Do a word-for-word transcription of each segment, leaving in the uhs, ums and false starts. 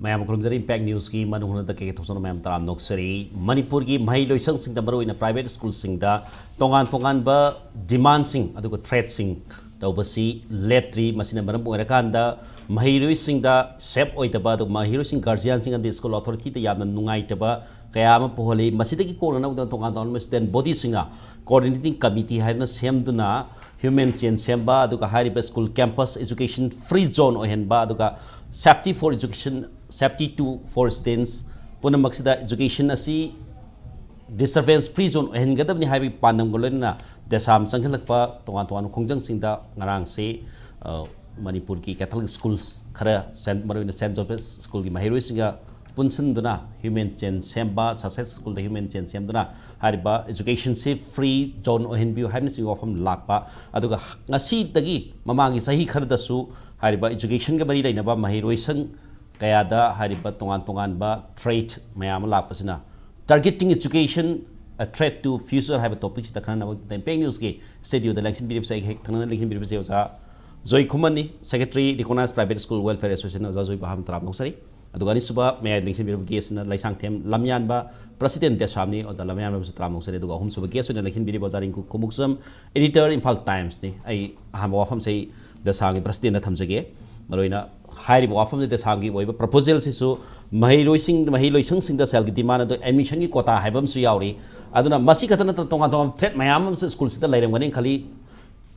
ꯃꯌꯥꯝ ꯈꯨꯔꯨꯝꯖꯔꯤ꯫ ꯏꯝꯄꯦꯛ ꯅ꯭ꯌꯨꯁꯀꯤ ꯃꯅꯨꯡ ꯍꯨꯠꯅ ꯀꯦ ꯀꯦ ꯊꯣꯛꯆꯅ ꯃꯌꯥꯝ ꯇꯔꯥꯝ ꯅꯣꯛꯆꯔꯤ꯫ ꯃꯅꯤꯄꯨꯔꯒꯤ ꯃꯍꯩ ꯂꯣꯏꯁꯪꯁꯤꯡꯗ, ꯃꯔꯨꯑꯣꯏꯅ ꯄ꯭ꯔꯥꯏꯚꯦꯠ ꯁ꯭ꯀꯨꯜꯁꯤꯡꯗ ꯇꯣꯉꯥꯟ ꯇꯣꯉꯥꯟꯕ ꯗꯤꯃꯥꯟꯁꯤꯡ ꯑꯗꯨꯒ ꯊ꯭ꯔꯦꯠꯁꯤꯡ ꯇꯧꯕꯁꯤ ꯂꯦꯞꯇ꯭ꯔꯤ꯫ ꯃꯁꯤꯅ ꯃꯔꯝ ꯑꯣꯏꯔꯀꯥꯟꯗ ꯃꯍꯩꯔꯣꯏꯁꯤꯡꯗ ꯁꯦꯞ ꯑꯣꯏꯗꯕ, ꯑꯗꯨꯒ ꯃꯍꯩꯔꯣꯏꯁꯤꯡ ꯒꯥꯔꯖꯤꯌꯥꯟꯁꯤꯡ ꯑꯃꯗꯤ ꯁ꯭ꯀꯨꯜ ꯑꯣꯊꯣꯔꯤꯇꯤꯗ ꯌꯥꯝꯅ ꯅꯨꯡꯉꯥꯏꯇꯕ ꯀꯌꯥ ꯑꯃ ꯄꯨꯍꯜꯂꯤ꯫ ꯃꯁꯤꯗꯒꯤ ꯀꯣꯛꯅꯅꯕꯗ ꯇꯣꯉꯥꯟ ꯇꯣꯉꯥꯟꯕ ꯁ꯭ꯇꯨꯗꯦꯟ ꯕꯣꯗꯤꯁꯤꯡꯅ ꯀꯣꯑꯣꯔꯗꯤꯅꯦꯇꯤꯡ ꯀꯃꯤꯇꯤ ꯍꯥꯏꯗꯨꯅ ꯁꯦꯝꯗꯨꯅ ꯍ꯭ꯌꯨꯃꯦꯟ ꯆꯦꯟ ꯁꯦꯝꯕ, ꯑꯗꯨꯒ ꯍꯥꯏꯔꯤꯕ school campus education free zone ꯑꯣꯏꯍꯟꯕ, ꯑꯗꯨꯒ safety for education, safety to for students ꯄꯨꯝꯅꯃꯛꯁꯤꯗ ꯏꯖꯨꯀꯦꯁꯟ ꯑꯁꯤ ꯗꯤꯁꯇꯔꯕꯦꯟꯁ ꯐ꯭ꯔꯤ ꯖꯣꯟ ꯑꯣꯏꯍꯟꯒꯗꯕꯅꯤ ꯍꯥꯏꯕꯒꯤ ꯄꯥꯟꯗꯝꯒ ꯂꯣꯏꯅꯅ ꯗꯦꯁꯥꯝ ꯆꯪꯁꯤꯜꯂꯛꯄ ꯇꯣꯉꯥꯟ ꯇꯣꯉꯥꯟꯕ ꯈꯣꯡꯖꯪꯁꯤꯡꯗ ꯉꯔꯥꯡꯁꯤ, ꯑ, ꯃꯅꯤꯄꯨꯔꯒꯤ ꯀꯦꯊꯣꯂꯤꯛ ꯁ꯭ꯀꯨꯜꯁ ꯈꯔ, ꯁꯦꯟ-, ꯃꯔꯨꯑꯣꯏꯅ ꯁꯦꯟ ꯖꯣꯁꯦꯐ ꯁ꯭ꯀꯨꯜꯒꯤ ꯃꯍꯩꯔꯣꯏꯁꯤꯡꯒ ꯄꯨꯟꯁꯤꯟꯗꯨꯅ ꯍ꯭ꯌꯨꯃꯦꯟ ꯆꯦꯟ ꯁꯦꯝꯕ, ꯁꯛꯁꯦꯁ ꯁ꯭ꯀꯨꯜꯗ ꯍ꯭ꯌꯨꯃꯦꯟ ꯆꯦꯟ ꯁꯦꯝꯗꯨꯅ ꯍꯥꯏꯔꯤꯕ ꯏꯖꯨꯀꯦꯁꯟꯁꯤ ꯐ꯭ꯔꯤ ꯖꯣꯟ ꯑꯣꯏꯍꯟꯕꯤꯌꯨ ꯍꯥꯏꯕꯅꯆꯤꯡꯕ ꯋꯥꯐꯝ ꯂꯥꯛꯄ꯫ ꯑꯗꯨꯒ ꯉꯁꯤꯗꯒꯤ ꯃꯃꯥꯡꯒꯤ ꯆꯍꯤ ꯈꯔꯗꯁꯨ ꯍꯥꯏꯔꯤꯕ ꯏꯖꯨꯀꯦꯁꯟꯒ ꯃꯔꯤ ꯂꯩꯅꯕ ꯃꯍꯩꯔꯣꯏꯁꯪ ꯀꯌꯥꯗ ꯍꯥꯏꯔꯤꯕ ꯇꯣꯉꯥꯟ ꯇꯣꯉꯥꯟꯕ ꯊ꯭ꯔꯦꯠ ꯃꯌꯥꯝ ꯑꯃ ꯂꯥꯛꯄꯁꯤꯅ, Targeting Education, A Threat to Future ꯍꯥꯏꯕ ꯇꯣꯄꯤꯛꯁꯤꯗ ꯈꯟꯅꯅꯕ ꯏꯝꯄꯦꯛ ꯅ꯭ꯌꯨꯁꯀꯤ ꯁ꯭ꯇꯨꯗꯤꯑꯣꯗ ꯂꯦꯡꯁꯤꯟꯕꯤꯔꯤꯕꯁꯦ, ꯑꯩꯒ ꯍꯦꯛ ꯊꯪꯅꯅ ꯂꯦꯡꯁꯤꯟꯕꯤꯔꯤꯕꯁꯦ ꯑꯣꯖꯥ ꯖꯣꯏ ꯈꯨꯃꯟꯅꯤ, secretary, recognize private school welfare association, ꯑꯣꯖꯥ ꯖꯣꯏꯕꯨ ꯑꯍꯥꯟꯕ ꯇꯔꯥꯝꯅ ꯑꯣꯛꯆꯔꯤ꯫ ꯑꯗꯨꯒ ꯑꯅꯤꯁꯨꯕ ꯃꯌꯥꯏꯗ ꯂꯦꯡꯁꯤꯟꯕꯤꯔꯤꯕ ꯒꯦꯁ꯭ꯠꯅ ꯂꯩꯁꯥꯡꯊꯦꯝ ꯂꯝꯌꯥꯟꯕ, ꯄ꯭ꯔꯁꯤꯗꯦꯟ ꯗꯦꯁꯥꯝꯅꯤ꯫ ꯑꯣꯖꯥ ꯂꯝꯌꯥꯟꯕꯕꯨꯁꯨ ꯇꯔꯥꯝꯅ ꯑꯣꯛꯆꯔꯤ꯫ ꯑꯗꯨꯒ ꯑꯍꯨꯝꯁꯨꯕ ꯒꯦꯁ꯭ꯠ ꯑꯣꯏꯅ ꯂꯦꯡꯁꯤꯟꯕꯤꯔꯤꯕ ꯑꯣꯖꯥ ꯔꯤꯡꯀꯨ ꯈꯨꯃꯨꯛꯆꯝ, ꯏꯗꯤꯇꯔ, ꯏꯝꯐꯥꯜ ꯇꯥꯏꯝꯁꯅꯤ꯫ ꯑꯩ ꯑꯍꯥꯟꯕ ꯋꯥꯐꯝꯁꯦ ꯑꯩ ꯗꯦꯁꯥꯝꯒꯤ ꯄ꯭ꯔꯁꯤꯗꯦꯟꯗ ꯊꯝꯖꯒꯦ꯫ ꯃꯔꯨꯑꯣꯏꯅ ꯍꯥꯏꯔꯤꯕ ꯋꯥꯐꯝꯁꯦ ꯗꯦꯁꯥꯝꯒꯤ ꯑꯣꯏꯕ ꯄ꯭ꯔꯄꯣꯖꯦꯜꯁꯤꯁꯨ ꯃꯍꯩꯔꯣꯏꯁꯤꯡ, ꯃꯍꯩ ꯂꯣꯏꯁꯪꯁꯤꯡꯗ ꯁꯦꯜꯒꯤ ꯗꯤꯃꯥꯟ ꯑꯗꯨ ꯑꯦꯗꯃꯤꯁꯟꯒꯤ ꯀꯣꯇꯥ ꯍꯥꯏꯕ ꯑꯃꯁꯨ ꯌꯥꯎꯔꯤ꯫ ꯑꯗꯨꯅ ꯃꯁꯤ ꯈꯛꯇ ꯅꯠꯇꯅ ꯇꯣꯉꯥꯟ ꯇꯣꯉꯥꯟꯕ ꯊ꯭ꯔꯦꯠ ꯃꯌꯥꯝ ꯑꯃꯁꯨ ꯁ꯭ꯀꯨꯜꯁꯤꯗ ꯂꯩꯔꯝꯒꯅꯤ ꯈꯜꯂꯤ꯫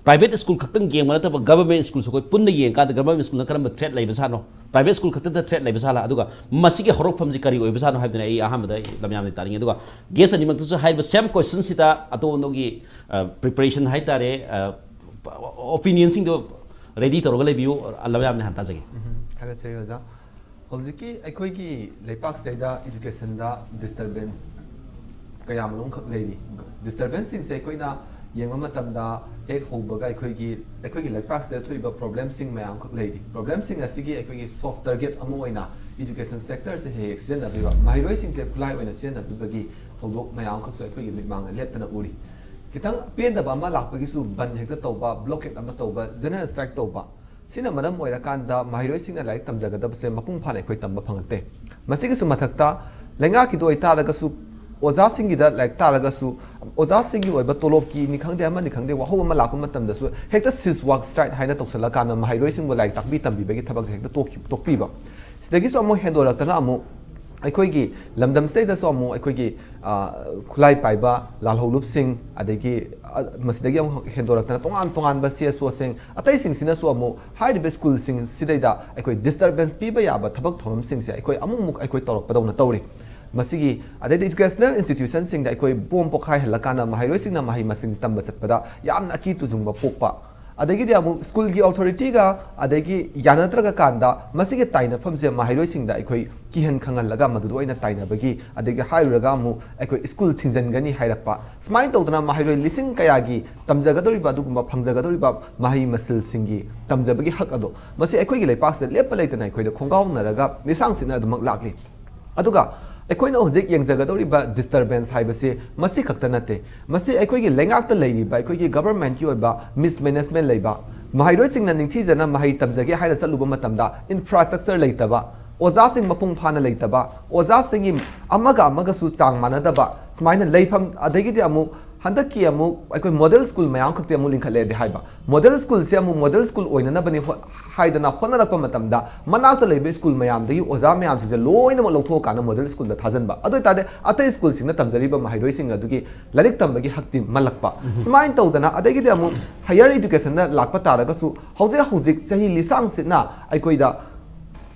ꯄ꯭ꯔꯥꯏꯚꯦꯠ ꯁ꯭ꯀꯨꯜ ꯈꯛꯇꯪ ꯌꯦꯡꯕ ꯅꯠꯇꯕ ꯒꯚꯔꯟꯃꯦꯟꯠ ꯁ꯭ꯀꯨꯜꯁꯨ ꯑꯩꯈꯣꯏ ꯄꯨꯟꯅ ꯌꯦꯡꯉꯀꯥꯟꯗ ꯒꯚꯔꯟꯃꯦꯟꯠ ꯁ꯭ꯀꯨꯜꯅ ꯀꯔꯝꯕ ꯊ꯭ꯔꯦꯠ ꯂꯩꯕ ꯁꯥꯠꯅꯣ, ꯄ꯭ꯔꯥꯏꯚꯦꯠ ꯁ꯭ꯀꯨꯜ ꯈꯛꯇꯗ ꯊ꯭ꯔꯦꯠ ꯂꯩꯕ ꯁꯥꯠꯂ, ꯑꯗꯨꯒ ꯃꯁꯤꯒꯤ ꯍꯧꯔꯛꯐꯝꯁꯤ ꯀꯔꯤ ꯑꯣꯏꯕ ꯁꯥꯠꯅꯣ ꯍꯥꯏꯕꯗꯨꯅ ꯑꯩ ꯑꯍꯥꯟꯕꯗ ꯑꯩ ꯂꯝꯌꯥꯝꯗ ꯇꯥꯅꯤꯡꯉꯤ꯫ ꯑꯗꯨꯒ ꯒꯦꯁ꯭ꯠ ꯑꯅꯤꯃꯛꯇꯁꯨ ꯍꯥꯏꯔꯤꯕ ꯁꯦꯝ ꯀꯣꯏꯁꯟꯁꯤꯗ ꯑꯗꯣꯝꯗꯒꯤ, ꯑ, ꯄ꯭ꯔꯤꯄꯦꯔꯦꯁꯟ ꯍꯥꯏꯇꯥꯔꯦ, ꯑ, ꯑꯣꯄꯤꯅꯤꯌꯟꯁꯤꯡꯗꯣ ꯔꯦꯗꯤ ꯇꯧꯔꯒ ꯂꯩꯕꯤꯌꯨ꯫ ꯂꯝꯌꯥꯝꯅ ꯍꯥꯟꯅ ꯇꯥꯖꯒꯦ꯫ ꯎꯝ, ꯊꯥꯒꯠꯆꯔꯤ ꯑꯣꯖꯥ꯫ ꯍꯧꯖꯤꯛꯀꯤ ꯑꯩꯈꯣꯏꯒꯤ ꯂꯩꯄꯥꯛꯁꯤꯗꯩꯗ ꯏꯖꯨꯀꯦꯁꯟꯗ ꯗꯤꯁꯇꯔꯕꯦꯟꯁ ꯀꯌꯥ ꯃꯔꯨꯝꯈꯛ ꯂꯩꯔꯤ꯫ ꯗꯤꯁꯇꯔꯕꯦꯟꯁꯁꯤꯡꯁꯦ ꯑꯩꯈꯣꯏꯅ ꯌꯦꯡꯕ ꯃꯇꯝꯗ ꯍꯦꯛ ꯍꯧꯕꯒ ꯑꯩꯈꯣꯏꯒꯤ, ꯑꯩꯈꯣꯏꯒꯤ ꯂꯩꯄꯥꯛꯁꯤꯗ ꯊꯣꯛꯏꯕ ꯄ꯭ꯔꯣꯕ꯭ꯂꯦꯝꯁꯤꯡ ꯃꯌꯥꯝ ꯑꯃꯈꯛ ꯂꯩꯔꯤ꯫ ꯄ꯭ꯔꯣꯕ꯭ꯂꯦꯝꯁꯤꯡ ꯑꯁꯤꯒꯤ ꯑꯩꯈꯣꯏꯒꯤ ꯁꯣꯐ ꯇꯥꯔꯒꯦꯠ ꯑꯃ ꯑꯣꯏꯅ ꯏꯖꯨꯀꯦꯁꯟ ꯁꯦꯛꯇꯔꯁꯦ ꯍꯦꯛ ꯍꯦꯛ ꯁꯤꯖꯤꯟꯅꯕꯤꯕ, ꯃꯍꯩꯔꯣꯏꯁꯤꯡꯁꯦ ꯈꯨꯠꯂꯥꯏ ꯑꯣꯏꯅ ꯁꯤꯖꯤꯟꯅꯕꯤꯕꯒꯤ ꯊꯧꯗꯣꯛ ꯃꯌꯥꯝ ꯑꯃꯈꯛꯁꯨ ꯑꯩꯈꯣꯏꯒꯤ ꯃꯤꯠꯃꯥꯡꯗ ꯂꯦꯞꯇꯅ ꯎꯔꯤ꯫ ꯈꯤꯇꯪ ꯄꯦꯟꯗꯕ ꯑꯃ ꯂꯥꯛꯄꯒꯤꯁꯨ ꯕꯟ ꯍꯦꯛꯇ ꯇꯧꯕ, ꯕ꯭ꯂꯣꯀꯦꯠ ꯑꯃ ꯇꯧꯕ, ꯖꯦꯅꯔꯦꯜ ꯁ꯭ꯇ꯭ꯔꯥꯏꯛ ꯇꯧꯕ, ꯁꯤꯅ ꯃꯔꯝ ꯑꯣꯏꯔꯀꯥꯟꯗ ꯃꯍꯩꯔꯣꯏꯁꯤꯡꯅ ꯂꯥꯏꯔꯤꯛ ꯇꯝꯖꯒꯗꯕꯁꯦ ꯃꯄꯨꯡ ꯐꯥꯅ ꯑꯩꯈꯣꯏ ꯇꯝꯕ ꯐꯪꯉꯛꯇꯦ꯫ ꯃꯁꯤꯒꯤꯁꯨ ꯃꯊꯛꯇ ꯂꯩꯉꯥꯛꯀꯤꯗ ꯑꯣꯏꯇꯥꯔꯒꯁꯨ, ꯑꯣꯖꯥꯁꯤꯡꯒꯤꯗ ꯂꯥꯏꯔꯤꯛ ꯇꯥꯔꯒꯁꯨ, ꯑꯣꯖꯥꯁꯤꯡꯒꯤ ꯑꯣꯏꯕ ꯇꯣꯂꯣꯞꯀꯤꯅꯤ ꯈꯪꯗꯦ, ꯑꯃꯅꯤ ꯈꯪꯗꯦ, ꯋꯥꯍꯧ ꯑꯃ ꯂꯥꯛꯄ ꯃꯇꯝꯗꯁꯨ ꯍꯦꯛꯇ cease work strike ꯍꯥꯏꯅ ꯇꯧꯁꯜꯂꯀꯥꯟꯗ ꯃꯍꯩꯔꯣꯏꯁꯤꯡꯕꯨ ꯂꯥꯏꯔꯤꯛ ꯇꯥꯛꯄꯤ ꯇꯝꯕꯤꯕꯒꯤ ꯊꯕꯛꯁꯦ ꯍꯦꯛꯇ ꯇꯣꯛꯈꯤ-, ꯇꯣꯛꯄꯤꯕ꯫ ꯁꯤꯗꯒꯤꯁꯨ ꯑꯃꯨꯛ ꯍꯦꯟꯗꯣꯔꯛꯇꯅ ꯑꯃꯨꯛ ꯑꯩꯈꯣꯏꯒꯤ ꯂꯝꯗꯝꯁꯤꯗꯩꯗꯁꯨ ꯑꯃꯨꯛ ꯑꯩꯈꯣꯏꯒꯤ, ꯑ, ꯈꯨꯠꯂꯥꯏ ꯄꯥꯏꯕ ꯂꯥꯜꯍꯧꯂꯨꯞꯁꯤꯡ, ꯑꯗꯒꯤ, ꯑ, ꯃꯁꯤꯗꯒꯤ ꯑꯃꯨꯛ ꯍꯦꯟꯗꯣꯔꯛꯇꯅ ꯇꯣꯉꯥꯟ ꯇꯣꯉꯥꯟꯕ C S Oꯁꯤꯡ ꯑꯇꯩꯁꯤꯡꯁꯤꯅꯁꯨ ꯑꯃꯨꯛ ꯍꯥꯏꯔꯤꯕ ꯁ꯭ꯀꯨꯜꯁꯤꯡ ꯁꯤꯗꯩꯗ ꯑꯩꯈꯣꯏ disturbance ꯄꯤꯕ ꯌꯥꯕ ꯊꯕꯛ ꯊꯧꯔꯝꯁꯤꯡꯁꯦ ꯑꯩꯈꯣꯏ ꯑꯃꯨꯛ ꯑꯃꯨꯛ ꯑꯩꯈꯣꯏ ꯇꯧꯔꯛꯄꯗꯧꯅ ꯇꯧꯔꯤ꯫ ꯃꯁꯤꯒꯤ, ꯑꯗꯩꯗꯤ educational institutionꯁꯤꯡꯗ ꯑꯩꯈꯣꯏ ꯕꯣꯝ ꯄꯣꯈꯥꯏꯍꯜꯂꯀꯥꯟꯗ ꯃꯍꯩꯔꯣꯏꯁꯤꯡꯅ ꯃꯍꯩ ꯃꯁꯤꯡ ꯇꯝꯕ ꯆꯠꯄꯗ ꯌꯥꯝꯅ ꯑꯀꯤ ꯇꯨꯖꯨꯡꯕ ꯄꯣꯛꯄ, ꯑꯗꯒꯤꯗꯤ ꯑꯃꯨꯛ ꯁ꯭ꯀꯨꯜꯒꯤ ꯑꯣꯊꯣꯔꯤꯇꯤꯒ ꯑꯗꯒꯤ ꯌꯥꯅꯗ꯭ꯔꯒ ꯀꯥꯟꯗ ꯃꯁꯤꯒꯤ ꯇꯥꯏꯅꯐꯝꯁꯦ ꯃꯍꯩꯔꯣꯏꯁꯤꯡꯗ ꯑꯩꯈꯣꯏ ꯀꯤꯍꯟ ꯈꯪꯍꯜꯂꯒ ꯃꯗꯨꯗ ꯑꯣꯏꯅ ꯇꯥꯏꯅꯕꯒꯤ, ꯑꯗꯒꯤ ꯍꯥꯏꯔꯨꯔꯒ ꯑꯃꯨꯛ ꯑꯩꯈꯣꯏ ꯁ꯭ꯀꯨꯜ ꯊꯤꯡꯖꯤꯟꯒꯅꯤ ꯍꯥꯏꯔꯛꯄ, ꯁꯨꯃꯥꯏꯅ ꯇꯧꯗꯅ ꯃꯍꯩꯔꯣꯏ ꯂꯤꯁꯤꯡ ꯀꯌꯥꯒꯤ ꯇꯝꯖꯒꯗꯧꯔꯤꯕ ꯑꯗꯨꯒꯨꯝꯕ ꯐꯪꯖꯒꯗꯧꯔꯤꯕ ꯃꯍꯩ ꯃꯁꯤꯜꯁꯤꯡꯒꯤ ꯇꯝꯖꯕꯒꯤ ꯍꯛ ꯑꯗꯣ, ꯃꯁꯤ ꯑꯩꯈꯣꯏꯒꯤ ꯂꯩꯄꯥꯛꯁꯤꯗ ꯂꯦꯞꯄ ꯂꯩꯇꯅ ꯑꯩꯈꯣꯏꯗ ꯈꯣꯡꯒꯥꯎꯅꯔꯒ ꯂꯤꯁꯥꯡ ꯁꯤꯠꯅ ꯑꯗꯨꯃꯛ ꯂꯥꯛꯂꯤ꯫ ꯑꯗꯨꯒ ꯑꯩꯈꯣꯏꯅ ꯍꯧꯖꯤꯛ ꯌꯦꯡꯖꯒꯗꯧꯔꯤꯕ disturbance ꯍꯥꯏꯕꯁꯤ ꯃꯁꯤ ꯈꯛꯇ ꯅꯠꯇꯦ꯫ ꯃꯁꯤ ꯑꯩꯈꯣꯏꯒꯤ ꯂꯩꯉꯥꯛꯇ ꯂꯩꯔꯤꯕ, ꯑꯩꯈꯣꯏꯒꯤ governmentꯀꯤ ꯑꯣꯏꯕ mismanagement ꯂꯩꯕ, ꯃꯍꯩꯔꯣꯏꯁꯤꯡꯅ ꯅꯤꯡꯊꯤꯖꯅ ꯃꯍꯩ ꯇꯝꯖꯒꯦ ꯍꯥꯏꯅ ꯆꯠꯂꯨꯕ ꯃꯇꯝꯗ infrastructure ꯂꯩꯇꯕ, ꯑꯣꯖꯥꯁꯤꯡ ꯃꯄꯨꯡ ꯐꯥꯅ ꯂꯩꯇꯕ, ꯑꯣꯖꯥꯁꯤꯡꯒꯤ ꯑꯃꯒ ꯑꯃꯒꯁꯨ ꯆꯥꯡ ꯃꯥꯟꯅꯗꯕ, ꯁꯨꯃꯥꯏꯅ ꯂꯩꯐꯝ, ꯑꯗꯒꯤꯗꯤ ꯑꯃꯨꯛ ꯍꯟꯗꯛꯀꯤ ꯑꯃꯨꯛ ꯑꯩꯈꯣꯏ model school ꯃꯌꯥꯝ ꯈꯛꯇꯤ ꯑꯃꯨꯛ ꯂꯤꯡꯈꯠꯂꯦꯗꯤ ꯍꯥꯏꯕ꯫ Model schoolꯁꯦ ꯑꯃꯨꯛ model school ꯑꯣꯏꯅꯅꯕꯅꯤ ꯍꯣ-, ꯍꯥꯏꯗꯅ ꯍꯣꯠꯅꯔꯛꯄ ꯃꯇꯝꯗ, ꯃꯅꯥꯛꯇ ꯂꯩꯕ ꯁ꯭ꯀꯨꯜ ꯃꯌꯥꯝꯗꯒꯤ ꯑꯣꯖꯥ ꯃꯌꯥꯝꯁꯤꯡꯁꯦ ꯂꯣꯏꯅꯃꯛ ꯂꯧꯊꯣꯛꯑꯀꯥꯟꯗ model schoolꯗ ꯊꯥꯖꯤꯟꯕ꯫ ꯑꯗꯨ ꯑꯣꯏꯇꯥꯔꯗꯤ ꯑꯇꯩ ꯁ꯭ꯀꯨꯜꯁꯤꯡꯅ ꯇꯝꯖꯔꯤꯕ ꯃꯍꯩꯔꯣꯏꯁꯤꯡ ꯑꯗꯨꯒꯤ ꯂꯥꯏꯔꯤꯛ ꯇꯝꯕꯒꯤ ꯍꯛꯇꯤ ꯃꯜꯂꯛꯄ꯫ ꯁꯨꯃꯥꯏꯅ ꯇꯧꯗꯅ, ꯑꯗꯒꯤꯗꯤ ꯑꯃꯨꯛ higher educationꯗ ꯂꯥꯛꯄ ꯇꯥꯔꯒꯁꯨ, ꯍꯧꯖꯤꯛ ꯍꯧꯖꯤꯛ ꯆꯍꯤ ꯂꯤꯁꯥꯡ ꯁꯤꯠꯅ ꯑꯩꯈꯣꯏꯗ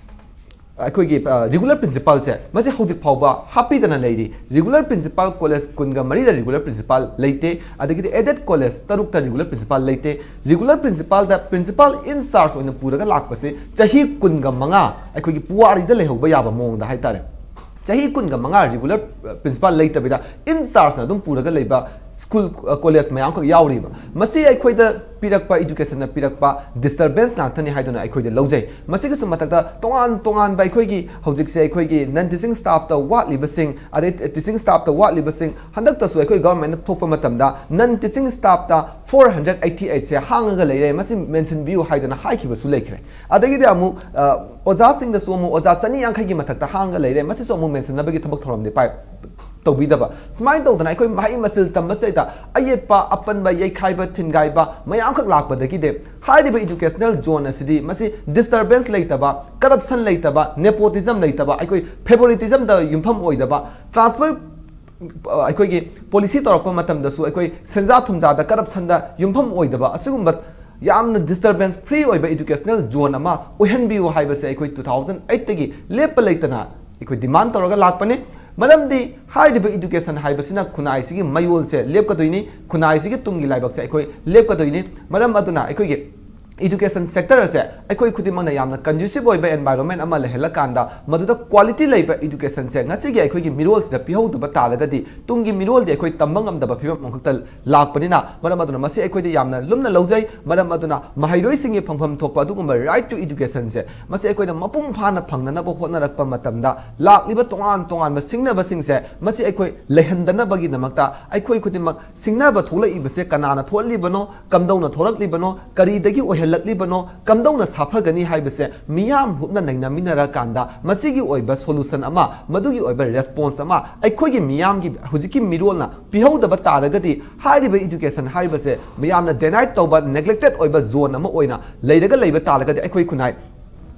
ꯑꯩꯈꯣꯏꯒꯤ, ꯑ, regular principalꯁꯦ ꯃꯁꯤ ꯍꯧꯖꯤꯛ ꯐꯥꯎꯕ ꯍꯥꯞꯄꯤꯗꯅ ꯂꯩꯔꯤ꯫ Regular principal college ꯀꯨꯟꯒ ꯃꯔꯤꯗ regular principal ꯂꯩꯇꯦ, ꯑꯗꯒꯤꯗꯤ aided college ꯇꯔꯨꯛꯇ regular principal ꯂꯩꯇꯦ꯫ Regular principalꯗ principal in charge ꯑꯣꯏꯅ ꯄꯨꯔꯒ ꯂꯥꯛꯄꯁꯦ ꯆꯍꯤ ꯀꯨꯟꯒ ꯃꯉꯥ ꯑꯩꯈꯣꯏꯒꯤ ꯄꯨꯋꯥꯔꯤꯗ ꯂꯩꯍꯧꯕ ꯌꯥꯕ ꯃꯑꯣꯡꯗ ꯍꯥꯏꯇꯥꯔꯦ꯫ ꯆꯍꯤ ꯀꯨꯟꯒ ꯃꯉꯥ regular, ꯑ, principal ꯂꯩꯇꯕꯤꯗ in chargeꯅ ꯑꯗꯨꯝ ꯄꯨꯔꯒ ꯂꯩꯕ ꯁ꯭ꯀꯨꯜ, ꯀꯣꯂꯦꯖ ꯃꯌꯥꯝꯈꯛ ꯌꯥꯎꯔꯤꯕ꯫ ꯃꯁꯤ ꯑꯩꯈꯣꯏꯗ ꯄꯤꯔꯛꯄ, ꯏꯗꯨꯀꯦꯁꯟꯅ ꯄꯤꯔꯛꯄ ꯗꯤꯁꯇꯔꯕꯦꯟꯁ ꯉꯥꯛꯇꯅꯤ ꯍꯥꯏꯗꯨꯅ ꯑꯩꯈꯣꯏꯗ ꯂꯧꯖꯩ꯫ ꯃꯁꯤꯒꯤꯁꯨ ꯃꯊꯛꯇ ꯇꯣꯉꯥꯟ ꯇꯣꯉꯥꯟꯕ ꯑꯩꯈꯣꯏꯒꯤ ꯍꯧꯖꯤꯛꯁꯦ ꯑꯩꯈꯣꯏꯒꯤ ꯅꯟ ꯇꯤꯆꯤꯡ ꯁ꯭ꯇꯥꯐꯇ ꯋꯥꯠꯂꯤꯕꯁꯤꯡ, ꯑꯗꯩ ꯇꯤꯆꯤꯡ ꯁ꯭ꯇꯥꯐꯇ ꯋꯥꯠꯂꯤꯕꯁꯤꯡ, ꯍꯟꯗꯛꯇꯁꯨ ꯑꯩꯈꯣꯏ ꯒꯚꯔꯟꯃꯦꯟꯠꯅ ꯊꯣꯛꯄ ꯃꯇꯝꯗ ꯅꯟ ꯇꯤꯆꯤꯡ ꯁ꯭ꯇꯥꯐꯇ ꯐꯣꯔ ꯍꯟꯗ꯭ꯔꯦꯠ ꯑꯩꯠꯇꯤ ꯑꯩꯠꯁꯦ ꯍꯥꯡꯉꯒ ꯂꯩꯔꯦ, ꯃꯁꯤ ꯃꯦꯟꯁꯤꯟꯕꯤꯌꯨ ꯍꯥꯏꯗꯅ ꯍꯥꯏꯈꯤꯕꯁꯨ ꯂꯩꯈ꯭ꯔꯦ꯫ ꯑꯗꯒꯤꯗꯤ ꯑꯃꯨꯛ ꯑꯣꯖꯥꯁꯤꯡꯗꯁꯨ ꯑꯃꯨꯛ ꯑꯣꯖꯥ ꯆꯅꯤ ꯌꯥꯡꯈꯩꯒꯤ ꯃꯊꯛꯇ ꯍꯥꯡꯉꯒ ꯂꯩꯔꯦ, ꯃꯁꯤꯁꯨ ꯑꯃꯨꯛ ꯃꯦꯟꯁꯤꯟꯅꯕꯒꯤ ꯊꯕꯛ ꯊꯧꯔꯝꯗꯤ ꯄꯥꯏ ꯇꯧꯕꯤꯗꯕ꯫ ꯁꯨꯃꯥꯏꯅ ꯇꯧꯗꯅ ꯑꯩꯈꯣꯏ ꯃꯍꯩ ꯃꯁꯤꯜ ꯇꯝꯕꯁꯤꯗꯩꯗ ꯑꯌꯦꯠꯄ, ꯑꯄꯟꯕ, ꯌꯩꯈꯥꯏꯕ, ꯊꯤꯟꯒꯥꯏꯕ ꯃꯌꯥꯝꯈꯛ ꯂꯥꯛꯄꯗꯒꯤꯗꯤ ꯍꯥꯏꯔꯤꯕ ꯏꯗꯨꯀꯦꯁꯅꯦꯜ ꯖꯣꯟ ꯑꯁꯤꯗꯤ ꯃꯁꯤ ꯗꯤꯁꯇꯔꯕꯦꯟꯁ ꯂꯩꯇꯕ, ꯀꯔꯞꯁꯟ ꯂꯩꯇꯕ, ꯅꯦꯄꯣꯇꯤꯖꯝ ꯂꯩꯇꯕ, ꯑꯩꯈꯣꯏ ꯐꯦꯕꯣꯔꯤꯇꯤꯖꯝꯗ ꯌꯨꯝꯐꯝ ꯑꯣꯏꯗꯕ, ꯇ꯭ꯔꯥꯟꯁꯐꯔ ꯑꯩꯈꯣꯏꯒꯤ ꯄꯣꯂꯤꯁꯤ ꯇꯧꯔꯛꯄ ꯃꯇꯝꯗꯁꯨ ꯑꯩꯈꯣꯏ ꯁꯦꯟꯖꯥ ꯊꯨꯝꯖꯥꯗ ꯀꯔꯞꯁꯟꯗ ꯌꯨꯝꯐꯝ ꯑꯣꯏꯗꯕ, ꯑꯁꯤꯒꯨꯝꯕ ꯌꯥꯝꯅ ꯗꯤꯁꯇꯔꯕꯦꯟꯁ ꯐ꯭ꯔꯤ ꯑꯣꯏꯕ ꯏꯗꯨꯀꯦꯁꯅꯦꯜ ꯖꯣꯟ ꯑꯃ ꯑꯣꯏꯍꯟꯕꯤꯌꯨ ꯍꯥꯏꯕꯁꯦ ꯑꯩꯈꯣꯏ ꯇꯨ ꯊꯥꯎꯖꯟ ꯑꯩꯠꯇꯒꯤ ꯂꯦꯞꯄ ꯂꯩꯇꯅ ꯑꯩꯈꯣꯏ ꯗꯤꯃꯥꯟ ꯇꯧꯔꯒ ꯂꯥꯛꯄꯅꯤ꯫ ꯃꯔꯝꯗꯤ ꯍꯥꯏꯔꯤꯕ ꯏꯗꯨꯀꯦꯁꯟ ꯍꯥꯏꯕꯁꯤꯅ ꯈꯨꯟꯅꯥꯏꯁꯤꯒꯤ ꯃꯌꯣꯜꯁꯦ ꯂꯦꯞꯀꯗꯣꯏꯅꯤ, ꯈꯨꯟꯅꯥꯏꯁꯤꯒꯤ ꯇꯨꯡꯒꯤ ꯂꯥꯏꯕꯛꯁꯦ ꯑꯩꯈꯣꯏ ꯂꯦꯞꯀꯗꯣꯏꯅꯤ꯫ ꯃꯔꯝ ꯑꯗꯨꯅ ꯑꯩꯈꯣꯏꯒꯤ ꯏꯗꯨꯀꯦꯁꯟ ꯁꯦꯛꯇꯔ ꯑꯁꯦ ꯑꯩꯈꯣꯏ ꯈꯨꯗꯤꯡꯃꯛꯅ ꯌꯥꯝꯅ ꯀꯟꯗ꯭ꯌꯨꯁꯤꯞ ꯑꯣꯏꯕ ꯑꯦꯟꯚꯥꯏꯔꯣꯟꯃꯦꯟ ꯑꯃ ꯂꯩꯍꯜꯂꯀꯥꯟꯗ ꯃꯗꯨꯗ ꯀ꯭ꯋꯥꯂꯤꯇꯤ ꯂꯩꯕ ꯏꯗꯨꯀꯦꯁꯟꯁꯦ ꯉꯁꯤꯒꯤ ꯑꯩꯈꯣꯏꯒꯤ ꯃꯤꯔꯣꯜꯁꯤꯗ ꯄꯤꯍꯧꯗꯕ ꯇꯥꯔꯒꯗꯤ ꯇꯨꯡꯒꯤ ꯃꯤꯔꯣꯜꯗꯤ ꯑꯩꯈꯣꯏ ꯇꯝꯕ ꯉꯝꯗꯕ ꯐꯤꯕꯝ ꯑꯃꯈꯛꯇ ꯂꯥꯛꯄꯅꯤꯅ, ꯃꯔꯝ ꯑꯗꯨꯅ ꯃꯁꯤ ꯑꯩꯈꯣꯏꯗ ꯌꯥꯝꯅ ꯂꯨꯝꯅ ꯂꯧꯖꯩ꯫ ꯃꯔꯝ ꯑꯗꯨꯅ ꯃꯍꯩꯔꯣꯏꯁꯤꯡꯒꯤ ꯐꯪꯐꯝ ꯊꯣꯛꯄ ꯑꯗꯨꯒꯨꯝꯕ ꯔꯥꯏꯠ ꯇꯨ ꯏꯗꯨꯀꯦꯁꯟꯁꯦ ꯃꯁꯤ ꯑꯩꯈꯣꯏꯅ ꯃꯄꯨꯡ ꯐꯥꯅ ꯐꯪꯅꯅꯕ ꯍꯣꯠꯅꯔꯛꯄ ꯃꯇꯝꯗ ꯂꯥꯛꯂꯤꯕ ꯇꯣꯉꯥꯟ ꯇꯣꯉꯥꯟꯕ ꯁꯤꯡꯅꯕꯁꯤꯡꯁꯦ ꯃꯁꯤ ꯑꯩꯈꯣꯏ ꯂꯩꯍꯟꯗꯅꯕꯒꯤꯗꯃꯛꯇ ꯑꯩꯈꯣꯏ ꯈꯨꯗꯤꯡꯃꯛ ꯁꯤꯡꯅꯕ ꯊꯣꯛꯂꯛꯏꯕꯁꯦ ꯀꯅꯥꯅ ꯊꯣꯛꯍꯜꯂꯤꯕꯅꯣ, ꯀꯝꯗꯧꯅ ꯊꯣꯛꯂꯛꯂꯤꯕꯅꯣ, ꯀꯔꯤꯗꯒꯤ ꯑꯣꯏꯍꯜꯂꯛꯂꯤꯕꯅꯣ, ꯀꯝꯗꯧꯅ ꯁꯥꯐꯒꯅꯤ ꯍꯥꯏꯕꯁꯦ ꯃꯤꯌꯥꯝ ꯍꯨꯞꯅ ꯅꯩꯅꯃꯤꯟꯅꯔꯀꯥꯟꯗ ꯃꯁꯤꯒꯤ ꯑꯣꯏꯕ ꯁꯣꯂꯨꯁꯟ ꯑꯃ, ꯃꯗꯨꯒꯤ ꯑꯣꯏꯕ ꯔꯦꯁꯄꯣꯟꯁ ꯑꯃ ꯑꯩꯈꯣꯏꯒꯤ ꯃꯤꯌꯥꯝꯒꯤ ꯍꯧꯖꯤꯛꯀꯤ ꯃꯤꯔꯣꯜꯅ ꯄꯤꯍꯧꯗꯕ ꯇꯥꯔꯒꯗꯤ ꯍꯥꯏꯔꯤꯕ ꯏꯗꯨꯀꯦꯁꯟ ꯍꯥꯏꯕꯁꯦ ꯃꯤꯌꯥꯝꯅ ꯗꯦꯅꯥꯏꯠ ꯇꯧꯕ, ꯅꯦꯒ꯭ꯂꯦꯛꯇꯦꯠ ꯑꯣꯏꯕ ꯖꯣꯟ ꯑꯃ ꯑꯣꯏꯅ ꯂꯩꯔꯒ ꯂꯩꯕ ꯇꯥꯔꯒꯗꯤ ꯑꯩꯈꯣꯏ ꯈꯨꯟꯅꯥꯏ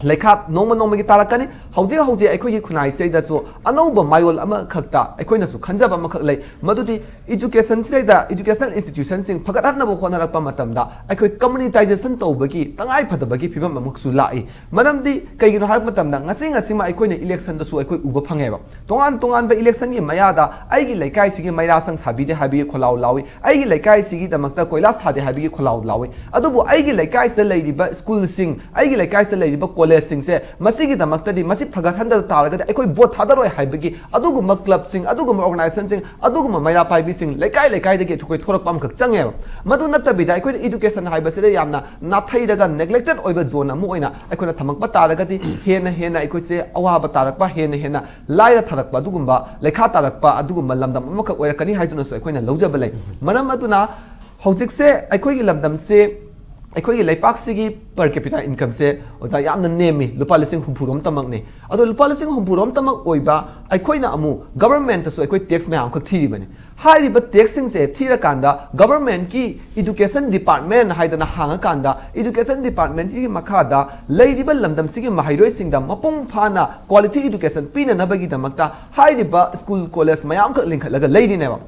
ꯂꯩꯈꯥ ꯅꯣꯡꯃ ꯅꯣꯡꯃꯒꯤ ꯇꯥꯔꯛꯀꯅꯤ꯫ ꯍꯧꯖꯤꯛ ꯍꯧꯖꯤꯛ ꯑꯩꯈꯣꯏꯒꯤ ꯈꯨꯟꯅꯥꯏꯁꯤꯗꯩꯗꯁꯨ ꯑꯅꯧꯕ ꯃꯌꯣꯜ ꯑꯃꯈꯛꯇ ꯑꯩꯈꯣꯏꯅꯁꯨ ꯈꯟꯖꯕ ꯑꯃꯈꯛ ꯂꯩ, ꯃꯗꯨꯗꯤ ꯏꯗꯨꯀꯦꯁꯟꯁꯤꯗꯩꯗ ꯏꯗꯨꯀꯦꯁꯅꯦꯜ ꯏꯟꯁꯇꯤꯇ꯭ꯌꯨꯁꯟꯁꯤꯡ ꯐꯒꯠꯍꯟꯅꯕ ꯍꯣꯠꯅꯔꯛꯄ ꯃꯇꯝꯗ ꯑꯩꯈꯣꯏ ꯀꯝꯃꯨꯅꯤꯇꯥꯏꯖꯦꯁꯟ ꯇꯧꯕꯒꯤ ꯇꯉꯥꯏ ꯐꯗꯕꯒꯤ ꯐꯤꯕꯝ ꯑꯃꯈꯛꯁꯨ ꯂꯥꯛꯏ꯫ ꯃꯔꯝꯗꯤ ꯀꯩꯒꯤꯅꯣ ꯍꯥꯏꯕ ꯃꯇꯝꯗ ꯉꯁꯤ ꯉꯁꯤꯃꯛ ꯑꯩꯈꯣꯏꯅ ꯏꯂꯦꯛꯁꯟꯗꯁꯨ ꯑꯩꯈꯣꯏ ꯎꯕ ꯐꯪꯉꯦꯕ꯫ ꯇꯣꯉꯥꯟ ꯇꯣꯉꯥꯟꯕ ꯏꯂꯦꯛꯁꯟꯒꯤ ꯃꯌꯥꯗ ꯑꯩꯒꯤ ꯂꯩꯀꯥꯏꯁꯤꯒꯤ ꯃꯩꯔꯥ ꯁꯪ ꯁꯥꯕꯤꯗꯦ ꯍꯥꯏꯕꯒꯤ ꯈꯣꯜꯂꯥꯎ ꯂꯥꯎꯏ, ꯑꯩꯒꯤ ꯂꯩꯀꯥꯏꯁꯤꯒꯤꯗꯃꯛꯇ ꯀꯣꯏꯂꯥꯁ ꯊꯥꯗꯦ ꯍꯥꯏꯕꯒꯤ ꯈꯣꯜꯂꯥꯎ ꯂꯥꯎꯏ꯫ ꯑꯗꯨꯕꯨ ꯑꯩꯒꯤ ꯂꯩꯀꯥꯏꯁꯤꯗ ꯂꯩꯔꯤꯕ ꯁ꯭ꯀꯨꯜꯁꯤꯡ, ꯑꯩꯒꯤ ꯂꯩꯀꯥꯏꯁꯤꯗ ꯂꯩꯔꯤꯕ ꯀꯣꯂꯦꯖ ꯀꯣꯂꯦꯖꯁꯤꯡꯁꯦ ꯃꯁꯤꯒꯤꯗꯃꯛꯇꯗꯤ, ꯃꯁꯤ ꯐꯒꯠꯍꯟꯗꯕ ꯇꯥꯔꯒꯗꯤ ꯑꯩꯈꯣꯏ ꯚꯣꯠ ꯊꯥꯗꯔꯣꯏ ꯍꯥꯏꯕꯒꯤ ꯑꯗꯨꯒꯨꯝꯕ ꯀ꯭ꯂꯕꯁꯤꯡ, ꯑꯗꯨꯒꯨꯝꯕ ꯑꯣꯔꯒꯅꯥꯏꯖꯦꯁꯟꯁꯤꯡ, ꯑꯗꯨꯒꯨꯝꯕ ꯃꯩꯔꯥ ꯄꯥꯏꯕꯤꯁꯤꯡ ꯂꯩꯀꯥꯏ ꯂꯩꯀꯥꯏꯗꯒꯤ ꯑꯩꯈꯣꯏ ꯊꯣꯔꯛꯄ ꯑꯃꯈꯛ ꯆꯪꯉꯦꯕ꯫ ꯃꯗꯨ ꯅꯠꯇꯕꯤꯗ ꯑꯩꯈꯣꯏꯅ ꯏꯗꯨꯀꯦꯁꯟ ꯍꯥꯏꯕꯁꯤꯗ ꯌꯥꯝꯅ ꯅꯥꯊꯩꯔꯒ ꯅꯦꯒ꯭ꯂꯦꯛꯇꯦꯠ ꯑꯣꯏꯕ ꯖꯣꯟ ꯑꯃ ꯑꯣꯏꯅ ꯑꯩꯈꯣꯏꯅ ꯊꯝꯃꯛꯄ ꯇꯥꯔꯒꯗꯤ ꯍꯦꯟꯅ ꯍꯦꯟꯅ ꯑꯩꯈꯣꯏꯁꯦ ꯑꯋꯥꯕ ꯇꯥꯔꯛꯄ, ꯍꯦꯟꯅ ꯍꯦꯟꯅ ꯂꯥꯏꯔ ꯊꯥꯔꯛꯄ, ꯑꯗꯨꯒꯨꯝꯕ ꯂꯩꯈꯥ ꯇꯥꯔꯛꯄ ꯑꯗꯨꯒꯨꯝꯕ ꯂꯝꯗꯝ ꯑꯃꯈꯛ ꯑꯣꯏꯔꯛꯀꯅꯤ ꯍꯥꯏꯗꯨꯅꯁꯨ ꯑꯩꯈꯣꯏꯅ ꯂꯧꯖꯕ ꯂꯩ꯫ ꯃꯔꯝ ꯑꯗꯨꯅ ꯍꯧꯖꯤꯛꯁꯦ ꯑꯩꯈꯣꯏꯒꯤ ꯂꯝꯗꯝꯁꯦ, ꯑꯩꯈꯣꯏꯒꯤ ꯂꯩꯄꯥꯛꯁꯤꯒꯤ per capita incomeꯁꯦ, ꯑꯣꯖꯥ, ꯌꯥꯝꯅ ꯅꯦꯝꯃꯤ, ꯂꯨꯄꯥ ꯂꯤꯁꯤꯡ ꯍꯨꯝꯐꯨꯔꯣꯝꯇꯃꯛꯅꯤ꯫ ꯑꯗꯣ ꯂꯨꯄꯥ ꯂꯤꯁꯤꯡ ꯍꯨꯝꯐꯨꯔꯣꯝꯇꯃꯛ ꯑꯣꯏꯕ ꯑꯩꯈꯣꯏꯅ ꯑꯃꯨꯛ ꯒꯕꯔꯃꯦꯟꯇꯁꯨ ꯑꯩꯈꯣꯏ ꯇꯦꯛꯁ ꯃꯌꯥꯝ ꯑꯃꯈꯛ ꯊꯤꯔꯤꯕꯅꯤ꯫ ꯍꯥꯏꯔꯤꯕ ꯇꯦꯛꯁꯁꯤꯡꯁꯦ ꯊꯤꯔꯀꯥꯟꯗ ꯒꯕꯔꯃꯦꯟꯠꯀꯤ ꯏꯗꯨꯀꯦꯁꯟ ꯗꯤꯄꯥꯔꯠꯃꯦꯟ ꯍꯥꯏꯗꯅ ꯍꯥꯡꯉꯀꯥꯟꯗ ꯏꯗꯨꯀꯦꯁꯟ ꯗꯤꯄꯥꯔꯠꯃꯦꯟꯁꯤꯒꯤ ꯃꯈꯥꯗ ꯂꯩꯔꯤꯕ ꯂꯝꯗꯝꯁꯤꯒꯤ ꯃꯍꯩꯔꯣꯏꯁꯤꯡꯗ ꯃꯄꯨꯡ ꯐꯥꯅ ꯀ꯭ꯋꯥꯂꯤꯇꯤ ꯏꯗꯨꯀꯦꯁꯟ ꯄꯤꯅꯅꯕꯒꯤꯗꯃꯛꯇ ꯍꯥꯏꯔꯤꯕ ꯁ꯭ꯀꯨꯜ ꯀꯣꯂꯦꯖ ꯃꯌꯥꯝꯈꯛ ꯂꯤꯡꯈꯠꯂꯒ ꯂꯩꯔꯤꯅꯦꯕ꯫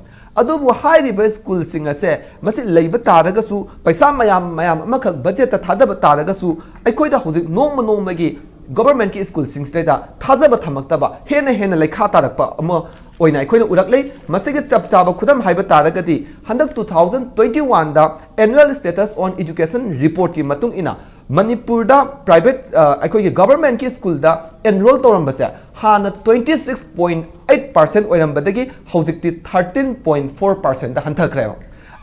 ꯑꯗꯨꯕꯨ ꯍꯥꯏꯔꯤꯕ ꯁ꯭ꯀꯨꯜꯁꯤꯡ ꯑꯁꯦ ꯃꯁꯤ ꯂꯩꯕ ꯇꯥꯔꯒꯁꯨ, ꯄꯩꯁꯥ ꯃꯌꯥꯝ ꯃꯌꯥꯝ ꯑꯃꯈꯛ ꯕꯖꯦꯠꯇ ꯊꯥꯗꯕ ꯇꯥꯔꯒꯁꯨ, ꯑꯩꯈꯣꯏꯗ ꯍꯧꯖꯤꯛ ꯅꯣꯡꯃ ꯅꯣꯡꯃꯒꯤ ꯒꯣꯕꯔꯃꯦꯟꯠꯀꯤ ꯁ꯭ꯀꯨꯜꯁꯤꯡꯁꯤꯗꯩꯗ ꯊꯥꯖꯕ ꯊꯝꯃꯛꯇꯕ, ꯍꯦꯟꯅ ꯍꯦꯟꯅ ꯂꯩꯈꯥ ꯇꯥꯔꯛꯄ ꯑꯃ ꯑꯣꯏꯅ ꯑꯩꯈꯣꯏꯅ ꯎꯔꯛꯂꯤ꯫ ꯃꯁꯤꯒꯤ ꯆꯞ ꯆꯥꯕ ꯈꯨꯗꯝ ꯍꯥꯏꯕ ꯇꯥꯔꯒꯗꯤ, ꯍꯟꯗꯛ two thousand twenty oneꯗ Annual Status on Education Reportꯀꯤ ꯃꯇꯨꯡ ꯏꯟꯅ, ꯃꯅꯤꯄꯨꯔꯗ ꯄ꯭ꯔꯥꯏꯚꯦꯠ, ꯑ, ꯑꯩꯈꯣꯏꯒꯤ ꯒꯣꯕꯔꯃꯦꯟꯠꯀꯤ ꯁ꯭ꯀꯨꯜꯗ ꯑꯦꯟꯔꯣꯜ ꯇꯧꯔꯝꯕꯁꯦ ꯍꯥꯟꯅ twenty six point eight percent ꯑꯣꯏꯔꯝꯕꯗꯒꯤ ꯍꯧꯖꯤꯛꯇꯤ thirteen point four percentꯇ ꯍꯟꯊꯈ꯭ꯔꯦꯕ꯫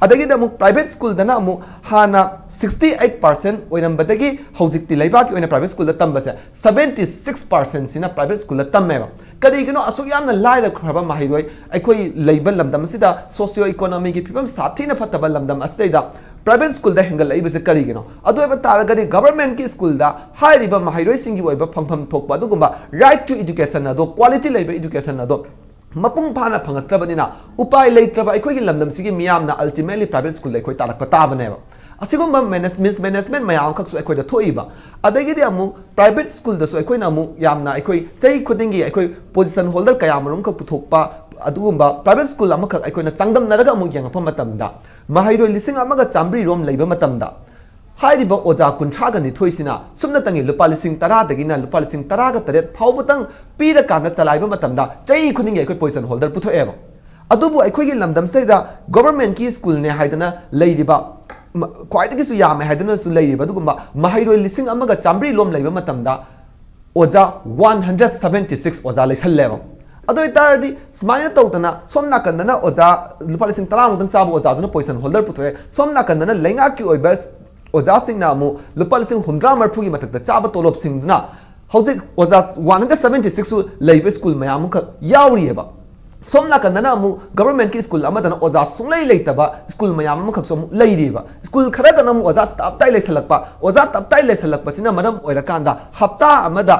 ꯑꯗꯒꯤꯗꯤ ꯑꯃꯨꯛ ꯄ꯭ꯔꯥꯏꯚꯦꯠ ꯁ꯭ꯀꯨꯜꯗꯅ ꯑꯃꯨꯛ ꯍꯥꯟꯅ sixty eight percent ꯑꯣꯏꯔꯝꯕꯗꯒꯤ ꯍꯧꯖꯤꯛꯇꯤ ꯂꯩꯕꯥꯛꯀꯤ ꯑꯣꯏꯅ ꯄ꯭ꯔꯥꯏꯚꯦꯠ ꯁ꯭ꯀꯨꯜꯗ ꯇꯝꯕꯁꯦ seventy six percentꯁꯤꯅ ꯄ꯭ꯔꯥꯏꯚꯦꯠ ꯁ꯭ꯀꯨꯜꯗ ꯇꯝꯃꯦꯕ꯫ ꯀꯔꯤꯒꯤꯅꯣ ꯑꯁꯨꯛ ꯌꯥꯝꯅ ꯂꯥꯏꯔꯈ꯭ꯔꯕ ꯃꯍꯩꯔꯣꯏ ꯑꯩꯈꯣꯏ ꯂꯩꯕ ꯂꯝꯗꯝ ꯑꯁꯤꯗ, ꯁꯣꯁꯤꯌꯣ ꯏꯀꯣꯅꯣꯃꯤꯒꯤ ꯐꯤꯕꯝ ꯁꯥꯊꯤꯅ ꯐꯠꯇꯕ ꯂꯝꯗꯝ ꯑꯁꯤꯗꯩꯗ ꯄ꯭ꯔꯥꯏꯚꯦꯠ ꯁ꯭ꯀꯨꯜꯗ ꯍꯦꯟꯒꯠꯂꯛꯏꯕꯁꯦ ꯀꯔꯤꯒꯤꯅꯣ? ꯑꯗꯨ ꯑꯣꯏꯕ ꯇꯥꯔꯒꯗꯤ ꯒꯣꯕꯔꯃꯦꯟꯠꯀꯤ ꯁ꯭ꯀꯨꯜꯗ ꯍꯥꯏꯔꯤꯕ ꯃꯍꯩꯔꯣꯏꯁꯤꯡꯒꯤ ꯑꯣꯏꯕ ꯐꯪꯐꯝ ꯊꯣꯛꯄ ꯑꯗꯨꯒꯨꯝꯕ right to education ꯑꯗꯣ, ꯀ꯭ꯋꯥꯂꯤꯇꯤ ꯂꯩꯕ ꯏꯗꯨꯀꯦꯁꯟ ꯑꯗꯣ ꯃꯄꯨꯡ ꯐꯥꯅ ꯐꯪꯉꯛꯇ꯭ꯔꯕꯅꯤꯅ, ꯎꯄꯥꯏ ꯂꯩꯇ꯭ꯔꯕ ꯑꯩꯈꯣꯏꯒꯤ ꯂꯝꯗꯝꯁꯤꯒꯤ ꯃꯤꯌꯥꯝꯅ ultimately ꯄ꯭ꯔꯥꯏꯚꯦꯠ ꯁ꯭ꯀꯨꯜꯗ ꯑꯩꯈꯣꯏ ꯇꯥꯔꯛꯄ ꯇꯥꯕꯅꯦꯕ꯫ ꯑꯁꯤꯒꯨꯝꯕ ꯃꯦꯅꯦꯖ-, ꯃꯤꯁꯃꯦꯅꯦꯖꯃꯦꯟꯠ ꯃꯌꯥꯝ ꯑꯃꯈꯛꯁꯨ ꯑꯩꯈꯣꯏꯗ ꯊꯣꯛꯏꯕ꯫ ꯑꯗꯒꯤꯗꯤ ꯑꯃꯨꯛ ꯄ꯭ꯔꯥꯏꯚꯦꯠ ꯁ꯭ꯀꯨꯜꯗꯁꯨ ꯑꯩꯈꯣꯏꯅ ꯑꯃꯨꯛ ꯌꯥꯝꯅ, ꯑꯩꯈꯣꯏ ꯆꯍꯤ ꯈꯨꯗꯤꯡꯒꯤ ꯑꯩꯈꯣꯏ ꯄꯣꯖꯤꯁꯟ ꯍꯣꯜꯗꯔ ꯀꯌꯥ ꯃꯔꯨꯝ ꯑꯃꯈꯛ ꯄꯨꯊꯣꯛꯄ, ꯑꯗꯨꯒꯨꯝꯕ ꯄ꯭ꯔꯥꯏꯚꯦꯠ ꯁ꯭ꯀꯨꯜ ꯑꯃꯈꯛ ꯑꯩꯈꯣꯏꯅ ꯆꯥꯡꯗꯝꯅꯔꯒ ꯑꯃꯨꯛ ꯌꯦꯡꯉꯛꯄ ꯃꯇꯝꯗ, ꯃꯍꯩꯔꯣꯏ ꯂꯤꯁꯤꯡ ꯑꯃꯒ ꯆꯥꯃꯔꯤ ꯔꯣꯝ ꯂꯩꯕ ꯃꯇꯝꯗ, ꯍꯥꯏꯔꯤꯕ ꯑꯣꯖꯥ ꯀꯨꯟꯊ꯭ꯔꯥꯒ ꯅꯤꯊꯣꯏꯁꯤꯅ ꯁꯨꯞꯅꯇꯪꯒꯤ ꯂꯨꯄꯥ ꯂꯤꯁꯤꯡ ꯇꯔꯥꯗꯒꯤꯅ ꯂꯨꯄꯥ ꯂꯤꯁꯤꯡ ꯇꯔꯥꯒ ꯇꯔꯦꯠ ꯐꯥꯎꯕꯇꯪ ꯄꯤꯔꯀꯥꯟꯗ ꯆꯂꯥꯏꯕ ꯃꯇꯝꯗ, ꯆꯍꯤ ꯈꯨꯗꯤꯡꯒꯤ ꯑꯩꯈꯣꯏ ꯄꯣꯖꯤꯁꯟ ꯍꯣꯜꯗꯔ ꯄꯨꯊꯣꯛꯑꯦꯕ꯫ ꯑꯗꯨꯕꯨ ꯑꯩꯈꯣꯏꯒꯤ ꯂꯝꯗꯝꯁꯤꯗꯩꯗ ꯒꯣꯕꯔꯃꯦꯟꯠꯀꯤ ꯁ꯭ꯀꯨꯜꯅꯦ ꯍꯥꯏꯗꯅ ꯂꯩꯔꯤꯕ ꯈ꯭ꯋꯥꯏꯗꯒꯤꯁꯨ ꯌꯥꯝꯃꯦ ꯍꯥꯏꯗꯨꯅꯁꯨ ꯂꯩꯔꯤꯕ ꯑꯗꯨꯒꯨꯝꯕ ꯃꯍꯩꯔꯣꯏ ꯂꯤꯁꯤꯡ ꯑꯃꯒ ꯆꯥꯃꯔꯤ ꯂꯣꯝ ꯂꯩꯕ ꯃꯇꯝꯗ ꯑꯣꯖꯥ ꯋꯥꯟ ꯍꯟꯗ꯭ꯔꯦꯠ ꯁꯕꯦꯟꯇꯤ ꯁꯤꯛꯁ ꯑꯣꯖꯥ ꯂꯩꯁꯜꯂꯦꯕ꯫ ꯑꯗꯨ ꯑꯣꯏꯇꯥꯔꯗꯤ ꯁꯨꯃꯥꯏꯅ ꯇꯧꯗꯅ ꯁꯣꯝ ꯅꯥꯀꯟꯗꯅ ꯑꯣꯖꯥ ꯂꯨꯄꯥ ꯂꯤꯁꯤꯡ ꯇꯔꯥꯃꯨꯛꯇꯪ ꯆꯥꯕ ꯑꯣꯖꯥꯗꯨꯅ ꯄꯣꯖꯤꯁꯟ ꯍꯣꯜꯗꯔ ꯄꯨꯊꯣꯛꯑꯦ, ꯁꯣꯝ ꯅꯥꯀꯟꯗꯅ ꯂꯩꯉꯥꯛꯀꯤ ꯑꯣꯏꯕ ꯑꯣꯖꯥꯁꯤꯡꯅ ꯑꯃꯨꯛ ꯂꯨꯄꯥ ꯂꯤꯁꯤꯡ ꯍꯨꯝꯗ꯭ꯔꯥ ꯃꯔꯤꯐꯨꯒꯤ ꯃꯊꯛꯇ ꯆꯥꯕ ꯇꯣꯂꯣꯞꯁꯤꯡꯗꯨꯅ ꯍꯧꯖꯤꯛ ꯑꯣꯖꯥ ꯋꯥꯟ ꯍꯟꯗ꯭ꯔꯦꯠ ꯁꯕꯦꯟꯇꯤ ꯁꯤꯛꯁꯁꯨ ꯂꯩꯕ ꯁ꯭ꯀꯨꯜ ꯃꯌꯥꯝ ꯑꯃꯈꯛ ꯌꯥꯎꯔꯤꯑꯕ꯫ ꯁꯣꯝ ꯅꯥꯀꯟꯗꯅ ꯑꯃꯨꯛ ꯒꯕꯔꯃꯦꯟꯠꯀꯤ ꯁ꯭ꯀꯨꯜ ꯑꯃꯗꯅ ꯑꯣꯖꯥ ꯁꯨꯡꯂꯩ ꯂꯩꯇꯕ ꯁ꯭ꯀꯨꯜ ꯃꯌꯥꯝ ꯑꯃꯈꯛꯁꯨ ꯑꯃꯨꯛ ꯂꯩꯔꯤꯕ꯫ ꯁ꯭ꯀꯨꯜ ꯈꯔꯗꯅ ꯑꯃꯨꯛ ꯑꯣꯖꯥ ꯇꯞꯇꯥꯏ ꯂꯩꯁꯜꯂꯛꯄ꯫ ꯑꯣꯖꯥ ꯇꯞꯇꯥꯏ ꯂꯩꯁꯜꯂꯛꯄꯁꯤꯅ ꯃꯔꯝ ꯑꯣꯏꯔꯀꯥꯟꯗ ꯍꯞꯇꯥ ꯑꯃꯗ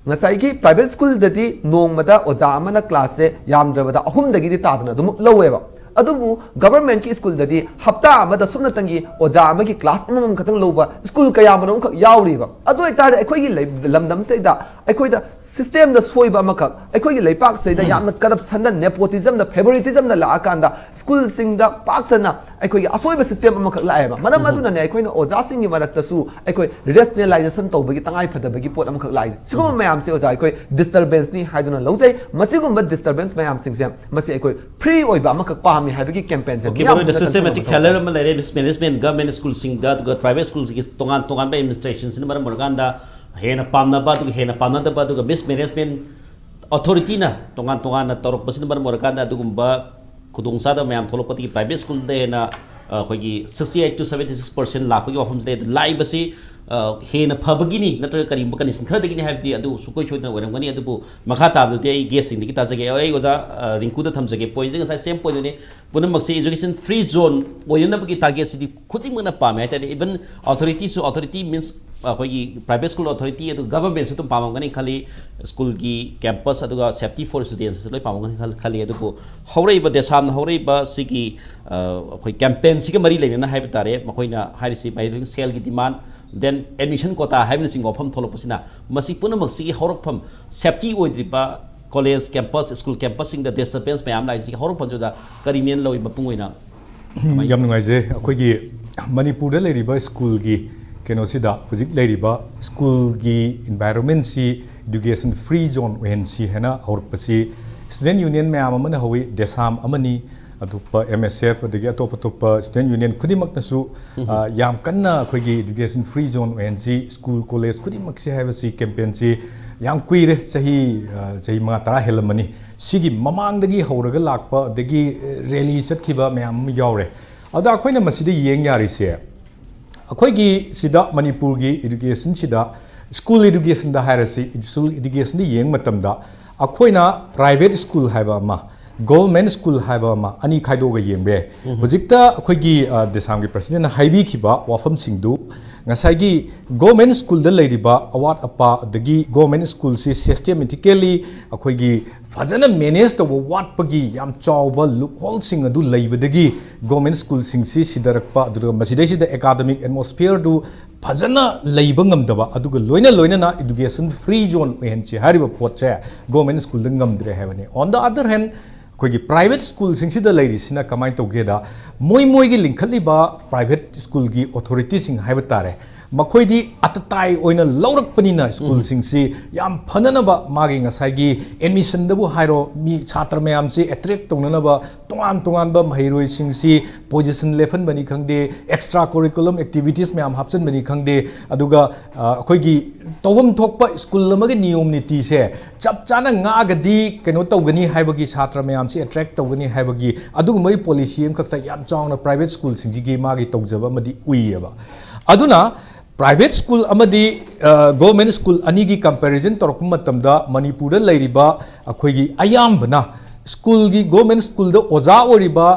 ꯉꯁꯥꯏꯒꯤ ꯄ꯭ꯔꯥꯏꯚꯦꯠ ꯁ꯭ꯀꯨꯜꯗꯗꯤ ꯅꯣꯡꯃꯗ ꯑꯣꯖꯥ ꯑꯃꯅ ꯀ꯭ꯂꯥꯁꯁꯦ ꯌꯥꯝꯗ꯭ꯔꯕꯗ ꯑꯍꯨꯝꯗꯒꯤꯗꯤ ꯇꯥꯗꯅ ꯑꯗꯨꯝ ꯂꯧꯋꯦꯕ꯫ ꯑꯗꯨꯕꯨ ꯒꯕꯔꯃꯦꯟꯠꯀꯤ ꯁ꯭ꯀꯨꯜꯗꯗꯤ ꯍꯞꯇꯥ ꯑꯃꯗ ꯁꯨꯞꯅꯇꯪꯒꯤ ꯑꯣꯖꯥ ꯑꯃꯒꯤ ꯀ꯭ꯂꯥꯁ ꯑꯃꯃꯝ ꯈꯛꯇꯪ ꯂꯧꯕ ꯁ꯭ꯀꯨꯜ ꯀꯌꯥ ꯃꯔꯨꯝ ꯑꯃꯈꯛ ꯌꯥꯎꯔꯤꯕ꯫ ꯑꯗꯨ ꯑꯣꯏꯇꯥꯔꯗꯤ ꯑꯩꯈꯣꯏꯒꯤ ꯂꯩ-, ꯂꯝꯗꯝꯁꯤꯗꯩꯗ ꯑꯩꯈꯣꯏꯗ ꯁꯤꯁꯇꯦꯝꯗ ꯁꯣꯏꯕ ꯑꯃꯈꯛ, ꯑꯩꯈꯣꯏꯒꯤ ꯂꯩꯄꯥꯛꯁꯤꯗꯩꯗ ꯌꯥꯝꯅ ꯀꯔꯞꯁꯟꯗ, ꯅꯦꯄꯣꯇꯤꯖꯝꯗ, ꯐꯦꯕꯣꯔꯤꯇꯤꯖꯝꯗ ꯂꯥꯛꯑꯀꯥꯟꯗ ꯁ꯭ꯀꯨꯜꯁꯤꯡꯗ ꯄꯥꯛ ꯁꯟꯅ ꯑꯩꯈꯣꯏꯒꯤ ꯑꯁꯣꯏꯕ ꯁꯤꯁꯇꯦꯝ ꯑꯃꯈꯛ ꯂꯥꯛꯑꯦꯕ꯫ ꯃꯔꯝ ꯑꯗꯨꯅꯅꯦ ꯑꯩꯈꯣꯏꯅ ꯑꯣꯖꯥꯁꯤꯡꯒꯤ ꯃꯔꯛꯇꯁꯨ ꯑꯩꯈꯣꯏ ꯔꯦꯁꯅꯦꯂꯥꯏꯖꯦꯁꯟ ꯇꯧꯕꯒꯤ ꯇꯉꯥꯏ ꯐꯗꯕꯒꯤ ꯄꯣꯠ ꯑꯃꯈꯛ ꯂꯥꯛꯏꯁꯦ꯫ ꯁꯤꯒꯨꯝꯕ ꯃꯌꯥꯝꯁꯦ ꯑꯣꯖꯥ ꯑꯩꯈꯣꯏ ꯗꯤꯁꯇꯔꯕꯦꯟꯁꯅꯤ ꯍꯥꯏꯗꯨꯅ ꯂꯧꯖꯩ꯫ ꯃꯁꯤꯒꯨꯝꯕ ꯗꯤꯁꯇꯔꯕꯦꯟꯁ ꯃꯌꯥꯝꯁꯤꯡꯁꯦ ꯃꯁꯤ ꯑꯩꯈꯣꯏ ꯐ꯭ꯔꯤ ꯑꯣꯏꯕ ꯑꯃꯈꯛ ꯄꯥꯝꯃꯤ ꯍꯥꯏꯕꯒꯤ ꯀꯦꯝꯄꯦꯟꯁꯦ ꯑꯣꯀꯦ, ꯃꯔꯨꯑꯣꯏꯅ ꯁꯤꯁꯇꯦꯃꯦꯇꯤꯛ ꯐꯦꯂꯔ ꯑꯃ ꯂꯩꯔꯦ꯫ ꯃꯤꯁꯃꯦꯅꯦꯖꯃꯦꯟ, ꯒꯚꯔꯟꯃꯦꯟꯠ ꯁ꯭ꯀꯨꯜꯁꯤꯡꯗ ꯑꯗꯨꯒ ꯄ꯭ꯔꯥꯏꯚꯦꯠ ꯁ꯭ꯀꯨꯜꯁꯤꯡꯒꯤ ꯇꯣꯉꯥꯟ ꯇꯣꯉꯥꯟꯕ ꯑꯦꯗꯃꯤꯅꯤꯁꯇ꯭ꯔꯦꯁꯟꯁꯤꯅ ꯃꯔꯝ ꯑꯣꯏꯔꯀꯥꯟꯗ ꯍꯦꯟꯅ ꯄꯥꯝꯅꯕ ꯑꯗꯨꯒ ꯍꯦꯟꯅ ꯄꯥꯝꯅꯗꯕ ꯑꯗꯨꯒ ꯃꯤꯁꯃꯦꯅꯦꯖꯃꯦꯟ ꯑꯣꯊꯣꯔꯤꯇꯤꯅ ꯇꯣꯉꯥꯟ ꯇꯣꯉꯥꯟꯅ ꯇꯧꯔꯛꯄꯁꯤꯅ ꯃꯔꯝ ꯑꯣꯏꯔꯀꯥꯟꯗ ꯑꯗꯨꯒꯨꯝꯕ ꯈꯨꯗꯣꯡꯆꯥꯗꯕ ꯃꯌꯥꯝ ꯊꯣꯛꯂꯛꯄꯗꯒꯤ ꯄ꯭ꯔꯥꯏꯚꯦꯠ ꯁ꯭ꯀꯨꯜꯗ ꯍꯦꯟꯅ, ꯑ, ꯑꯩꯈꯣꯏꯒꯤ sixty eight to seventy six percent ꯂꯥꯛꯄꯒꯤ ꯋꯥꯐꯝꯁꯤ ꯂꯩ꯫ ꯑꯗꯨ ꯂꯥꯛꯏꯕꯁꯤ, ꯑ, ꯍꯦꯟꯅ ꯐꯕꯒꯤꯅꯤ ꯅꯠꯇ꯭ꯔꯒ ꯀꯔꯤꯒꯨꯝꯕ ꯀꯟꯗꯤꯁꯟ ꯈꯔꯗꯒꯤꯅꯤ ꯍꯥꯏꯕꯗꯤ ꯑꯗꯨ ꯁꯨꯡꯁꯣꯏ ꯁꯣꯏꯗꯅ ꯑꯣꯏꯔꯝꯒꯅꯤ꯫ ꯑꯗꯨꯕꯨ ꯃꯈꯥ ꯇꯥꯕꯗꯨꯗꯤ ꯑꯩ ꯒꯦꯁꯁꯤꯡꯗꯒꯤ ꯇꯥꯖꯒꯦ꯫ ꯑꯩ ꯑꯣꯖꯥ, ꯑ, ꯔꯤꯡꯀꯨꯗ ꯊꯝꯖꯒꯦ꯫ ꯄꯣꯏꯟꯁꯦ ꯉꯁꯥꯏ ꯁꯦꯝ ꯄꯣꯏꯟꯗꯨꯅꯤ꯫ ꯄꯨꯝꯅꯃꯛꯁꯦ education free zone ꯑꯣꯏꯅꯅꯕꯒꯤ ꯇꯥꯔꯒꯦꯠꯁꯤꯗꯤ ꯈꯨꯗꯤꯡꯃꯛꯅ ꯄꯥꯝꯃꯦ ꯍꯥꯏꯇꯥꯔꯦ꯫ Even ꯑꯣꯊꯣꯔꯤꯇꯤꯁꯨ, ꯑꯣꯊꯣꯔꯤꯇꯤ ꯃꯤꯟꯁ ꯑꯩꯈꯣꯏꯒꯤ ꯄ꯭ꯔꯥꯏꯚꯦꯠ ꯁ꯭ꯀꯨꯜ ꯑꯣꯊꯣꯔꯤꯇꯤ ꯑꯗꯨꯒ ꯒꯚꯔꯟꯃꯦꯟꯠꯁꯨ ꯑꯗꯨꯝ ꯄꯥꯝꯃꯝꯒꯅꯤ ꯈꯜꯂꯤ꯫ ꯁ꯭ꯀꯨꯜꯒꯤ ꯀꯦꯝꯄꯁ ꯑꯗꯨꯒ safety for students ꯂꯣꯏ ꯄꯥꯝꯃꯝꯒꯅꯤ ꯈꯜ-, ꯈꯜꯂꯤ꯫ ꯑꯗꯨꯕꯨ ꯍꯧꯔꯛꯏꯕ ꯗꯦꯁꯥꯝꯅ ꯍꯧꯔꯛꯏꯕ ꯁꯤꯒꯤ, ꯑ, ꯑꯩꯈꯣꯏ ꯀꯦꯝꯄꯦꯟꯁꯤꯒ ꯃꯔꯤ ꯂꯩꯅꯅ ꯍꯥꯏꯕ ꯇꯥꯔꯦ, ꯃꯈꯣꯏꯅ ꯍꯥꯏꯔꯤꯁꯤ ꯃꯍꯩꯔꯣꯏ ꯁꯦꯜꯒꯤ ꯗꯤꯃꯥꯟ, then admission quota ꯍꯥꯏꯕꯅꯆꯤꯡꯕ ꯋꯥꯐꯝ ꯊꯣꯛꯂꯛꯄꯁꯤꯅ ꯃꯁꯤ ꯄꯨꯝꯅꯃꯛꯁꯤꯒꯤ ꯍꯧꯔꯛꯐꯝ safety ꯑꯣꯏꯗ꯭ꯔꯤꯕ ꯀꯣꯂꯦꯖ ꯀꯦꯝꯄꯁ, ꯁ꯭ꯀꯨꯜ ꯀꯦꯝꯄꯁꯁꯤꯡꯗ ꯗꯤꯁꯇꯔꯕꯦꯟꯁ ꯃꯌꯥꯝ ꯂꯥꯛꯏꯁꯤꯒꯤ ꯍꯧꯔꯛꯐꯝꯁꯦ ꯑꯣꯖꯥ ꯀꯔꯤꯅꯦꯅ ꯂꯧꯏ ꯃꯄꯨꯡ ꯑꯣꯏꯅ? ꯌꯥꯝ ꯅꯨꯡꯉꯥꯏꯖꯩ꯫ ꯑꯩꯈꯣꯏꯒꯤ ꯃꯅꯤꯄꯨꯔꯗ ꯂꯩꯔꯤꯕ ꯁ꯭ꯀꯨꯜꯒꯤ ꯀꯩꯅꯣꯁꯤꯗ ꯍꯧꯖꯤꯛ ꯂꯩꯔꯤꯕ ꯁ꯭ꯀꯨꯜꯒꯤ ꯏꯟꯚꯥꯏꯔꯣꯟꯃꯦꯟꯁꯤ education free zone ꯑꯣꯏꯍꯟꯁꯤ ꯍꯥꯏꯅ ꯍꯧꯔꯛꯄꯁꯤ ꯁ꯭ꯇꯨꯗꯦꯟ ꯌꯨꯅꯤꯌꯟ ꯃꯌꯥꯝ ꯑꯃꯅ ꯍꯧꯋꯤ, ꯗꯦꯁꯥꯝ ꯑꯃꯅꯤ, ꯑꯇꯣꯞꯄ M S F ꯑꯗꯒꯤ ꯑꯇꯣꯞ ꯑꯇꯣꯞꯄ student union ꯈꯨꯗꯤꯡꯃꯛꯅꯁꯨ, ꯑ, ꯌꯥꯝ ꯀꯟꯅ ꯑꯩꯈꯣꯏꯒꯤ education free zone ꯑꯣꯏꯍꯟꯁꯤ, school college ꯈꯨꯗꯤꯡꯃꯛꯁꯦ ꯍꯥꯏꯕꯁꯤ campaignꯁꯤ ꯌꯥꯝ ꯀꯨꯏꯔꯦ, ꯆꯍꯤ, ꯑ, ꯆꯍꯤ ꯃꯉꯥ ꯇꯔꯥ ꯍꯦꯜꯂꯝꯃꯅꯤ꯫ ꯁꯤꯒꯤ ꯃꯃꯥꯡꯗꯒꯤ ꯍꯧꯔꯒ ꯂꯥꯛꯄ ꯑꯗꯒꯤ, ꯑ, rally ꯆꯠꯈꯤꯕ ꯃꯌꯥꯝ ꯑꯃ ꯌꯥꯎꯔꯦ꯫ ꯑꯗ ꯑꯩꯈꯣꯏꯅ ꯃꯁꯤꯗ ꯌꯦꯡ ꯌꯥꯔꯤꯁꯦ, ꯑꯩꯈꯣꯏꯒꯤ ꯁꯤꯗ ꯃꯅꯤꯄꯨꯔꯒꯤ educationꯁꯤꯗ, school educationꯗ ꯍꯥꯏꯔꯁꯤ, school educationꯗ ꯌꯦꯡꯕ ꯃꯇꯝꯗ ꯑꯩꯈꯣꯏꯅ private school ꯍꯥꯏꯕ ꯑꯃ, government school ꯍꯥꯏꯕ ꯑꯃ, ꯑꯅꯤ ꯈꯥꯏꯗꯣꯛꯑꯒ ꯌꯦꯡꯕ ꯌꯥꯏ꯫ ꯍꯧꯖꯤꯛꯇ ꯑꯩꯈꯣꯏꯒꯤ, ꯑ, ꯗꯦꯁꯥꯝꯒꯤ presidentꯅ ꯍꯥꯏꯕꯤꯈꯤꯕ ꯋꯥꯐꯝꯁꯤꯡꯗꯨ, ꯉꯁꯥꯏꯒꯤ government schoolꯗ ꯂꯩꯔꯤꯕ ꯑꯋꯥꯠ ꯑꯄꯥ, ꯑꯗꯒꯤ government schoolꯁꯤ systematically ꯑꯩꯈꯣꯏꯒꯤ ꯐꯖꯅ manage ꯇꯧꯕ ꯋꯥꯠꯄꯒꯤ ꯌꯥꯝ ꯆꯥꯎꯕ loopholeꯁꯤꯡ ꯑꯗꯨ ꯂꯩꯕꯗꯒꯤ government schoolꯁꯤꯡꯁꯤ ꯁꯤꯊꯔꯛꯄ, ꯑꯗꯨꯒ ꯃꯁꯤꯗꯩꯁꯤꯗ academic atmosphereꯗꯨ ꯐꯖꯅ ꯂꯩꯕ ꯉꯝꯗꯕ, ꯑꯗꯨꯒ ꯂꯣꯏꯅ ꯂꯣꯏꯅꯅ education free zone ꯑꯣꯏꯍꯟꯁꯤ ꯍꯥꯏꯔꯤꯕ ꯄꯣꯠꯁꯦ government schoolꯗ ꯉꯝꯗ꯭ꯔꯦ ꯍꯥꯏꯕꯅꯤ꯫ On the other hand, ꯑꯩꯈꯣꯏꯒꯤ private schoolꯁꯤꯡꯁꯤꯗ ꯂꯩꯔꯤꯁꯤꯅ ꯀꯃꯥꯏꯅ ꯇꯧꯒꯦꯗ, ꯃꯣꯏ ꯃꯣꯏꯒꯤ ꯂꯤꯡꯈꯠꯂꯤꯕ private schoolꯒꯤ authorityꯁꯤꯡ ꯍꯥꯏꯕ ꯇꯥꯔꯦ, ꯃꯈꯣꯏꯗꯤ ꯑꯇꯇꯥꯏ ꯑꯣꯏꯅ ꯂꯧꯔꯛꯄꯅꯤꯅ schoolꯁꯤꯡꯁꯤ ꯌꯥꯝ ꯐꯅꯅꯕ, ꯃꯥꯒꯤ ꯉꯁꯥꯏꯒꯤ admissionꯗꯕꯨ ꯍꯥꯏꯔꯣ, ꯃꯤ ꯁꯥꯇ꯭ꯔ ꯃꯌꯥꯝꯁꯤ attract ꯇꯧꯅꯅꯕ ꯇꯣꯉꯥꯟ ꯇꯣꯉꯥꯟꯕ ꯃꯍꯩꯔꯣꯏꯁꯤꯡꯁꯤ position ꯂꯦꯞꯍꯟꯕꯅꯤ ꯈꯪꯗꯦ, extra curriculum activities ꯃꯌꯥꯝ ꯍꯥꯞꯆꯤꯟꯕꯅꯤ ꯈꯪꯗꯦ, ꯑꯗꯨꯒ, ꯑ, ꯑꯩꯈꯣꯏꯒꯤ ꯇꯧꯐꯝ ꯊꯣꯛꯄ school ꯑꯃꯒꯤ ꯅꯤꯌꯣꯝ ꯅꯤꯇꯤꯁꯦ ꯆꯞ ꯆꯥꯅ ꯉꯥꯛꯑꯒꯗꯤ ꯀꯩꯅꯣ ꯇꯧꯒꯅꯤ ꯍꯥꯏꯕꯒꯤ, ꯁꯥꯇ꯭ꯔ ꯃꯌꯥꯝꯁꯤ attract ꯇꯧꯒꯅꯤ ꯍꯥꯏꯕꯒꯤ ꯑꯗꯨꯒꯨꯝꯕꯒꯤ policy ꯑꯃꯈꯛꯇ ꯌꯥꯝ ꯆꯥꯎꯅ private schoolꯁꯤꯡꯁꯤꯒꯤ ꯃꯥꯒꯤ ꯇꯧꯖꯕ ꯑꯃꯗꯤ ꯎꯏꯌꯦꯕ꯫ ꯑꯗꯨꯅ private school ꯑꯃꯗꯤ, ꯑ, government school ꯑꯅꯤꯒꯤ comparison ꯇꯧꯔꯛꯄ ꯃꯇꯝꯗ ꯃꯅꯤꯄꯨꯔꯗ ꯂꯩꯔꯤꯕ ꯑꯩꯈꯣꯏꯒꯤ ꯑꯌꯥꯝꯕꯅ schoolꯒꯤ, government schoolꯗ ꯑꯣꯖꯥ ꯑꯣꯏꯔꯤꯕ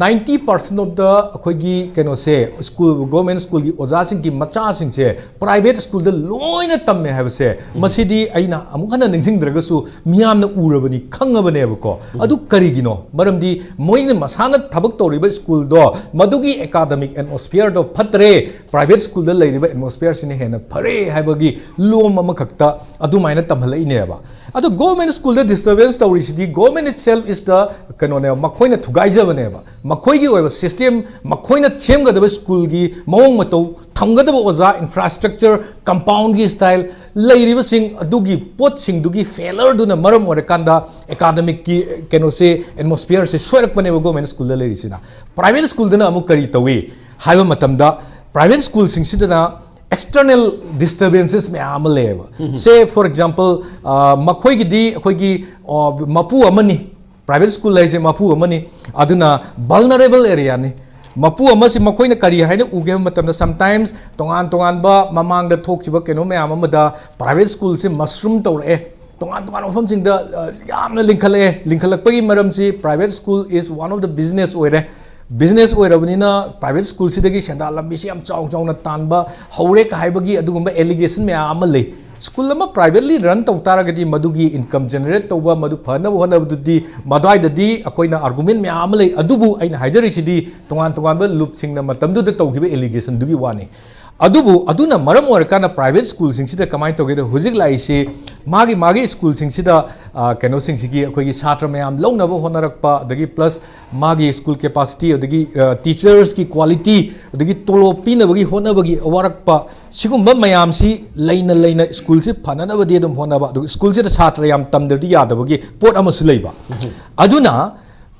ninety percent of the ꯑꯩꯈꯣꯏꯒꯤ ꯀꯩꯅꯣꯁꯦ, school, government schoolꯒꯤ ꯑꯣꯖꯥꯁꯤꯡꯒꯤ ꯃꯆꯥꯁꯤꯡꯁꯦ private schoolꯗ ꯂꯣꯏꯅ ꯇꯝꯃꯦ ꯍꯥꯏꯕꯁꯦ, ꯃꯁꯤꯗꯤ ꯑꯩꯅ ꯑꯃꯨꯛ ꯍꯟꯅ ꯅꯤꯡꯁꯤꯡꯗ꯭ꯔꯒꯁꯨ ꯃꯤꯌꯥꯝꯅ ꯎꯔꯕꯅꯤ, ꯈꯪꯉꯕꯅꯦꯕꯀꯣ꯫ ꯑꯗꯨ ꯀꯔꯤꯒꯤꯅꯣ? ꯃꯔꯝꯗꯤ ꯃꯣꯏꯅ ꯃꯁꯥꯅ ꯊꯕꯛ ꯇꯧꯔꯤꯕ schoolꯗꯣ, ꯃꯗꯨꯒꯤ academic atmosphereꯗꯣ ꯐꯠꯇ꯭ꯔꯦ, private schoolꯗ ꯂꯩꯔꯤꯕ atmosphereꯁꯤꯅ ꯍꯦꯟꯅ ꯐꯔꯦ ꯍꯥꯏꯕꯒꯤ ꯂꯣꯝ ꯑꯃꯈꯛꯇ ꯑꯗꯨꯃꯥꯏꯅ ꯇꯝꯍꯜꯂꯛꯏꯅꯦꯕ꯫ ꯑꯗꯣ government schoolꯗ disturbance ꯇꯧꯔꯤꯁꯤꯗꯤ government itself is the ꯀꯩꯅꯣꯅꯦꯕ, ꯃꯈꯣꯏꯅ ꯊꯨꯒꯥꯏꯖꯕꯅꯦꯕ꯫ ꯃꯈꯣꯏꯒꯤ ꯑꯣꯏꯕ system, ꯃꯈꯣꯏꯅ ꯁꯦꯝꯒꯗꯕ schoolꯒꯤ ꯃꯑꯣꯡ ꯃꯇꯧ ꯊꯝꯒꯗꯕ ꯑꯣꯖꯥ, ꯏꯟꯐ꯭ꯔꯥꯁ꯭ꯇ꯭ꯔꯛꯆꯔ, ꯀꯝꯄꯥꯎꯟꯒꯤ ꯁ꯭ꯇꯥꯏꯜ, ꯂꯩꯔꯤꯕꯁꯤꯡ ꯑꯗꯨꯒꯤ ꯄꯣꯠꯁꯤꯡꯗꯨꯒꯤ ꯐꯦꯂꯔꯗꯨꯅ ꯃꯔꯝ ꯑꯣꯏꯔꯀꯥꯟꯗ ꯑꯦꯀꯥꯗꯃꯤꯛꯀꯤ ꯀꯩꯅꯣꯁꯦ, ꯑꯦꯠꯃꯣꯁꯐꯤꯌꯔꯁꯦ ꯁꯣꯏꯔꯛꯄꯅꯦꯕ ꯒꯣꯔꯃꯦꯟ ꯁ꯭ꯀꯨꯜꯗ ꯂꯩꯔꯤꯁꯤꯅ꯫ ꯄ꯭ꯔꯥꯏꯚꯦꯠ ꯁ꯭ꯀꯨꯜꯗꯅ ꯑꯃꯨꯛ ꯀꯔꯤ ꯇꯧꯏ ꯍꯥꯏꯕ ꯃꯇꯝꯗ, ꯄ꯭ꯔꯥꯏꯚꯦꯠ ꯁ꯭ꯀꯨꯜꯁꯤꯡꯁꯤꯗꯅ ꯑꯦꯛꯁꯇꯔꯅꯦꯜ ꯗꯤꯁꯇꯔꯕꯦꯟꯁꯦꯁ ꯃꯌꯥꯝ ꯑꯃ ꯂꯩꯌꯦꯕ꯫ ꯁꯦ, ꯐꯣꯔ ꯑꯦꯛꯖꯥꯝꯄꯜ, ꯃꯈꯣꯏꯒꯤꯗꯤ ꯑꯩꯈꯣꯏꯒꯤ, ꯑ, ꯃꯄꯨ ꯑꯃꯅꯤ꯫ ꯄ꯭ꯔꯥꯏꯚꯦꯠ ꯁ꯭ꯀꯨꯜ ꯍꯥꯏꯁꯦ ꯃꯄꯨ ꯑꯃꯅꯤ꯫ ꯑꯗꯨꯅ ꯚꯜꯅꯔꯦꯕꯜ ꯑꯦꯔꯤꯌꯥꯅꯤ꯫ ꯃꯄꯨ ꯑꯃꯁꯤ ꯃꯈꯣꯏꯅ ꯀꯔꯤ ꯍꯥꯏꯅ ꯎꯒꯦ ꯍꯥꯏꯕ ꯃꯇꯝꯗ, ꯁꯝꯇꯥꯏꯝꯁ ꯇꯣꯉꯥꯟ ꯇꯣꯉꯥꯟꯕ ꯃꯃꯥꯡꯗ ꯊꯣꯛꯈꯤꯕ ꯀꯩꯅꯣ ꯃꯌꯥꯝ ꯑꯃꯗ ꯄ꯭ꯔꯥꯏꯚꯦꯠ ꯁ꯭ꯀꯨꯜꯁꯤ ꯃꯁꯔꯨꯝ ꯇꯧꯔꯛꯑꯦ꯫ ꯇꯣꯉꯥꯟ ꯇꯣꯉꯥꯟꯕ ꯃꯐꯝꯁꯤꯡꯗ, ꯑ, ꯌꯥꯝꯅ ꯂꯤꯡꯈꯠꯂꯛꯑꯦ꯫ ꯂꯤꯡꯈꯠꯂꯛꯄꯒꯤ ꯃꯔꯝꯁꯤ, private school is one of the business ꯑꯣꯏꯔꯦ꯫ ꯕꯤꯖꯤꯅꯦꯁ ꯑꯣꯏꯔꯕꯅꯤꯅ, ꯄ꯭ꯔꯥꯏꯚꯦꯠ ꯁ꯭ꯀꯨꯜꯁꯤꯗꯒꯤ ꯁꯦꯟꯗꯥꯟ ꯂꯝꯕꯤꯁꯤ ꯌꯥꯝ ꯆꯥꯎ ꯆꯥꯎꯅ ꯇꯥꯟꯕ ꯍꯧꯔꯦ ꯍꯥꯏꯕꯒꯤ ꯑꯗꯨꯒꯨꯝꯕ ꯑꯦꯂꯤꯒꯦꯁꯟ ꯃꯌꯥꯝ ꯑꯃ ꯂꯩ꯫ ꯁ꯭ꯀꯨꯜ ꯑꯃ ꯄ꯭ꯔꯥꯏꯚꯦꯠꯂꯤ ꯔꯟ ꯇꯧ ꯇꯥꯔꯒꯗꯤ, ꯃꯗꯨꯒꯤ ꯏꯟꯀꯝ ꯖꯦꯅꯦꯔꯦꯠ ꯇꯧꯕ, ꯃꯗꯨ ꯐꯅꯕ ꯍꯣꯠꯅꯕꯗꯨꯗꯤ, ꯃꯗ꯭ꯋꯥꯏꯗꯗꯤ ꯑꯩꯈꯣꯏꯅ ꯑꯥꯔꯒꯨꯃꯦꯟ ꯃꯌꯥꯝ ꯑꯃ ꯂꯩ꯫ ꯑꯗꯨꯕꯨ ꯑꯩꯅ ꯍꯥꯏꯖꯔꯤꯁꯤꯗꯤ ꯇꯣꯉꯥꯟ ꯇꯣꯉꯥꯟꯕ ꯂꯨꯞꯁꯤꯡꯅ ꯃꯇꯝꯗꯨꯗ ꯇꯧꯈꯤꯕ ꯑꯦꯂꯤꯒꯦꯁꯟꯗꯨꯒꯤ ꯋꯥꯅꯤ꯫ ꯑꯗꯨꯕꯨ ꯑꯗꯨꯅ ꯃꯔꯝ ꯑꯣꯏꯔꯀꯥꯟꯗ ꯄ꯭ꯔꯥꯏꯚꯦꯠ ꯁ꯭ꯀꯨꯜꯁꯤꯡꯁꯤꯗ ꯀꯃꯥꯏꯅ ꯇꯧꯒꯦꯗ, ꯍꯧꯖꯤꯛ ꯂꯥꯛꯏꯁꯤ ꯃꯥꯒꯤ ꯃꯥꯒꯤ ꯁ꯭ꯀꯨꯜꯁꯤꯡꯁꯤꯗ, ꯑ, ꯀꯩꯅꯣꯁꯤꯡꯁꯤꯒꯤ, ꯑꯩꯈꯣꯏꯒꯤ ꯁꯥꯇ꯭ꯔ ꯃꯌꯥꯝ ꯂꯧꯅꯕ ꯍꯣꯠꯅꯔꯛꯄ, ꯑꯗꯒꯤ ꯄ꯭ꯂꯁ ꯃꯥꯒꯤ ꯁ꯭ꯀꯨꯜ ꯀꯦꯄꯥꯁꯤꯇꯤ, ꯑꯗꯒꯤ, ꯑ, ꯇꯤꯆꯔꯁꯀꯤ ꯀ꯭ꯋꯥꯂꯤꯇꯤ, ꯑꯗꯒꯤ ꯇꯣꯂꯣꯞ ꯄꯤꯅꯕꯒꯤ ꯍꯣꯠꯅꯕꯒꯤ ꯋꯥꯔꯛꯄ, ꯁꯤꯒꯨꯝꯕ ꯃꯌꯥꯝꯁꯤ ꯂꯩꯅ ꯂꯩꯅ ꯁ꯭ꯀꯨꯜꯁꯤ ꯐꯅꯅꯕꯗꯤ ꯑꯗꯨꯝ ꯍꯣꯠꯅꯕ, ꯑꯗꯨꯒ ꯁ꯭ꯀꯨꯜꯁꯤꯗ ꯁꯥꯇ꯭ꯔ ꯌꯥꯝ ꯇꯝꯗ꯭ꯔꯗꯤ ꯌꯥꯗꯕꯒꯤ ꯄꯣꯠ ꯑꯃꯁꯨ ꯂꯩꯕ꯫ ꯑꯗꯨꯅ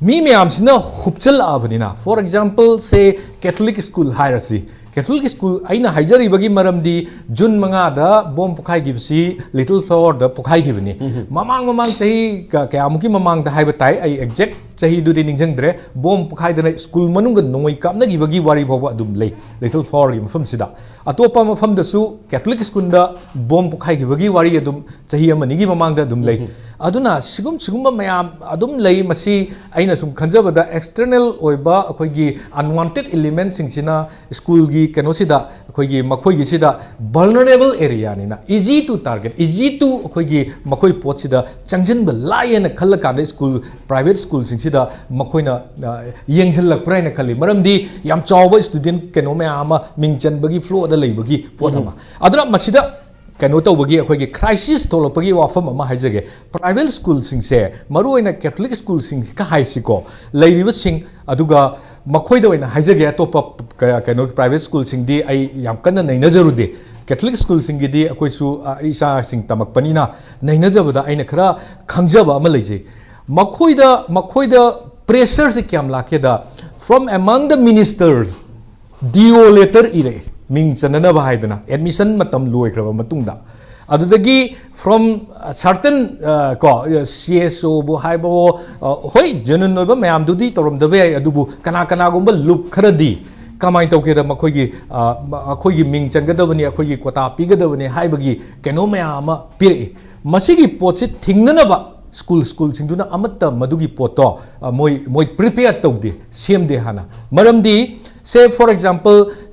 ꯃꯤ ꯃꯌꯥꯝꯁꯤꯅ ꯍꯨꯞꯆꯜꯂꯛꯑꯕꯅꯤꯅ, ꯐꯣꯔ ꯑꯦꯛꯖꯥꯝꯄꯜ, ꯁꯦ, ꯀꯦꯊꯣꯂꯤꯛ ꯁ꯭ꯀꯨꯜ ꯍꯥꯏꯔꯁꯤ꯫ ꯀꯦꯊꯣꯂꯤꯛ ꯁ꯭ꯀꯨꯜ ꯑꯩꯅ ꯍꯥꯏꯖꯔꯤꯕꯒꯤ ꯃꯔꯝꯗꯤ, ꯖꯨꯟ ꯃꯉꯥꯗ ꯕꯣꯝ ꯄꯣꯈꯥꯏꯈꯤꯕꯁꯤ ꯂꯤꯇꯜ ꯐ꯭ꯂꯥꯋꯔꯗ ꯄꯣꯈꯥꯏꯈꯤꯕꯅꯤ꯫ ꯃꯃꯥꯡ ꯃꯃꯥꯡ ꯆꯍꯤ ꯀ-, ꯀꯌꯥꯃꯨꯛꯀꯤ ꯃꯃꯥꯡꯗ ꯍꯥꯏꯕ ꯇꯥꯏ, ꯑꯩ ꯑꯦꯛꯖꯦꯛ ꯆꯍꯤꯗꯨꯗꯤ ꯅꯤꯡꯁꯤꯡꯗ꯭ꯔꯦ, ꯕꯣꯝ ꯄꯣꯈꯥꯏꯗꯅ ꯁ꯭ꯀꯨꯜ ꯃꯅꯨꯡꯗ ꯅꯣꯡꯃꯩ ꯀꯥꯞꯅꯈꯤꯕꯒꯤ ꯋꯥꯔꯤ ꯐꯥꯎꯕ ꯑꯗꯨꯝ ꯂꯩ ꯂꯤꯇꯜ ꯐ꯭ꯂꯥꯋꯔꯒꯤ ꯃꯐꯝꯁꯤꯗ꯫ ꯑꯇꯣꯞꯄ ꯃꯐꯝꯗꯁꯨ ꯀꯦꯊꯣꯂꯤꯛ ꯁ꯭ꯀꯨꯜꯗ ꯕꯣꯝ ꯄꯣꯈꯥꯏꯈꯤꯕꯒꯤ ꯋꯥꯔꯤ ꯑꯗꯨꯝ ꯆꯍꯤ ꯑꯃꯅꯤꯒꯤ ꯃꯃꯥꯡꯗ ꯑꯗꯨꯝ ꯂꯩ꯫ ꯑꯗꯨꯅ ꯁꯤꯒꯨꯝ-, ꯁꯤꯒꯨꯝꯕ ꯃꯌꯥꯝ ꯑꯗꯨꯝ ꯂꯩ꯫ ꯃꯁꯤ ꯑꯩꯅ ꯁꯨꯝ ꯈꯟꯖꯕꯗ, ꯑꯦꯛꯁꯇꯔꯅꯦꯜ ꯑꯣꯏꯕ ꯑꯩꯈꯣꯏꯒꯤ ꯑꯟꯋꯥꯟꯇꯦꯗ ꯏꯂꯤꯃꯦꯟꯁꯤꯡꯁꯤꯅ ꯁ꯭ꯀꯨꯜꯒꯤ ꯀꯩꯅꯣꯁꯤꯗ, ꯑꯩꯈꯣꯏꯒꯤ ꯃꯈꯣꯏꯒꯤꯁꯤꯗ vulnerable ꯑꯦꯔꯤꯌꯥꯅꯤꯅ, easy to target, easy to, ꯑꯩꯈꯣꯏꯒꯤ ꯃꯈꯣꯏ ꯄꯣꯠꯁꯤꯗ ꯆꯪꯁꯤꯟꯕ ꯂꯥꯏꯌꯦꯅ ꯈꯜꯂꯀꯥꯟꯗ, ꯁ꯭ꯀꯨꯜ, ꯄ꯭ꯔꯥꯏꯚꯦꯠ ꯁ꯭ꯀꯨꯜꯁꯤꯡꯁꯤꯗ ꯃꯈꯣꯏꯅ, ꯑ, ꯌꯦꯡꯁꯤꯜꯂꯛꯄ꯭ꯔꯥ ꯍꯥꯏꯅ ꯈꯜꯂꯤ꯫ ꯃꯔꯝꯗꯤ ꯌꯥꯝ ꯆꯥꯎꯕ ꯁ꯭ꯇꯨꯗꯦꯟ ꯀꯩꯅꯣ ꯃꯌꯥꯝ ꯑꯃ ꯃꯤꯡ ꯆꯟꯕꯒꯤ ꯐ꯭ꯂꯣꯗ ꯂꯩꯕꯒꯤ ꯄꯣꯠ ꯑꯃ꯫ ꯑꯗꯨꯅ ꯃꯁꯤꯗ ꯀꯩꯅꯣ ꯇꯧꯕꯒꯤ, ꯑꯩꯈꯣꯏꯒꯤ ꯀ꯭ꯔꯥꯏꯁꯤꯁ ꯊꯣꯛꯂꯛꯄꯒꯤ ꯋꯥꯐꯝ ꯑꯃ ꯍꯥꯏꯖꯒꯦ꯫ ꯄ꯭ꯔꯥꯏꯚꯦꯠ ꯁ꯭ꯀꯨꯜꯁꯤꯡꯁꯦ, ꯃꯔꯨꯑꯣꯏꯅ ꯀꯦꯊꯣꯂꯤꯛ ꯁ꯭ꯀꯨꯜꯁꯤꯡ ꯍꯥꯏꯁꯤꯀꯣ, ꯂꯩꯔꯤꯕꯁꯤꯡ, ꯑꯗꯨꯒ ꯃꯈꯣꯏꯗ ꯑꯣꯏꯅ ꯍꯥꯏꯖꯒꯦ꯫ ꯑꯇꯣꯞꯄ ꯀ- ꯀꯩꯅꯣ, ꯄ꯭ꯔꯥꯏꯚꯦꯠ ꯁ꯭ꯀꯨꯜꯁꯤꯡꯗꯤ ꯑꯩ ꯌꯥꯝ ꯀꯟꯅ ꯅꯩꯅꯖꯔꯨꯗꯦ꯫ ꯀꯦꯊꯣꯂꯤꯛ ꯁ꯭ꯀꯨꯜꯁꯤꯡꯒꯤꯗꯤ ꯑꯩꯈꯣꯏꯁꯨ, ꯑ, ꯏꯆꯥꯁꯤꯡ ꯇꯝꯃꯛꯄꯅꯤꯅ, ꯅꯩꯅꯖꯕꯗ ꯑꯩꯅ ꯈꯔ ꯈꯪꯖꯕ ꯑꯃ ꯂꯩꯖꯩ꯫ ꯃꯈꯣꯏꯗ ꯃꯈꯣꯏꯗ ꯄ꯭ꯔꯦꯁꯔꯁꯦ ꯀꯌꯥꯝ ꯂꯥꯛꯀꯦꯗ, from among the ministers, ꯗꯤ ꯑꯣ ꯂꯦꯇꯔ ꯏꯔꯛꯑꯦ, ꯃꯤꯡ ꯆꯟꯅꯅꯕ ꯍꯥꯏꯗꯅ, ꯑꯦꯗꯃꯤꯁꯟ ꯃꯇꯝ ꯂꯣꯏꯈ꯭ꯔꯕ ꯃꯇꯨꯡꯗ꯫ ꯑꯗꯨꯗꯒꯤ from certain, ꯑ, ꯀꯣ, ꯁꯤ ꯑꯦꯁ ꯑꯣꯕꯨ ꯍꯥꯏꯕꯋꯣ, ꯑ, ꯍꯣꯏ, ꯖꯦꯅꯨꯏꯟ ꯑꯣꯏꯕ ꯃꯌꯥꯝꯗꯨꯗꯤ ꯇꯧꯔꯝꯗꯕ ꯌꯥꯏ, ꯑꯗꯨꯕꯨ ꯀꯅꯥ ꯀꯅꯥꯒꯨꯝꯕ ꯂꯨꯞ ꯈꯔꯗꯤ ꯀꯃꯥꯏꯅ ꯇꯧꯒꯦꯗ, ꯃꯈꯣꯏꯒꯤ, ꯑ, ꯃ-, ꯑꯩꯈꯣꯏꯒꯤ ꯃꯤꯡ ꯆꯟꯒꯗꯕꯅꯤ, ꯑꯩꯈꯣꯏꯒꯤ ꯀꯣꯇꯥ ꯄꯤꯒꯗꯕꯅꯤ ꯍꯥꯏꯕꯒꯤ ꯀꯩꯅꯣ ꯃꯌꯥꯝ ꯑꯃ ꯄꯤꯔꯛꯏ꯫ ꯃꯁꯤꯒꯤ ꯄꯣꯠꯁꯤ ꯊꯤꯡꯅꯅꯕ ꯁ꯭ꯀꯨꯜ, ꯁ꯭ꯀꯨꯜꯁꯤꯡꯗꯨꯅ ꯑꯃꯠꯇ ꯃꯗꯨꯒꯤ ꯄꯣꯠꯇꯣ, ꯑ, ꯃꯣꯏ, ꯃꯣꯏ ꯄ꯭ꯔꯤꯄꯦꯌꯔ ꯇꯧꯗꯦ, ꯁꯦꯝꯗꯦ ꯍꯥꯟꯅ꯫ ꯃꯔꯝꯗꯤ, ꯁꯦ, ꯐꯣꯔ ꯑꯦꯛꯖꯥꯝꯄꯜ,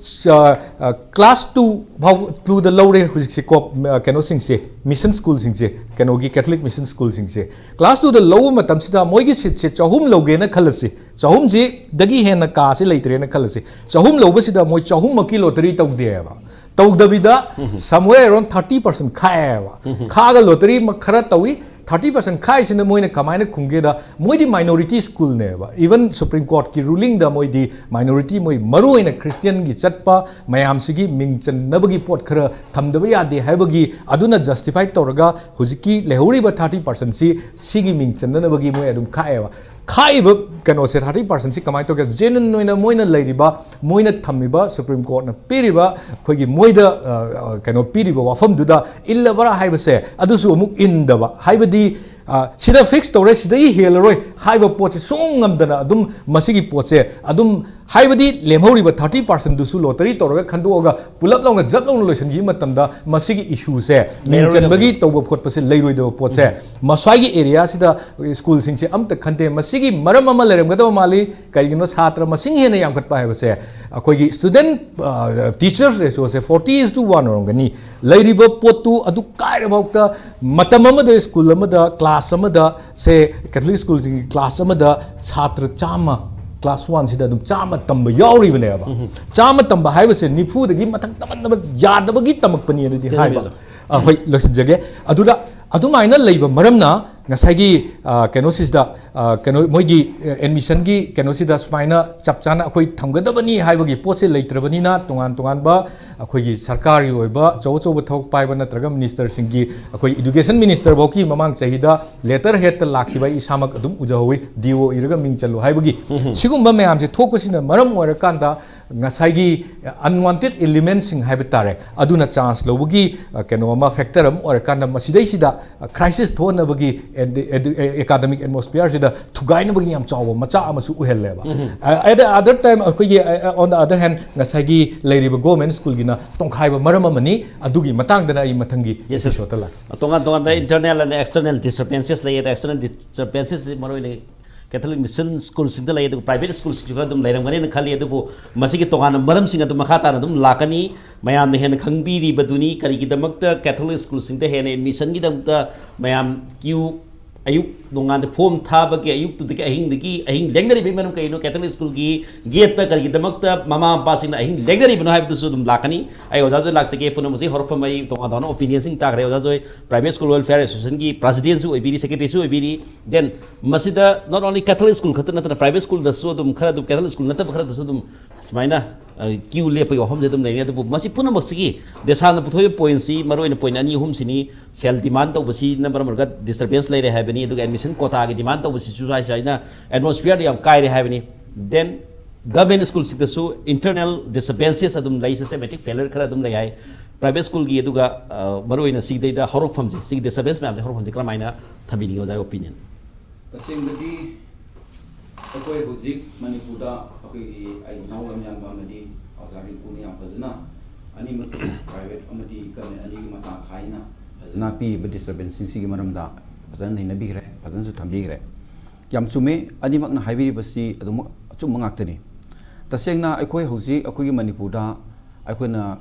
ꯑ, ꯑ, ꯀ꯭ꯂꯥꯁ ꯇꯨ ꯐꯥꯎ, ꯇꯨꯗ ꯂꯧꯔꯦ ꯍꯧꯖꯤꯛꯁꯦꯀꯣ, ꯑ, ꯀꯩꯅꯣꯁꯤꯡꯁꯦ, ꯃꯤꯁꯟ ꯁ꯭ꯀꯨꯜꯁꯤꯡꯁꯦ, ꯀꯩꯅꯣꯒꯤ ꯀꯦꯊꯣꯂꯤꯛ ꯃꯤꯁꯟ ꯁ꯭ꯀꯨꯜꯁꯤꯡꯁꯦ꯫ ꯀ꯭ꯂꯥꯁ ꯇꯨꯗ ꯂꯧꯕ ꯃꯇꯝꯁꯤꯗ ꯃꯣꯏꯒꯤ ꯁꯤꯠꯁꯦ ꯆꯍꯨꯝ ꯂꯧꯒꯦꯅ ꯈꯜꯂꯁꯤ, ꯆꯍꯨꯝꯁꯤꯗꯒꯤ ꯍꯦꯟꯅ ꯀꯥꯁꯦ ꯂꯩꯇ꯭ꯔꯦꯅ ꯈꯜꯂꯁꯤ, ꯆꯍꯨꯝ ꯂꯧꯕꯁꯤꯗ ꯃꯣꯏ ꯆꯍꯨꯝꯃꯛꯀꯤ ꯂꯣꯇꯔꯤ ꯇꯧꯗꯦꯕ꯫ ꯇꯧꯗꯕꯤꯗ somewhere around thirty percent ꯈꯥꯛꯑꯦꯕ꯫ ꯈꯥꯛꯑꯒ ꯂꯣꯇꯔꯤ ꯈꯔ ꯇꯧꯏ꯫ Thirty percent ꯈꯥꯛꯏꯁꯤꯅ ꯃꯣꯏꯅ ꯀꯃꯥꯏꯅ ꯈꯨꯝꯒꯦꯗ, ꯃꯣꯏꯗꯤ ꯃꯥꯏꯅꯣꯔꯤꯇꯤ ꯁ꯭ꯀꯨꯜꯅꯦꯕ꯫ ꯏꯚꯟ ꯁꯨꯄ꯭ꯔꯤꯝ ꯀꯣꯔꯠꯀꯤ ꯔꯨꯂꯤꯡꯗ ꯃꯣꯏꯗꯤ ꯃꯥꯏꯅꯣꯔꯤꯇꯤ, ꯃꯣꯏ ꯃꯔꯨꯑꯣꯏꯅ ꯈ꯭ꯔꯤꯁꯇꯤꯌꯟꯒꯤ ꯆꯠꯄ ꯃꯌꯥꯝꯁꯤꯒꯤ ꯃꯤꯡ ꯆꯟꯅꯕꯒꯤ ꯄꯣꯠ ꯈꯔ ꯊꯝꯗꯕ ꯌꯥꯗꯦ ꯍꯥꯏꯕꯒꯤ, ꯑꯗꯨꯅ ꯖꯁꯇꯤꯐꯥꯏ ꯇꯧꯔꯒ ꯍꯧꯖꯤꯛꯀꯤ ꯂꯩꯍꯧꯔꯤꯕ ꯊꯥꯔꯇꯤ ꯄꯥꯔꯁꯦꯟꯁꯤ ꯁꯤꯒꯤ ꯃꯤꯡ ꯆꯟꯅꯅꯕꯒꯤ ꯃꯣꯏ ꯑꯗꯨꯝ ꯈꯥꯛꯑꯦꯕ꯫ ꯈꯥꯛꯏꯕ ꯀꯩꯅꯣꯁꯦ, ꯊꯥꯔꯇꯤ ꯄꯥꯔꯁꯦꯟꯁꯤ ꯀꯃꯥꯏꯅ ꯇꯧꯒꯦ? ꯖꯦꯅꯨꯏꯟ ꯑꯣꯏꯅ ꯃꯣꯏꯅ ꯂꯩꯔꯤꯕ, ꯃꯣꯏꯅ ꯊꯝꯃꯤꯕ, ꯁꯨꯄ꯭ꯔꯤꯝ ꯀꯣꯔꯠꯅ ꯄꯤꯔꯤꯕ, ꯑꯩꯈꯣꯏꯒꯤ ꯃꯣꯏꯗ, ꯑ, ꯑ, ꯀꯩꯅꯣ ꯄꯤꯔꯤꯕ ꯋꯥꯐꯝꯗꯨꯗ ꯏꯜꯂꯕ꯭ꯔꯥ ꯍꯥꯏꯕꯁꯦ, ꯑꯗꯨꯁꯨ ꯑꯃꯨꯛ ꯏꯟꯗꯕ꯫ ꯍꯥꯏꯕꯗꯤ, ꯑ, ꯁꯤꯗ ꯐꯤꯛꯁ ꯇꯧꯔꯦ, ꯁꯤꯗꯒꯤ ꯍꯦꯜꯂꯔꯣꯏ ꯍꯥꯏꯕ ꯄꯣꯠꯁꯦ ꯁꯨꯡꯉꯝ ꯉꯝꯗꯅ ꯑꯗꯨꯝ ꯃꯁꯤꯒꯤ ꯄꯣꯠꯁꯦ ꯑꯗꯨꯝ, ꯍꯥꯏꯕꯗꯤ ꯂꯦꯝꯍꯧꯔꯤꯕ ꯊꯥꯔꯇꯤ ꯄꯥꯔꯁꯦꯟꯗꯨꯁꯨ ꯂꯣꯇꯔꯤ ꯇꯧꯔꯒ ꯈꯟꯗꯣꯛꯑꯒ ꯄꯨꯂꯞ ꯂꯥꯎꯅ ꯖꯞ ꯂꯥꯎꯅ ꯂꯣꯏꯁꯤꯟꯈꯤꯕ ꯃꯇꯝꯗ ꯃꯁꯤꯒꯤ ꯏꯁꯨꯁꯦ, ꯃꯤꯡ ꯂꯩꯔꯔꯣꯏꯗꯕ꯫ ꯆꯟꯕꯒꯤ ꯇꯧꯕ ꯈꯣꯠꯄꯁꯦ ꯂꯩꯔꯣꯏꯗꯕ ꯄꯣꯠꯁꯦ, ꯎꯝ꯫ ꯃꯁ꯭ꯋꯥꯏꯒꯤ ꯑꯦꯔꯤꯌꯥꯁꯤꯗ ꯁ꯭ꯀꯨꯜꯁꯤꯡꯁꯦ ꯑꯝꯇ ꯈꯟꯗꯦ꯫ ꯃꯁꯤꯒꯤ ꯃꯔꯝ ꯑꯃ ꯂꯩꯔꯝꯒꯗꯕ ꯃꯥꯜꯂꯤ꯫ ꯀꯔꯤꯒꯤꯅꯣ? ꯁꯥꯇ꯭ꯔ ꯃꯁꯤꯡ ꯍꯦꯟꯅ ꯌꯥꯝꯈꯠꯄ ꯍꯥꯏꯕꯁꯦ, ꯑꯩꯈꯣꯏꯒꯤ ꯁ꯭ꯇꯨꯗꯦꯟ, ꯑ, teachers ꯔꯦꯁꯤꯌꯣꯁꯦ forty is to one ꯑꯣꯏꯔꯝꯒꯅꯤ꯫ ꯂꯩꯔꯤꯕ ꯄꯣꯠꯇꯨ ꯑꯗꯨ ꯀꯥꯏꯔꯐꯥꯎꯗ, ꯃꯇꯝ ꯑꯃꯗ ꯁ꯭ꯀꯨꯜ ꯑꯃꯗ, ꯀ꯭ꯂꯥꯁ ꯑꯃꯗ, ꯁꯦ, ꯀꯦꯊꯣꯂꯤꯛ ꯁ꯭ꯀꯨꯜꯁꯤꯡꯒꯤ ꯀ꯭ꯂꯥꯁ ꯑꯃꯗ ꯁꯥꯇ꯭ꯔ ꯆꯥꯝꯃ, ꯀ꯭ꯂꯥꯁ ꯋꯥꯟꯁꯤꯗ ꯑꯗꯨꯝ ꯆꯥꯝꯃ ꯇꯝꯕ ꯌꯥꯎꯔꯤꯕꯅꯦꯕ꯫ ꯎꯝ꯫ ꯆꯥꯝꯃ ꯇꯝꯕ ꯍꯥꯏꯕꯁꯦ ꯅꯤꯐꯨꯗꯒꯤ ꯃꯊꯛ ꯇꯝꯍꯟꯅꯕ ꯌꯥꯗꯕꯒꯤ ꯇꯝꯃꯛꯄꯅꯤ ꯑꯗꯨꯗꯤ ꯍꯥꯏꯕ꯫ ꯁ꯭ꯇꯦꯟꯗꯔꯁꯦ꯫ ꯑ, ꯍꯣꯏ, ꯂꯣꯏꯁꯤꯟꯖꯒꯦ꯫ ꯑꯗꯨꯗ ꯑꯗꯨꯃꯥꯏꯅ ꯂꯩꯕ ꯃꯔꯝꯅ ꯉꯁꯥꯏꯒꯤ, ꯑ, ꯀꯩꯅꯣꯁꯤꯗ, ꯑ, ꯀꯩꯅꯣ, ꯃꯣꯏꯒꯤ, ꯑ, ꯑꯦꯗꯃꯤꯁꯟꯒꯤ ꯀꯩꯅꯣꯁꯤꯗ ꯁꯨꯃꯥꯏꯅ ꯆꯞ ꯆꯥꯅ ꯑꯩꯈꯣꯏ ꯊꯝꯒꯗꯕꯅꯤ ꯍꯥꯏꯕꯒꯤ ꯄꯣꯠꯁꯦ ꯂꯩꯇ꯭ꯔꯕꯅꯤꯅ, ꯇꯣꯉꯥꯟ ꯇꯣꯉꯥꯟꯕ ꯑꯩꯈꯣꯏꯒꯤ ꯁꯔꯀꯥꯔꯒꯤ ꯑꯣꯏꯕ ꯑꯆꯧ ꯑꯆꯧꯕ ꯊꯕꯛ ꯄꯥꯏꯕ ꯅꯠꯇ꯭ꯔꯒ ꯃꯤꯅꯤꯁꯇꯔꯁꯤꯡꯒꯤ, ꯑꯩꯈꯣꯏ ꯏꯗꯨꯀꯦꯁꯟ ꯃꯤꯅꯤꯁꯇꯔ ꯐꯥꯎꯒꯤ ꯃꯃꯥꯡ ꯆꯍꯤꯗ ꯂꯦꯇꯔ ꯍꯦꯠꯇ ꯂꯥꯛꯈꯤꯕ, ꯑꯩ ꯏꯁꯥꯃꯛ ꯑꯗꯨꯝ ꯎꯖꯍꯧꯋꯤ, ꯗꯤ ꯑꯣ ꯏꯔꯒ ꯃꯤꯡ ꯆꯜꯂꯨ ꯍꯥꯏꯕꯒꯤ꯫ ꯁꯤꯒꯨꯝꯕ ꯃꯌꯥꯝꯁꯦ ꯊꯣꯛꯄꯁꯤꯅ ꯃꯔꯝ ꯑꯣꯏꯔꯀꯥꯟꯗ ꯉꯁꯥꯏꯒꯤ unwanted elementꯁꯤꯡ ꯍꯥꯏꯕ ꯇꯥꯔꯦ, ꯑꯗꯨꯅ ꯆꯥꯟꯁ ꯂꯧꯕꯒꯤ, ꯑ, ꯀꯩꯅꯣ ꯑꯃ, ꯐꯦꯛꯇꯔ ꯑꯃ ꯑꯣꯏꯔꯀꯥꯟꯗ ꯃꯁꯤꯗꯩꯁꯤꯗ, ꯑ, ꯀ꯭ꯔꯥꯏꯁꯤꯁ ꯊꯣꯛꯍꯟꯅꯕꯒꯤ ꯑꯦꯀꯥꯗꯃꯤꯛ ꯑꯦꯠꯃꯣꯁꯐꯤꯌꯔꯁꯤꯗ ꯊꯨꯒꯥꯏꯅꯕꯒꯤ ꯌꯥꯝ ꯆꯥꯎꯕ ꯃꯆꯥꯛ ꯑꯃꯁꯨ ꯑꯣꯏꯍꯜꯂꯦꯕ꯫ At the other time ꯑꯩꯈꯣꯏꯒꯤ, ꯑ, on the other hand, ꯉꯁꯥꯏꯒꯤ ꯂꯩꯔꯤꯕ ꯒꯣꯔꯃꯦꯟ ꯁ꯭ꯀꯨꯜꯒꯤꯅ ꯇꯣꯡꯈꯥꯏꯕ ꯃꯔꯝ ꯑꯃꯅꯤ꯫ ꯑꯗꯨꯒꯤ ꯃꯇꯥꯡꯗꯅ ꯑꯩ ꯃꯊꯪꯒꯤ Yes, yes. ꯏꯄꯤꯁꯣꯗꯇ ꯂꯥꯛꯁꯤ꯫ ꯇꯣꯉꯥꯟ ꯇꯣꯉꯥꯟꯕ internal and external disturbances ꯂꯩꯌꯦ꯫ ꯑꯗ external disturbancesꯁꯤ ꯃꯔꯨꯑꯣꯏꯅ ꯀꯦꯊꯣꯂꯤꯛ ꯃꯤꯁꯟ ꯁ꯭ꯀꯨꯜꯁꯤꯡꯗ ꯂꯩ, ꯑꯗꯨꯒ ꯄ꯭ꯔꯥꯏꯚꯦꯠ ꯁ꯭ꯀꯨꯜꯁꯤꯡꯁꯨ ꯈꯔ ꯑꯗꯨꯝ ꯂꯩꯔꯝꯒꯅꯤꯅ ꯈꯜꯂꯤ꯫ ꯑꯗꯨꯕꯨ ꯃꯁꯤꯒꯤ ꯇꯣꯉꯥꯟꯕ ꯃꯔꯝꯁꯤꯡ ꯑꯗꯨ ꯃꯈꯥ ꯇꯥꯅ ꯑꯗꯨꯝ ꯂꯥꯛꯀꯅꯤ꯫ ꯃꯌꯥꯝꯅ ꯍꯦꯟꯅ ꯈꯪꯕꯤꯔꯤꯕꯗꯨꯅꯤ, ꯀꯔꯤꯒꯤꯗꯃꯛꯇ ꯀꯦꯊꯣꯂꯤꯛ ꯁ꯭ꯀꯨꯜꯁꯤꯡꯗ ꯍꯦꯟꯅ ꯑꯦꯗꯃꯤꯁꯟꯒꯤꯗꯃꯛꯇ ꯃꯌꯥꯝ ꯀ꯭ꯌꯨ, ꯑꯌꯨꯛ ꯅꯣꯡꯉꯥꯟꯗ ꯐꯣꯝ ꯊꯥꯕꯒꯤ ꯑꯌꯨꯛꯇꯨꯗꯒꯤ ꯑꯍꯤꯡꯗꯒꯤ, ꯑꯍꯤꯡ ꯂꯦꯡꯅꯔꯤꯕꯒꯤ ꯃꯔꯝ ꯀꯩꯅꯣ? ꯀꯦꯊꯣꯂꯤꯛ ꯁ꯭ꯀꯨꯜꯒꯤ ꯒꯦꯠꯇ ꯀꯔꯤꯒꯤꯗꯃꯛꯇ ꯃꯃꯥ ꯃꯄꯥꯁꯤꯡꯅ ꯑꯍꯤꯡ ꯂꯦꯡꯅꯔꯤꯕꯅꯣ ꯍꯥꯏꯕꯗꯨꯁꯨ ꯑꯗꯨꯝ ꯂꯥꯛꯀꯅꯤ꯫ ꯑꯩ ꯑꯣꯖꯥꯗ ꯂꯥꯛꯆꯒꯦ꯫ ꯄꯨꯝꯅꯃꯛꯁꯤ ꯍꯧꯔꯛꯐꯝ ꯑꯩ ꯇꯣꯉꯥꯟ ꯇꯣꯉꯥꯟꯕ ꯑꯣꯄꯤꯅꯤꯌꯟꯁꯤꯡ ꯇꯥꯈ꯭ꯔꯦ꯫ ꯑꯣꯖꯥ ꯖꯣꯏ ꯄ꯭ꯔꯥꯏꯚꯦꯠ ꯁ꯭ꯀꯨꯜ ꯋꯦꯜꯐꯤꯌꯔ ꯑꯦꯁꯣꯁꯤꯌꯦꯁꯟꯒꯤ ꯄ꯭ꯔꯁꯤꯗꯦꯟꯁꯨ ꯑꯣꯏꯕꯤꯔꯤ, ꯁꯦꯀ꯭ꯔꯦꯇꯔꯤꯁꯨ ꯑꯣꯏꯕꯤꯔꯤ꯫ ꯗꯦꯟ ꯃꯁꯤꯗ not only Catholic school ꯈꯛꯇ ꯅꯠꯇꯅ ꯄ꯭ꯔꯥꯏꯚꯦꯠ ꯁ꯭ꯀꯨꯜꯗꯁꯨ ꯑꯗꯨꯝ ꯈꯔ ꯑꯗꯨꯝ, ꯀꯦꯊꯣꯂꯤꯛ ꯁ꯭ꯀꯨꯜ ꯅꯠꯇꯕ ꯈꯔꯗꯁꯨ ꯑꯗꯨꯝ ꯁꯨꯃꯥꯏꯅ, ꯑ, ꯀ꯭ꯌꯨ ꯂꯦꯞꯄꯒꯤ ꯋꯥꯐꯝꯁꯦ ꯑꯗꯨꯝ ꯂꯩꯔꯤ꯫ ꯑꯗꯨꯕꯨ ꯃꯁꯤ ꯄꯨꯝꯅꯃꯛꯁꯤꯒꯤ ꯗꯦꯁꯥꯅ ꯄꯨꯊꯣꯛꯏꯕ ꯄꯣꯏꯟꯠꯁꯤ ꯃꯔꯨꯑꯣꯏꯅ ꯄꯣꯏꯟꯠ ꯑꯅꯤ ꯑꯍꯨꯝꯁꯤꯅꯤ꯫ ꯁꯦꯜ ꯗꯤꯃꯥꯟ ꯇꯧꯕꯁꯤꯅ ꯃꯔꯝ ꯑꯣꯏꯔꯒ ꯗꯤꯁꯇꯔꯕꯦꯟꯁ ꯂꯩꯔꯦ ꯍꯥꯏꯕꯅꯤ, ꯑꯗꯨꯒ ꯑꯦꯗꯃꯤꯁꯟ ꯀꯣꯇꯥꯒꯤ ꯗꯤꯃꯥꯟ ꯇꯧꯕꯁꯤꯁꯨ ꯁ꯭ꯋꯥꯏ ꯁ꯭ꯋꯥꯏꯅ ꯑꯦꯠꯃꯣꯁꯐꯤꯌꯔꯗ ꯌꯥꯝ ꯀꯥꯏꯔꯦ ꯍꯥꯏꯕꯅꯤ꯫ ꯗꯦꯟ ꯒꯚꯔꯟꯃꯦꯟꯠ ꯁ꯭ꯀꯨꯜꯁꯤꯡꯗꯁꯨ ꯏꯟꯇꯔꯅꯦꯜ ꯗꯤꯁꯇꯔꯕꯦꯟꯁꯦꯁ ꯑꯗꯨꯝ ꯂꯩ, ꯁꯤꯁꯇꯦꯃꯦꯇꯤꯛ ꯐꯦꯂꯔ ꯈꯔ ꯑꯗꯨꯝ ꯂꯩ ꯍꯥꯏ꯫ ꯄ꯭ꯔꯥꯏꯚꯦꯠ ꯁ꯭ꯀꯨꯜꯒꯤ, ꯑꯗꯨꯒ, ꯑ, ꯃꯔꯨꯑꯣꯏꯅ ꯁꯤꯗꯩꯗ ꯍꯧꯔꯛꯐꯝꯁꯦ, ꯁꯤꯒꯤ ꯗꯤꯁꯇꯔꯕꯦꯟꯁ ꯃꯌꯥꯝꯁꯦ ꯍꯧꯔꯛꯐꯝꯁꯦ ꯀꯔꯝꯍꯥꯏꯅ ꯊꯝꯕꯤꯅꯤꯡꯉꯤ, ꯑꯣꯖꯥꯒꯤ ꯑꯣꯄꯤꯅꯤꯌꯟ? ꯇꯁꯦꯡꯕꯗꯤ ꯑꯩꯈꯣꯏ ꯍꯧꯖꯤꯛ ꯃꯅꯤꯄꯨꯔꯗ ꯑꯩꯈꯣꯏꯒꯤ ꯑꯩ ꯏꯅꯥꯎ ꯂꯝꯌꯥꯟꯕ ꯑꯃꯗꯤ ꯑꯣꯖꯥ ꯔꯤꯡꯀꯨꯅ ꯌꯥꯝ ꯐꯖꯅ ꯑꯅꯤꯃꯛꯀꯤ ꯄ꯭ꯔꯥꯏꯚꯦꯠ ꯑꯃꯗꯤ ꯒꯚꯔꯟꯃꯦꯟꯠ ꯑꯅꯤꯒꯤ ꯃꯆꯥ ꯈꯥꯏꯅ ꯐꯖꯅ ꯄꯤꯔꯤꯕ ꯗꯤꯁꯇꯔꯕꯦꯟꯁꯁꯤꯡꯁꯤꯒꯤ ꯃꯔꯝꯗ ꯐꯖꯅ ꯅꯩꯅꯕꯤꯈ꯭ꯔꯦ, ꯐꯖꯅꯁꯨ ꯊꯝꯕꯤꯈ꯭ꯔꯦ꯫ ꯌꯥꯝ ꯆꯨꯝꯃꯦ, ꯑꯅꯤꯃꯛꯅ ꯍꯥꯏꯕꯤꯔꯤꯕꯁꯤ ꯑꯗꯨꯃꯛ ꯑꯆꯨꯝꯕ ꯉꯥꯛꯇꯅꯤ꯫ ꯇꯁꯦꯡꯅ ꯑꯩꯈꯣꯏ ꯍꯧꯖꯤꯛ ꯑꯩꯈꯣꯏꯒꯤ ꯃꯅꯤꯄꯨꯔꯗ ꯑꯩꯈꯣꯏꯅ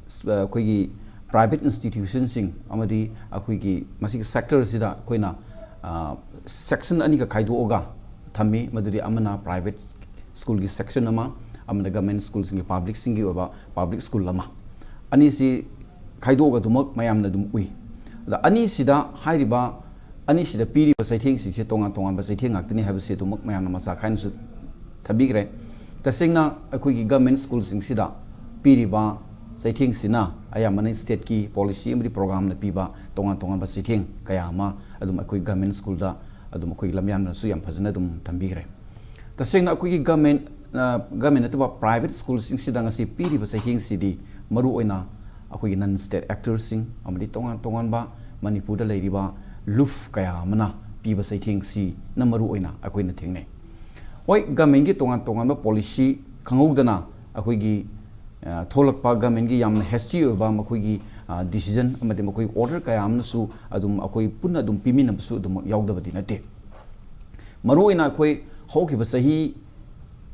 ꯁ-, ꯑꯩꯈꯣꯏꯒꯤ ꯄ꯭ꯔꯥꯏꯚꯦꯠ ꯏꯟꯁꯇꯤꯇ꯭ꯌꯨꯁꯟꯁꯤꯡ ꯑꯃꯗꯤ ꯑꯩꯈꯣꯏꯒꯤ ꯃꯁꯤꯒꯤ ꯁꯦꯛꯇꯔꯁꯤꯗ ꯑꯩꯈꯣꯏꯅ, ꯑ, ꯁꯦꯛꯁꯟ ꯑꯅꯤꯈꯛ ꯈꯥꯏꯗꯣꯛꯑꯒ ꯊꯝꯃꯤ꯫ ꯃꯗꯨꯗꯤ ꯑꯃꯅ ꯄ꯭ꯔꯥꯏꯚꯦꯠ ꯁ꯭ꯀꯨꯜꯒꯤ ꯁꯦꯛꯁꯟ ꯑꯃ, ꯑꯃꯅ ꯒꯚꯔꯟꯃꯦꯟꯠ ꯁ꯭ꯀꯨꯜꯁꯤꯡꯒꯤ, ꯄꯕ꯭ꯂꯤꯛꯁꯤꯡꯒꯤ ꯑꯣꯏꯕ ꯄꯕ꯭ꯂꯤꯛ ꯁ꯭ꯀꯨꯜ ꯑꯃ꯫ ꯑꯅꯤꯁꯤ ꯈꯥꯏꯗꯣꯛꯑꯒ ꯑꯗꯨꯃꯛ ꯃꯌꯥꯝꯅ ꯑꯗꯨꯝ ꯎꯏ꯫ ꯑꯗ ꯑꯅꯤꯁꯤꯗ ꯍꯥꯏꯔꯤꯕ, ꯑꯅꯤꯁꯤꯗ ꯄꯤꯔꯤꯕ ꯆꯩꯊꯦꯡꯁꯤꯡꯁꯦ ꯇꯣꯉꯥꯟ ꯇꯣꯉꯥꯟꯕ ꯆꯩꯊꯦꯡ ꯉꯥꯛꯇꯅꯤ ꯍꯥꯏꯕꯁꯤ ꯑꯗꯨꯃꯛ ꯃꯌꯥꯝꯅ ꯃꯆꯥ ꯈꯥꯏꯅꯁꯨ ꯊꯝꯕꯤꯈ꯭ꯔꯦ꯫ ꯇꯁꯦꯡꯅ ꯑꯩꯈꯣꯏꯒꯤ ꯒꯚꯔꯟꯃꯦꯟ ꯁ꯭ꯀꯨꯜꯁꯤꯡꯁꯤꯗ ꯄꯤꯔꯤꯕ ꯆꯩꯊꯦꯡꯁꯤꯅ ꯑꯌꯥꯝꯕꯅ ꯁ꯭ꯇꯦꯠꯀꯤ ꯄꯣꯂꯤꯁꯤ ꯑꯃꯗꯤ ꯄ꯭ꯔꯣꯒ꯭ꯔꯥꯝꯅ ꯄꯤꯕ ꯇꯣꯉꯥꯟ ꯇꯣꯉꯥꯟꯕ ꯆꯩꯊꯦꯡ ꯀꯌꯥ ꯑꯃ ꯑꯗꯨꯝ ꯑꯩꯈꯣꯏ ꯒꯚꯔꯟꯃꯦꯟ ꯁ꯭ꯀꯨꯜꯗ ꯑꯗꯨꯝ ꯑꯩꯈꯣꯏꯒꯤ ꯂꯝꯌꯥꯟꯗꯁꯨ ꯌꯥꯝ ꯐꯖꯅ ꯑꯗꯨꯝ ꯊꯝꯕꯤꯈ꯭ꯔꯦ꯫ ꯇꯁꯦꯡꯅ ꯑꯩꯈꯣꯏꯒꯤ ꯒꯚꯔꯟꯃꯦꯟ, ꯑ, ꯒꯚꯔꯟꯃꯦꯟ ꯅꯠꯇꯕ ꯄ꯭ꯔꯥꯏꯚꯦꯠ ꯁ꯭ꯀꯨꯜꯁꯤꯡꯁꯤꯗ ꯉꯁꯤ ꯄꯤꯔꯤꯕ ꯆꯩꯊꯦꯡꯁꯤꯗꯤ ꯃꯔꯨꯑꯣꯏꯅ ꯑꯩꯈꯣꯏꯒꯤ ꯅꯟ ꯁ꯭ꯇꯦꯠ ꯑꯦꯛꯇꯔꯁꯤꯡ ꯑꯃꯗꯤ ꯇꯣꯉꯥꯟ ꯇꯣꯉꯥꯟꯕ ꯃꯅꯤꯄꯨꯔꯗ ꯂꯩꯔꯤꯕ ꯂꯨꯞ ꯀꯌꯥ ꯑꯃꯅ ꯄꯤꯕ ꯆꯩꯊꯦꯡꯁꯤꯅ ꯃꯔꯨꯑꯣꯏꯅ ꯑꯩꯈꯣꯏꯅ ꯊꯦꯡꯅꯩ꯫ ꯍꯣꯏ, ꯒꯚꯔꯟꯃꯦꯟꯒꯤ ꯇꯣꯉꯥꯟ ꯇꯣꯉꯥꯟꯕ ꯄꯣꯂꯤꯁꯤ ꯈꯪꯍꯧꯗꯅ ꯑꯩꯈꯣꯏꯒꯤ, ꯑ, ꯊꯣꯛꯂꯛꯄ ꯒꯚꯔꯟꯃꯦꯟꯒꯤ ꯌꯥꯝꯅ ꯍꯦꯁꯇꯤ ꯑꯣꯏꯕ ꯃꯈꯣꯏꯒꯤ, ꯑ, ꯗꯤꯁꯤꯖꯟ ꯑꯃꯗꯤ ꯃꯈꯣꯏꯒꯤ ꯑꯣꯔꯗꯔ ꯀꯌꯥ ꯑꯃꯅꯁꯨ ꯑꯗꯨꯝ ꯑꯩꯈꯣꯏ ꯄꯨꯟꯅ ꯑꯗꯨꯝ ꯄꯤꯃꯤꯟꯅꯕꯁꯨ ꯑꯗꯨꯝ ꯌꯥꯎꯗꯕꯗꯤ ꯅꯠꯇꯦ꯫ ꯃꯔꯨꯑꯣꯏꯅ ꯑꯩꯈꯣꯏ ꯍꯧꯈꯤꯕ ꯆꯍꯤ,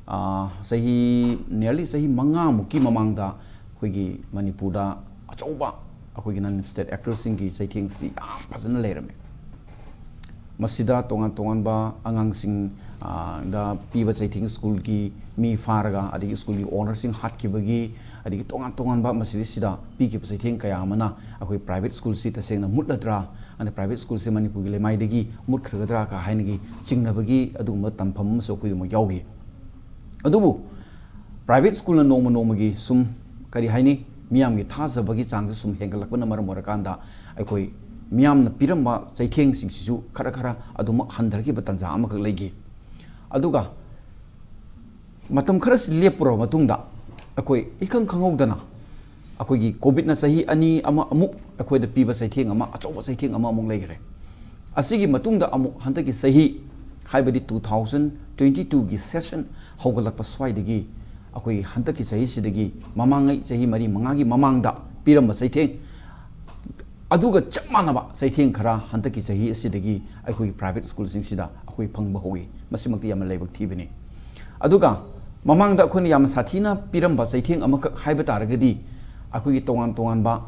ꯑ, ꯆꯍꯤ, nearly ꯆꯍꯤ ꯃꯉꯥꯃꯨꯛꯀꯤ ꯃꯃꯥꯡꯗ ꯑꯩꯈꯣꯏꯒꯤ ꯃꯅꯤꯄꯨꯔꯗ ꯑꯆꯧꯕ ꯑꯩꯈꯣꯏꯒꯤ ꯅꯟ ꯁ꯭ꯇꯦꯠ ꯑꯦꯛꯇꯔꯁꯤꯡꯒꯤ ꯆꯩꯊꯦꯡꯁꯤ ꯌꯥꯝ ꯐꯖꯅ ꯂꯩꯔꯝꯃꯦ꯫ ꯃꯁꯤꯗ ꯇꯣꯉꯥꯟ ꯇꯣꯉꯥꯟꯕ ꯑꯉꯥꯡꯁꯤꯡ, ꯑ, ꯗ ꯄꯤꯕ ꯆꯩꯊꯦꯡ, ꯁ꯭ꯀꯨꯜꯒꯤ ꯃꯤ ꯐꯥꯔꯒ, ꯑꯗꯒꯤ ꯁ꯭ꯀꯨꯜꯒꯤ ꯑꯣꯅꯔꯁꯤꯡ ꯍꯥꯠꯈꯤꯕꯒꯤ, ꯑꯗꯒꯤ ꯇꯣꯉꯥꯟ ꯇꯣꯉꯥꯟꯕ ꯃꯁꯤꯗꯩꯁꯤꯗ ꯄꯤꯈꯤꯕ ꯆꯩꯊꯦꯡ ꯀꯌꯥ ꯑꯃꯅ ꯑꯩꯈꯣꯏ ꯄ꯭ꯔꯥꯏꯚꯦꯠ ꯁ꯭ꯀꯨꯜꯁꯤ ꯇꯁꯦꯡꯅ ꯃꯨꯠꯂꯗ꯭ꯔꯥ, ꯑꯗ ꯄ꯭ꯔꯥꯏꯚꯦꯠ ꯁ꯭ꯀꯨꯜꯁꯦ ꯃꯅꯤꯄꯨꯔꯒꯤ ꯂꯩꯃꯥꯏꯗꯒꯤ ꯃꯨꯠꯈ꯭ꯔꯒꯗ꯭ꯔꯥ ꯀ ꯍꯥꯏꯅꯒꯤ ꯆꯤꯡꯅꯕꯒꯤ ꯑꯗꯨꯒꯨꯝꯕ ꯇꯝꯐꯝ ꯑꯃꯁꯨ ꯑꯩꯈꯣꯏꯗꯃꯛ ꯌꯥꯎꯈꯤ꯫ ꯑꯗꯨꯕꯨ ꯄ꯭ꯔꯥꯏꯚꯦꯠ ꯁ꯭ꯀꯨꯜꯅ ꯅꯣꯡꯃ ꯅꯣꯡꯃꯒꯤ ꯁꯨꯝ, ꯀꯔꯤ ꯍꯥꯏꯅꯤ, ꯃꯤꯌꯥꯝꯒꯤ ꯊꯥꯖꯕꯒꯤ ꯆꯥꯡꯁꯨ ꯁꯨꯝ ꯍꯦꯟꯒꯠꯂꯛꯄꯅ ꯃꯔꯝ ꯑꯣꯏꯔꯀꯥꯟꯗ ꯑꯩꯈꯣꯏ ꯃꯤꯌꯥꯝꯅ ꯄꯤꯔꯝꯕ ꯆꯩꯊꯦꯡꯁꯤꯡꯁꯤꯁꯨ ꯈꯔ ꯈꯔ ꯑꯗꯨꯃꯛ ꯍꯟꯊꯔꯛꯈꯤꯕ ꯇꯥꯟꯖꯥ ꯑꯃꯈꯛ ꯂꯩꯈꯤ꯫ ꯑꯗꯨꯒ ꯃꯇꯝ ꯈꯔꯁꯤ ꯂꯦꯞꯄꯨꯔꯕ ꯃꯇꯨꯡꯗ ꯑꯩꯈꯣꯏ ꯏꯈꯪ ꯈꯪꯍꯧꯗꯅ ꯑꯩꯈꯣꯏꯒꯤ ꯀꯣꯚꯤꯗꯅ ꯆꯍꯤ ꯑꯅꯤ ꯑꯃ ꯑꯃꯨꯛ ꯑꯩꯈꯣꯏꯗ ꯄꯤꯕ ꯆꯩꯊꯦꯡ ꯑꯃ, ꯑꯆꯧꯕ ꯆꯩꯊꯦꯡ ꯑꯃ ꯑꯃꯨꯛ ꯂꯩꯈ꯭ꯔꯦ꯫ ꯑꯁꯤꯒꯤ ꯃꯇꯨꯡꯗ ꯑꯃꯨꯛ ꯍꯟꯗꯛꯀꯤ ꯆꯍꯤ, ꯍꯥꯏꯕꯗꯤ two thousand twenty twoꯒꯤ ꯁꯦꯁꯟ ꯍꯧꯒꯠꯂꯛꯄ ꯁ꯭ꯋꯥꯏꯗꯒꯤ ꯑꯩꯈꯣꯏ ꯍꯟꯗꯛꯀꯤ ꯆꯍꯤꯁꯤꯗꯒꯤ ꯃꯃꯥꯡꯉꯩ ꯆꯍꯤ ꯃꯔꯤ ꯃꯉꯥꯒꯤ ꯃꯃꯥꯡꯗ ꯄꯤꯔꯝꯕ ꯆꯩꯊꯦꯡ ꯑꯗꯨꯒ ꯆꯞ ꯃꯥꯟꯅꯕ ꯆꯩꯊꯦꯡ ꯈꯔ ꯍꯟꯗꯛꯀꯤ ꯆꯍꯤ ꯑꯁꯤꯗꯒꯤ ꯑꯩꯈꯣꯏꯒꯤ ꯄ꯭ꯔꯥꯏꯚꯦꯠ ꯁ꯭ꯀꯨꯜꯁꯤꯡꯁꯤꯗ ꯑꯩꯈꯣꯏ ꯐꯪꯕ ꯍꯧꯏ꯫ ꯃꯁꯤꯃꯛꯇꯤ ꯌꯥꯝꯅ ꯂꯥꯏꯕꯛ ꯊꯤꯕꯅꯤ꯫ ꯑꯗꯨꯒ ꯃꯃꯥꯡꯗ ꯑꯩꯈꯣꯏꯅ ꯌꯥꯝꯅ ꯁꯥꯊꯤꯅ ꯄꯤꯔꯝꯕ ꯆꯩꯊꯦꯡ ꯑꯃꯈꯛ ꯍꯥꯏꯕ ꯇꯥꯔꯒꯗꯤ, ꯑꯩꯈꯣꯏꯒꯤ ꯇꯣꯉꯥꯟ ꯇꯣꯉꯥꯟꯕ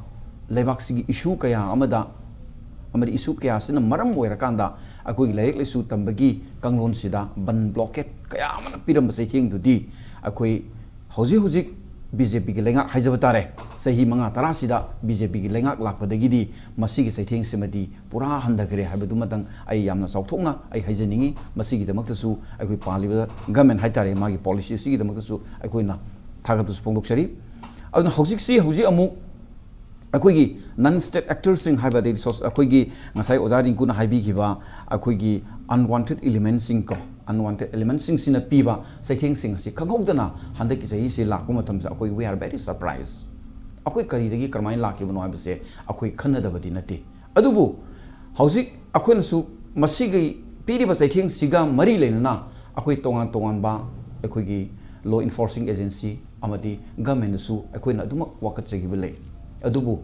ꯂꯩꯕꯥꯛꯁꯤꯒꯤ ꯏꯁꯨ ꯀꯌꯥ ꯑꯃꯗ, ꯑꯃꯗꯤ ꯏꯁꯨ ꯀꯌꯥꯁꯤꯅ ꯃꯔꯝ ꯑꯣꯏꯔꯀꯥꯟꯗ ꯑꯩꯈꯣꯏꯒꯤ ꯂꯥꯏꯔꯤꯛ ꯂꯥꯏꯁꯨ ꯇꯝꯕꯒꯤ ꯀꯥꯡꯂꯣꯟꯁꯤꯗ ꯕꯟ ꯕ꯭ꯂꯣꯀꯦꯠ ꯀꯌꯥ ꯑꯃꯅ ꯄꯤꯔꯝꯕ ꯆꯩꯊꯦꯡꯗꯨꯗꯤ ꯑꯩꯈꯣꯏ ꯍꯧꯖꯤꯛ ꯍꯧꯖꯤꯛ ꯕꯤ ꯖꯦ ꯄꯤꯒꯤ ꯂꯩꯉꯥꯛ ꯍꯥꯏꯖꯕ ꯇꯥꯔꯦ, ꯆꯍꯤ ꯃꯉꯥ ꯇꯔꯥꯁꯤꯗ ꯕꯤ ꯖꯦ ꯄꯤꯒꯤ ꯂꯩꯉꯥꯛ ꯂꯥꯛꯄꯗꯒꯤꯗꯤ ꯃꯁꯤꯒꯤ ꯆꯩꯊꯦꯡꯁꯤꯃꯗꯤ ꯄꯨꯔꯥ ꯍꯟꯊꯈ꯭ꯔꯦ ꯍꯥꯏꯕꯗꯨꯃꯇꯪ ꯑꯩ ꯌꯥꯝꯅ ꯆꯥꯎꯊꯣꯛꯅ ꯑꯩ ꯍꯥꯏꯖꯅꯤꯡꯏ꯫ ꯃꯁꯤꯒꯤꯗꯃꯛꯇꯁꯨ ꯑꯩꯈꯣꯏ ꯄꯥꯜꯂꯤꯕ ꯒꯃꯦꯟ ꯍꯥꯏꯇꯥꯔꯦ, ꯃꯥꯒꯤ ꯄꯣꯂꯤꯁꯤ ꯑꯁꯤꯒꯤꯗꯃꯛꯇꯁꯨ ꯑꯩꯈꯣꯏꯅ ꯊꯥꯒꯠꯄꯁꯨ ꯐꯣꯡꯗꯣꯛꯆꯔꯤ꯫ ꯑꯗꯨꯅ ꯍꯧꯖꯤꯛꯁꯤ, ꯍꯧꯖꯤꯛ ꯑꯃꯨꯛ ꯑꯩꯈꯣꯏꯒꯤ ꯅꯟ ꯁ꯭ꯇꯦꯠ ꯑꯦꯛꯇꯔꯁꯤꯡ ꯍꯥꯏꯕ, ꯑꯗꯩꯗꯤ ꯁꯣꯁ-, ꯑꯩꯈꯣꯏꯒꯤ ꯉꯁꯥꯏ ꯑꯣꯖꯥ ꯔꯤꯡꯀꯨꯅ ꯍꯥꯏꯕꯤꯈꯤꯕ ꯑꯩꯈꯣꯏꯒꯤ ꯑꯟꯋꯥꯟꯇꯦꯗ ꯏꯂꯤꯃꯦꯟꯁꯤꯡ ꯀꯣ, ꯑꯟꯋꯥꯟꯇꯦꯗ ꯏꯂꯤꯃꯦꯟꯁꯤꯡꯁꯤꯅ ꯄꯤꯕ ꯆꯩꯊꯦꯡꯁꯤꯡ ꯑꯁꯤ ꯈꯪꯍꯧꯗꯅ ꯍꯟꯗꯛꯀꯤ ꯆꯍꯤꯁꯤ ꯂꯥꯛꯄ ꯃꯇꯝꯗ ꯑꯩꯈꯣꯏ, we are very surprised꯫ ꯑꯩꯈꯣꯏ ꯀꯔꯤꯗꯒꯤ ꯀꯔꯝꯍꯥꯏꯅ ꯂꯥꯛꯈꯤꯕꯅꯣ ꯍꯥꯏꯕꯁꯦ ꯑꯩꯈꯣꯏ ꯈꯟꯅꯗꯕꯗꯤ ꯅꯠꯇꯦ꯫ ꯑꯗꯨꯕꯨ ꯍꯧꯖꯤꯛ ꯑꯩꯈꯣꯏꯅꯁꯨ ꯃꯁꯤꯒꯤ ꯄꯤꯔꯤꯕ ꯆꯩꯊꯦꯡꯁꯤꯒ ꯃꯔꯤ ꯂꯩꯅꯅ ꯑꯩꯈꯣꯏ ꯇꯣꯉꯥꯟ ꯇꯣꯉꯥꯟꯕ ꯑꯩꯈꯣꯏꯒꯤ ꯂꯣ ꯏꯟꯐꯣꯔꯁꯤꯡ ꯑꯦꯖꯦꯟꯁꯤ ꯑꯃꯗꯤ ꯒꯃꯦꯟꯗꯁꯨ ꯑꯩꯈꯣꯏꯅ ꯑꯗꯨꯃꯛ ꯋꯥꯀꯠꯆꯈꯤꯕ ꯂꯩ꯫ ꯑꯗꯨꯕꯨ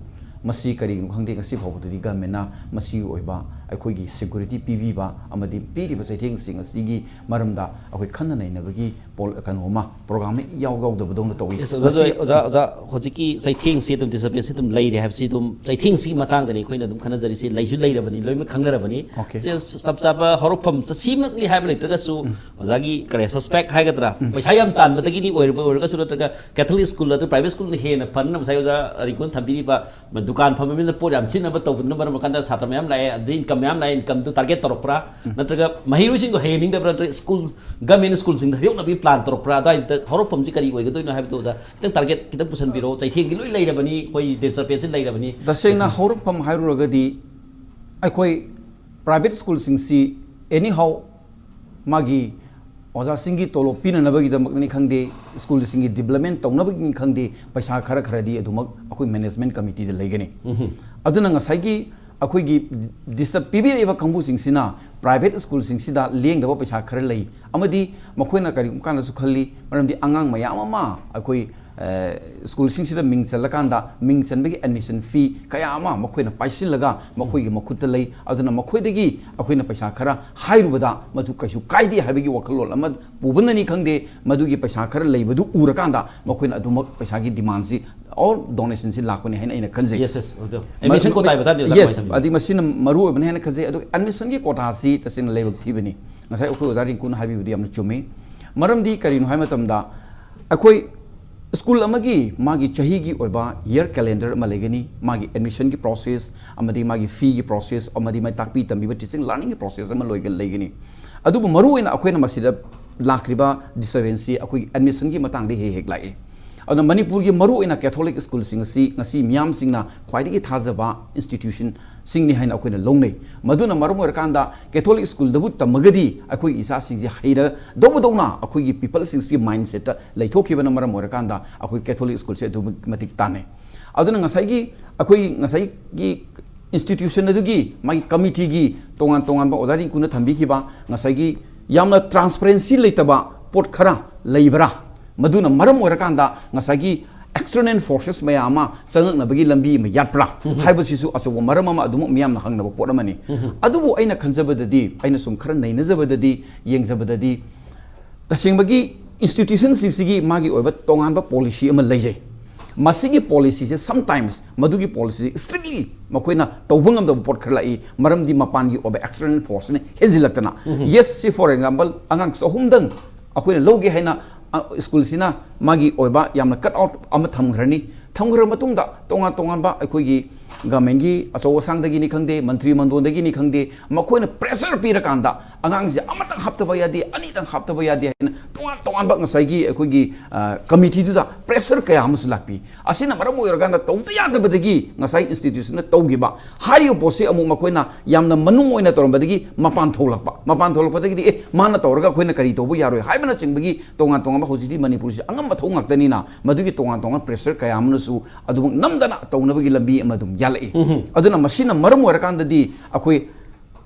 ꯃꯁꯤ ꯀꯔꯤꯒꯤꯅꯣ ꯈꯪꯗꯦ, ꯉꯁꯤ ꯐꯥꯎꯕꯗꯗꯤ ꯒꯃꯦꯟꯅ ꯃꯁꯤꯒꯤ ꯑꯣꯏꯕ ꯑꯩꯈꯣꯏꯒꯤ ꯁꯦꯀ꯭ꯌꯨꯔꯤꯇꯤ ꯄꯤꯕꯤꯕ ꯑꯃꯗꯤ ꯄꯤꯔꯤꯕ ꯆꯩꯊꯦꯡꯁꯤꯡ ꯑꯁꯤꯒꯤ ꯃꯔꯝꯗ ꯑꯩꯈꯣꯏ ꯈꯟꯅ ꯅꯩꯅꯕꯒꯤ ꯄꯣꯜ-, ꯀꯩꯅꯣ ꯑꯃ, ꯄ꯭ꯔꯣꯒ꯭ꯔꯥꯝ ꯑꯃ ꯏꯌꯥꯎ ꯌꯥꯎꯗꯕꯗꯧꯅ ꯇꯧꯏ꯫ Yes, ꯑꯣꯖꯥ, ꯃꯁꯤ ꯑꯣꯖꯥ, ꯑꯣꯖꯥ, ꯍꯧꯖꯤꯛꯀꯤ ꯆꯩꯊꯦꯡꯁꯤ ꯑꯗꯨꯝ, ꯗꯤꯁꯇꯔꯕꯦꯟꯁꯁꯤ ꯑꯗꯨꯝ ꯂꯩꯔꯦ ꯍꯥꯏꯕꯁꯤ ꯑꯗꯨꯝ, ꯆꯩꯊꯦꯡꯁꯤꯒꯤ ꯃꯇꯥꯡꯗꯅꯤ ꯑꯩꯈꯣꯏꯅ ꯑꯗꯨꯝ ꯈꯟꯅꯖꯔꯤꯁꯤ, ꯂꯩꯁꯨ ꯂꯩꯔꯕꯅꯤ, ꯂꯣꯏꯅꯃꯛ ꯈꯪꯅꯔꯕꯅꯤ꯫ Okay꯫ ꯁꯤ ꯆꯞ ꯆꯥꯕ ꯍꯧꯔꯛꯐꯝ ꯆ-, ꯁꯤꯃꯛꯅꯤ ꯍꯥꯏꯕ ꯂꯩꯇ꯭ꯔꯒꯁꯨ, ꯑꯣꯖꯥꯒꯤ ꯀꯔꯤ, ꯁꯁꯄꯦꯛ ꯍꯥꯏꯒꯗ꯭ꯔꯥ, ꯄꯩꯁꯥ ꯌꯥꯝ ꯇꯥꯟꯕꯗꯒꯤꯅꯤ ꯑꯣꯏꯔꯕ ꯑꯣꯏꯔꯒꯁꯨ, ꯅꯠꯇ꯭ꯔꯒ ꯀꯦꯊꯣꯂꯤꯛ ꯁ꯭ꯀꯨꯜ ꯑꯗꯨ ꯄ꯭ꯔꯥꯏꯚꯦꯠ ꯁ꯭ꯀꯨꯜꯅ ꯍꯦꯟꯅ ꯐꯅ ꯉꯁꯥꯏ ꯑꯣꯖꯥ ꯔꯤꯡꯀꯨꯅ ꯊꯝꯕꯤꯔꯤꯕ ꯗꯨꯀꯥꯟ ꯐꯝꯕ ꯃꯤꯅ ꯄꯣꯠ ꯌꯥꯝ ꯁꯤꯖꯤꯟꯅꯕ ꯇꯧꯕꯗꯨꯅ ꯃꯔꯝ ꯑꯣꯏꯔꯀꯥꯟꯗ ꯁꯥꯇ꯭ꯔ ꯃꯌꯥꯝ ꯂꯥꯛꯑꯦ, ꯑꯗꯨꯗꯒꯤ ꯏꯟꯀꯝ ꯃꯌꯥꯝ ꯂꯥꯛꯑꯦ, ꯏꯟꯀꯝꯗꯨ ꯇꯥꯔꯒꯦꯠ ꯇꯧꯔꯛꯄ꯭ꯔꯥ, ꯅꯠꯇ꯭ꯔꯒ ꯃꯍꯩꯔꯣꯏꯁꯤꯡꯗꯣ ꯍꯩꯍꯟꯅꯤꯡꯗꯕ꯭ꯔꯥ, ꯅꯠꯇ꯭ꯔꯒ ꯁ꯭ꯀꯨꯜ, ꯒꯃꯦꯟ ꯁ꯭ꯀꯨꯜꯁꯤꯡꯗ ꯍꯩꯗꯣꯛꯅꯕꯒꯤ ꯄ꯭ꯂꯥꯟ ꯇꯧꯔꯛꯄ꯭ꯔꯥ, ꯑꯗꯨꯋꯥꯏꯗ ꯍꯧꯔꯛꯐꯝꯁꯤ ꯀꯔꯤ ꯑꯣꯏꯒꯗꯣꯏꯅꯣ ꯍꯥꯏꯕꯗꯨ ꯑꯣꯖꯥ ꯈꯤꯇꯪ ꯇꯥꯔꯒꯦꯠ ꯈꯤꯇꯪ ꯄꯨꯁꯟꯕꯤꯔꯛꯑꯣ꯫ ꯆꯩꯊꯦꯡꯗꯤ ꯂꯣꯏ ꯂꯩꯔꯕꯅꯤ, ꯑꯩꯈꯣꯏ ꯗꯤꯁꯇꯔꯕꯦꯟꯁꯁꯤ ꯂꯩꯔꯕꯅꯤ꯫ ꯇꯁꯦꯡꯅ ꯍꯧꯔꯛꯐꯝ ꯍꯥꯏꯔꯨꯔꯒꯗꯤ ꯑꯩꯈꯣꯏ ꯄ꯭ꯔꯥꯏꯚꯦꯠ ꯁ꯭ꯀꯨꯜꯁꯤꯡꯁꯤ ꯑꯦꯅꯤ ꯍꯥꯎ ꯃꯥꯒꯤ ꯑꯣꯖꯥꯁꯤꯡꯒꯤ ꯇꯣꯂꯣꯞ ꯄꯤꯅꯅꯕꯒꯤꯗꯃꯛꯅꯤ ꯈꯪꯗꯦ, ꯁ꯭ꯀꯨꯜꯁꯤꯡꯒꯤ ꯗꯤꯕ꯭ꯂꯞꯃꯦꯟ ꯇꯧꯅꯕꯒꯤꯅꯤ ꯈꯪꯗꯦ, ꯄꯩꯁꯥ ꯈꯔ ꯈꯔꯗꯤ ꯑꯗꯨꯃꯛ ꯑꯩꯈꯣꯏ ꯃꯦꯅꯦꯖꯃꯦꯟ ꯀꯃꯤꯇꯤꯗ ꯂꯩꯒꯅꯤ꯫ ꯑꯗꯨꯅ ꯉꯁꯥꯏꯒꯤ ꯑꯩꯈꯣꯏꯒꯤ ꯗꯤꯁꯇꯔꯕ ꯄꯤꯕꯤꯔꯛꯏꯕ ꯀꯥꯡꯕꯨꯁꯤꯡꯁꯤꯅ ꯄ꯭ꯔꯥꯏꯚꯦꯠ ꯁ꯭ꯀꯨꯜꯁꯤꯡꯁꯤꯗ ꯂꯦꯡꯗꯕ ꯄꯩꯁꯥ ꯈꯔ ꯂꯩ, ꯑꯃꯗꯤ ꯃꯈꯣꯏꯅ ꯀꯔꯤꯒꯨꯝꯕ ꯀꯥꯟꯗꯁꯨ ꯈꯜꯂꯤ, ꯃꯔꯝꯗꯤ ꯑꯉꯥꯡ ꯃꯌꯥꯝ ꯑꯃ ꯑꯩꯈꯣꯏ ꯑ, ꯁ꯭ꯀꯨꯜꯁꯤꯡꯁꯤꯗ ꯃꯤꯡ ꯆꯜꯂꯀꯥꯟꯗ ꯃꯤꯡ ꯆꯟꯕꯒꯤ ꯑꯦꯗꯃꯤꯁꯟ ꯐꯤ ꯀꯌꯥ ꯑꯃ ꯃꯈꯣꯏꯅ ꯄꯥꯏꯁꯤꯜꯂꯒ ꯃꯈꯣꯏꯒꯤ ꯃꯈꯨꯠꯇ ꯂꯩ꯫ ꯑꯗꯨꯅ ꯃꯈꯣꯏꯗꯒꯤ ꯑꯩꯈꯣꯏꯅ ꯄꯩꯁꯥ ꯈꯔ ꯍꯥꯏꯔꯨꯕꯗ ꯃꯗꯨ ꯀꯩꯁꯨ ꯀꯥꯏꯗꯦ ꯍꯥꯏꯕꯒꯤ ꯋꯥꯈꯜꯂꯣꯟ ꯑꯃ ꯄꯨꯕꯅꯅꯤ ꯈꯪꯗꯦ, ꯃꯗꯨꯒꯤ ꯄꯩꯁꯥ ꯈꯔ ꯂꯩꯕꯗꯨ ꯎꯔꯀꯥꯟꯗ ꯃꯈꯣꯏꯅ ꯑꯗꯨꯃꯛ ꯄꯩꯁꯥꯒꯤ ꯗꯤꯃꯥꯟꯁꯤ ꯑꯣꯔ ꯗꯣꯅꯦꯁꯟꯁꯤ ꯂꯥꯛꯄꯅꯤ ꯍꯥꯏꯅ ꯑꯩꯅ ꯈꯟꯖꯩ꯫ Yes, yes, ꯑꯗꯣ admission quota ꯍꯥꯏꯕ ꯇꯥꯔꯗꯤ ꯑꯣꯖꯥ ꯌꯦꯁ, ꯀꯃꯥꯏꯅ ꯇꯧꯕꯅꯣ? ꯑꯗꯨ ꯃꯁꯤꯅ ꯃꯔꯨ ꯑꯣꯏꯕꯅꯤ ꯍꯥꯏꯅ ꯈꯟꯖꯩ꯫ ꯑꯗꯨꯒ ꯑꯦꯗꯃꯤꯁꯟꯒꯤ ꯀꯣꯇꯥꯁꯤ ꯇꯁꯦꯡꯅ ꯂꯥꯏꯕꯛ ꯊꯤꯕꯅꯤ꯫ ꯉꯁꯥꯏ ꯑꯩꯈꯣꯏ ꯑꯣꯖꯥ ꯔꯤꯡꯀꯨꯅ ꯍꯥꯏꯕꯤꯕꯗꯤ ꯌꯥꯝꯅ ꯆꯨꯝꯃꯤ꯫ ꯃꯔꯝꯗꯤ ꯀꯔꯤꯅꯣ ꯍꯥꯏꯕ ꯃꯇꯝꯗ ꯑꯩꯈꯣꯏ ꯁ꯭ꯀꯨꯜ ꯑꯃꯒꯤ ꯃꯥꯒꯤ ꯆꯍꯤꯒꯤ ꯑꯣꯏꯕ year calendar ꯑꯃ ꯂꯩꯒꯅꯤ, ꯃꯥꯒꯤ ꯑꯦꯗꯃꯤꯁꯟꯒꯤ ꯄ꯭ꯔꯣꯁꯦꯁ ꯑꯃꯗꯤ ꯃꯥꯒꯤ ꯐꯤꯒꯤ ꯄ꯭ꯔꯣꯁꯦꯁ ꯑꯃꯗꯤ ꯃꯥꯒꯤ ꯇꯥꯛꯄꯤ ꯇꯝꯕꯤꯕ ꯇꯤꯆꯤꯡ ꯂꯔꯅꯤꯡꯒꯤ ꯄ꯭ꯔꯣꯁꯦꯁ ꯑꯃ ꯂꯣꯏꯒ ꯂꯩꯒꯅꯤ꯫ ꯑꯗꯨꯕꯨ ꯃꯔꯨꯑꯣꯏꯅ ꯑꯩꯈꯣꯏꯅ ꯃꯁꯤꯗ ꯂꯥꯛꯂꯤꯕ ꯗꯤꯁꯇꯔꯕꯦꯟꯁꯁꯤ ꯑꯩꯈꯣꯏꯒꯤ ꯑꯦꯗꯃꯤꯁꯟꯒꯤ ꯃꯇꯥꯡꯗ ꯍꯦꯛ ꯍꯦꯛ ꯂꯥꯛꯏ꯫ ꯑꯗꯨꯅ ꯃꯅꯤꯄꯨꯔꯒꯤ ꯃꯔꯨꯑꯣꯏꯅ ꯀꯦꯊꯣꯂꯤꯛ ꯁ꯭ꯀꯨꯜꯁꯤꯡ ꯑꯁꯤ ꯉꯁꯤ ꯃꯤꯌꯥꯝꯁꯤꯡꯅ ꯈ꯭ꯋꯥꯏꯗꯒꯤ ꯊꯥꯖꯕ ꯏꯟꯁꯇꯤꯇ꯭ꯌꯨꯁꯟꯁꯤꯡꯅꯤ ꯍꯥꯏꯅ ꯑꯩꯈꯣꯏꯅ ꯂꯧꯅꯩ꯫ ꯃꯗꯨꯅ ꯃꯔꯝ ꯑꯣꯏꯔꯀꯥꯟꯗ ꯀꯦꯊꯣꯂꯤꯛ ꯁ꯭ꯀꯨꯜꯗꯕꯨ ꯇꯝꯃꯒꯗꯤ ꯑꯩꯈꯣꯏꯒꯤ ꯏꯆꯥꯁꯤꯡꯁꯦ ꯍꯩꯔꯗꯧꯕꯗꯧꯅ ꯑꯩꯈꯣꯏꯒꯤ ꯄꯤꯄꯜꯁꯤꯡꯁꯤꯒꯤ ꯃꯥꯏꯟꯁꯦꯠꯇ ꯂꯩꯊꯣꯛꯈꯤꯕꯅ ꯃꯔꯝ ꯑꯣꯏꯔꯀꯥꯟꯗ ꯑꯩꯈꯣꯏ ꯀꯦꯊꯣꯂꯤꯛ ꯁ꯭ꯀꯨꯜꯁꯦ ꯑꯗꯨꯛꯀꯤ ꯃꯇꯤꯛ ꯇꯥꯟꯅꯩ꯫ ꯑꯗꯨꯅ ꯉꯁꯥꯏꯒꯤ ꯑꯩꯈꯣꯏ ꯉꯁꯥꯏꯒꯤ ꯏꯟꯁꯇꯤꯇ꯭ꯌꯨꯁꯟ ꯑꯗꯨꯒꯤ ꯃꯥꯒꯤ ꯀꯃꯤꯇꯤꯒꯤ ꯇꯣꯉꯥꯟ ꯇꯣꯉꯥꯟꯕ ꯑꯣꯖꯥ ꯔꯤꯡꯀꯨꯅ ꯊꯝꯕꯤꯈꯤꯕ ꯉꯁꯥꯏꯒꯤ ꯌꯥꯝꯅ ꯇ꯭ꯔꯥꯟꯁꯄꯔꯦꯟꯁꯤ ꯂꯩꯇꯕ ꯄꯣꯠ ꯈꯔ ꯂꯩꯕ꯭ꯔꯥ? ꯃꯗꯨꯅ ꯃꯔꯝ ꯑꯣꯏꯔꯀꯥꯟꯗ ꯉꯁꯥꯏꯒꯤ ꯑꯦꯛꯁꯇꯔꯅꯦꯜ ꯐꯣꯔꯁꯦꯁ ꯃꯌꯥꯝ ꯑꯃ ꯆꯪꯉꯛꯅꯕꯒꯤ ꯂꯝꯕꯤ ꯑꯃ ꯌꯥꯠꯄ꯭ꯔꯥ ꯍꯥꯏꯕꯁꯤꯁꯨ ꯑꯆꯧꯕ ꯃꯔꯝ ꯑꯃ ꯑꯗꯨꯃꯛ ꯃꯤꯌꯥꯝꯅ ꯍꯪꯅꯕ ꯄꯣꯠ ꯑꯃꯅꯤ꯫ ꯑꯗꯨꯕꯨ ꯑꯩꯅ ꯈꯟꯖꯕꯗꯗꯤ, ꯑꯩꯅ ꯁꯨꯝ ꯈꯔ ꯅꯩꯅꯖꯕꯗꯗꯤ, ꯌꯦꯡꯖꯕꯗꯗꯤ, ꯇꯁꯦꯡꯕꯒꯤ ꯏꯟꯁꯇꯤꯇ꯭ꯌꯨꯁꯟꯁꯤꯡꯁꯤꯒꯤ ꯃꯥꯒꯤ ꯑꯣꯏꯕ ꯇꯣꯉꯥꯟꯕ ꯄꯣꯂꯤꯁꯤ ꯑꯃ ꯂꯩꯖꯩ꯫ ꯃꯁꯤꯒꯤ ꯄꯣꯂꯤꯁꯤꯁꯦ sometimes ꯃꯗꯨꯒꯤ ꯄꯣꯂꯤꯁꯤ ꯏꯁꯇ꯭ꯔꯤꯛꯂꯤ ꯃꯈꯣꯏꯅ ꯇꯧꯕ ꯉꯝꯗꯕ ꯄꯣꯠ ꯈꯔ ꯂꯥꯛꯏ, ꯃꯔꯝꯗꯤ ꯃꯄꯥꯟꯒꯤ ꯑꯣꯏꯕ ꯑꯦꯛꯁꯇꯔꯅꯦꯜ ꯐꯣꯔꯁꯅ ꯍꯦꯟꯖꯤꯜꯂꯛꯇꯅ꯫ Yes, ꯁꯤ for example ꯑꯉꯥꯡ ꯆꯍꯨꯝꯗꯪ ꯑꯩꯈꯣꯏꯅ ꯂꯧꯒꯦ ꯍꯥꯏꯅ, ꯑ, ꯁ꯭ꯀꯨꯜꯁꯤꯅ ꯃꯥꯒꯤ ꯑꯣꯏꯕ ꯌꯥꯝꯅ cut out ꯑꯃ ꯊꯝꯈ꯭ꯔꯅꯤ꯫ ꯊꯝꯈ꯭ꯔ ꯃꯇꯨꯡꯗ ꯇꯣꯉꯥꯟ ꯇꯣꯉꯥꯟꯕ ꯑꯩꯈꯣꯏꯒꯤ ꯒꯃꯦꯟꯒꯤ ꯑꯆꯧ ꯑꯁꯥꯡꯗꯒꯤꯅꯤ ꯈꯪꯗꯦ, ꯃꯟꯇ꯭ꯔꯤ ꯃꯟꯗꯣꯟꯗꯒꯤꯅꯤ ꯈꯪꯗꯦ, ꯃꯈꯣꯏꯅ ꯄ꯭ꯔꯦꯁꯔ ꯄꯤꯔꯀꯥꯟꯗ ꯑꯉꯥꯡꯁꯦ ꯑꯃꯇꯪ ꯍꯥꯞꯇꯕ ꯌꯥꯗꯦ, ꯑꯅꯤꯇꯪ ꯍꯥꯞꯇꯕ ꯌꯥꯗꯦ ꯍꯥꯏꯅ ꯇꯣꯉꯥꯟ ꯇꯣꯉꯥꯟꯕ ꯉꯁꯥꯏꯒꯤ ꯑꯩꯈꯣꯏꯒꯤ, ꯑ, ꯀꯃꯤꯇꯤꯗꯨꯗ ꯄ꯭ꯔꯦꯁꯔ ꯀꯌꯥ ꯑꯃꯁꯨ ꯂꯥꯛꯄꯤ꯫ ꯑꯁꯤꯅ ꯃꯔꯝ ꯑꯣꯏꯔꯀꯥꯟꯗ ꯇꯧꯗ ꯌꯥꯗꯕꯗꯒꯤ ꯉꯁꯥꯏ ꯏꯟꯁꯇꯤꯇ꯭ꯌꯨꯁꯟꯅ ꯇꯧꯈꯤꯕ ꯍꯥꯏꯔꯤꯕ ꯄꯣꯠꯁꯤ ꯑꯃꯨꯛ ꯃꯈꯣꯏꯅ ꯌꯥꯝꯅ ꯃꯅꯨꯡ ꯑꯣꯏꯅ ꯇꯧꯔꯝꯕꯗꯒꯤ ꯃꯄꯥꯟ ꯊꯣꯛꯂꯛꯄ, ꯃꯄꯥꯟ ꯊꯣꯛꯂꯛꯄꯗꯒꯤꯗꯤ, "ꯑꯦ, ꯃꯥꯅ ꯇꯧꯔꯒ ꯑꯩꯈꯣꯏꯅ ꯀꯔꯤ ꯇꯧꯕ ꯌꯥꯔꯣꯏ?" ꯍꯥꯏꯕꯅꯆꯤꯡꯕꯒꯤ ꯇꯣꯉꯥꯟ ꯇꯣꯉꯥꯟꯕ, ꯍꯧꯖꯤꯛꯇꯤ ꯃꯅꯤꯄꯨꯔꯁꯤ ꯑꯉꯝ ꯑꯊꯧ ꯉꯥꯛꯇꯅꯤꯅ, ꯃꯗꯨꯒꯤ ꯇꯣꯉꯥꯟ ꯇꯣꯉꯥꯟꯕ ꯄ꯭ꯔꯦꯁꯔ ꯀꯌꯥ ꯑꯃꯅꯁꯨ ꯑꯗꯨꯃꯛ ꯅꯝꯗꯅ ꯇꯧꯅꯕꯒꯤ ꯂꯝꯕꯤ ꯑꯃ ꯑꯗꯨꯝ ꯌꯥꯜꯂꯛꯏ꯫ ꯑꯗꯨꯅ ꯃꯁꯤꯅ ꯃꯔꯝ ꯑꯣꯏꯔꯀꯥꯟꯗꯗꯤ ꯑꯩꯈꯣꯏ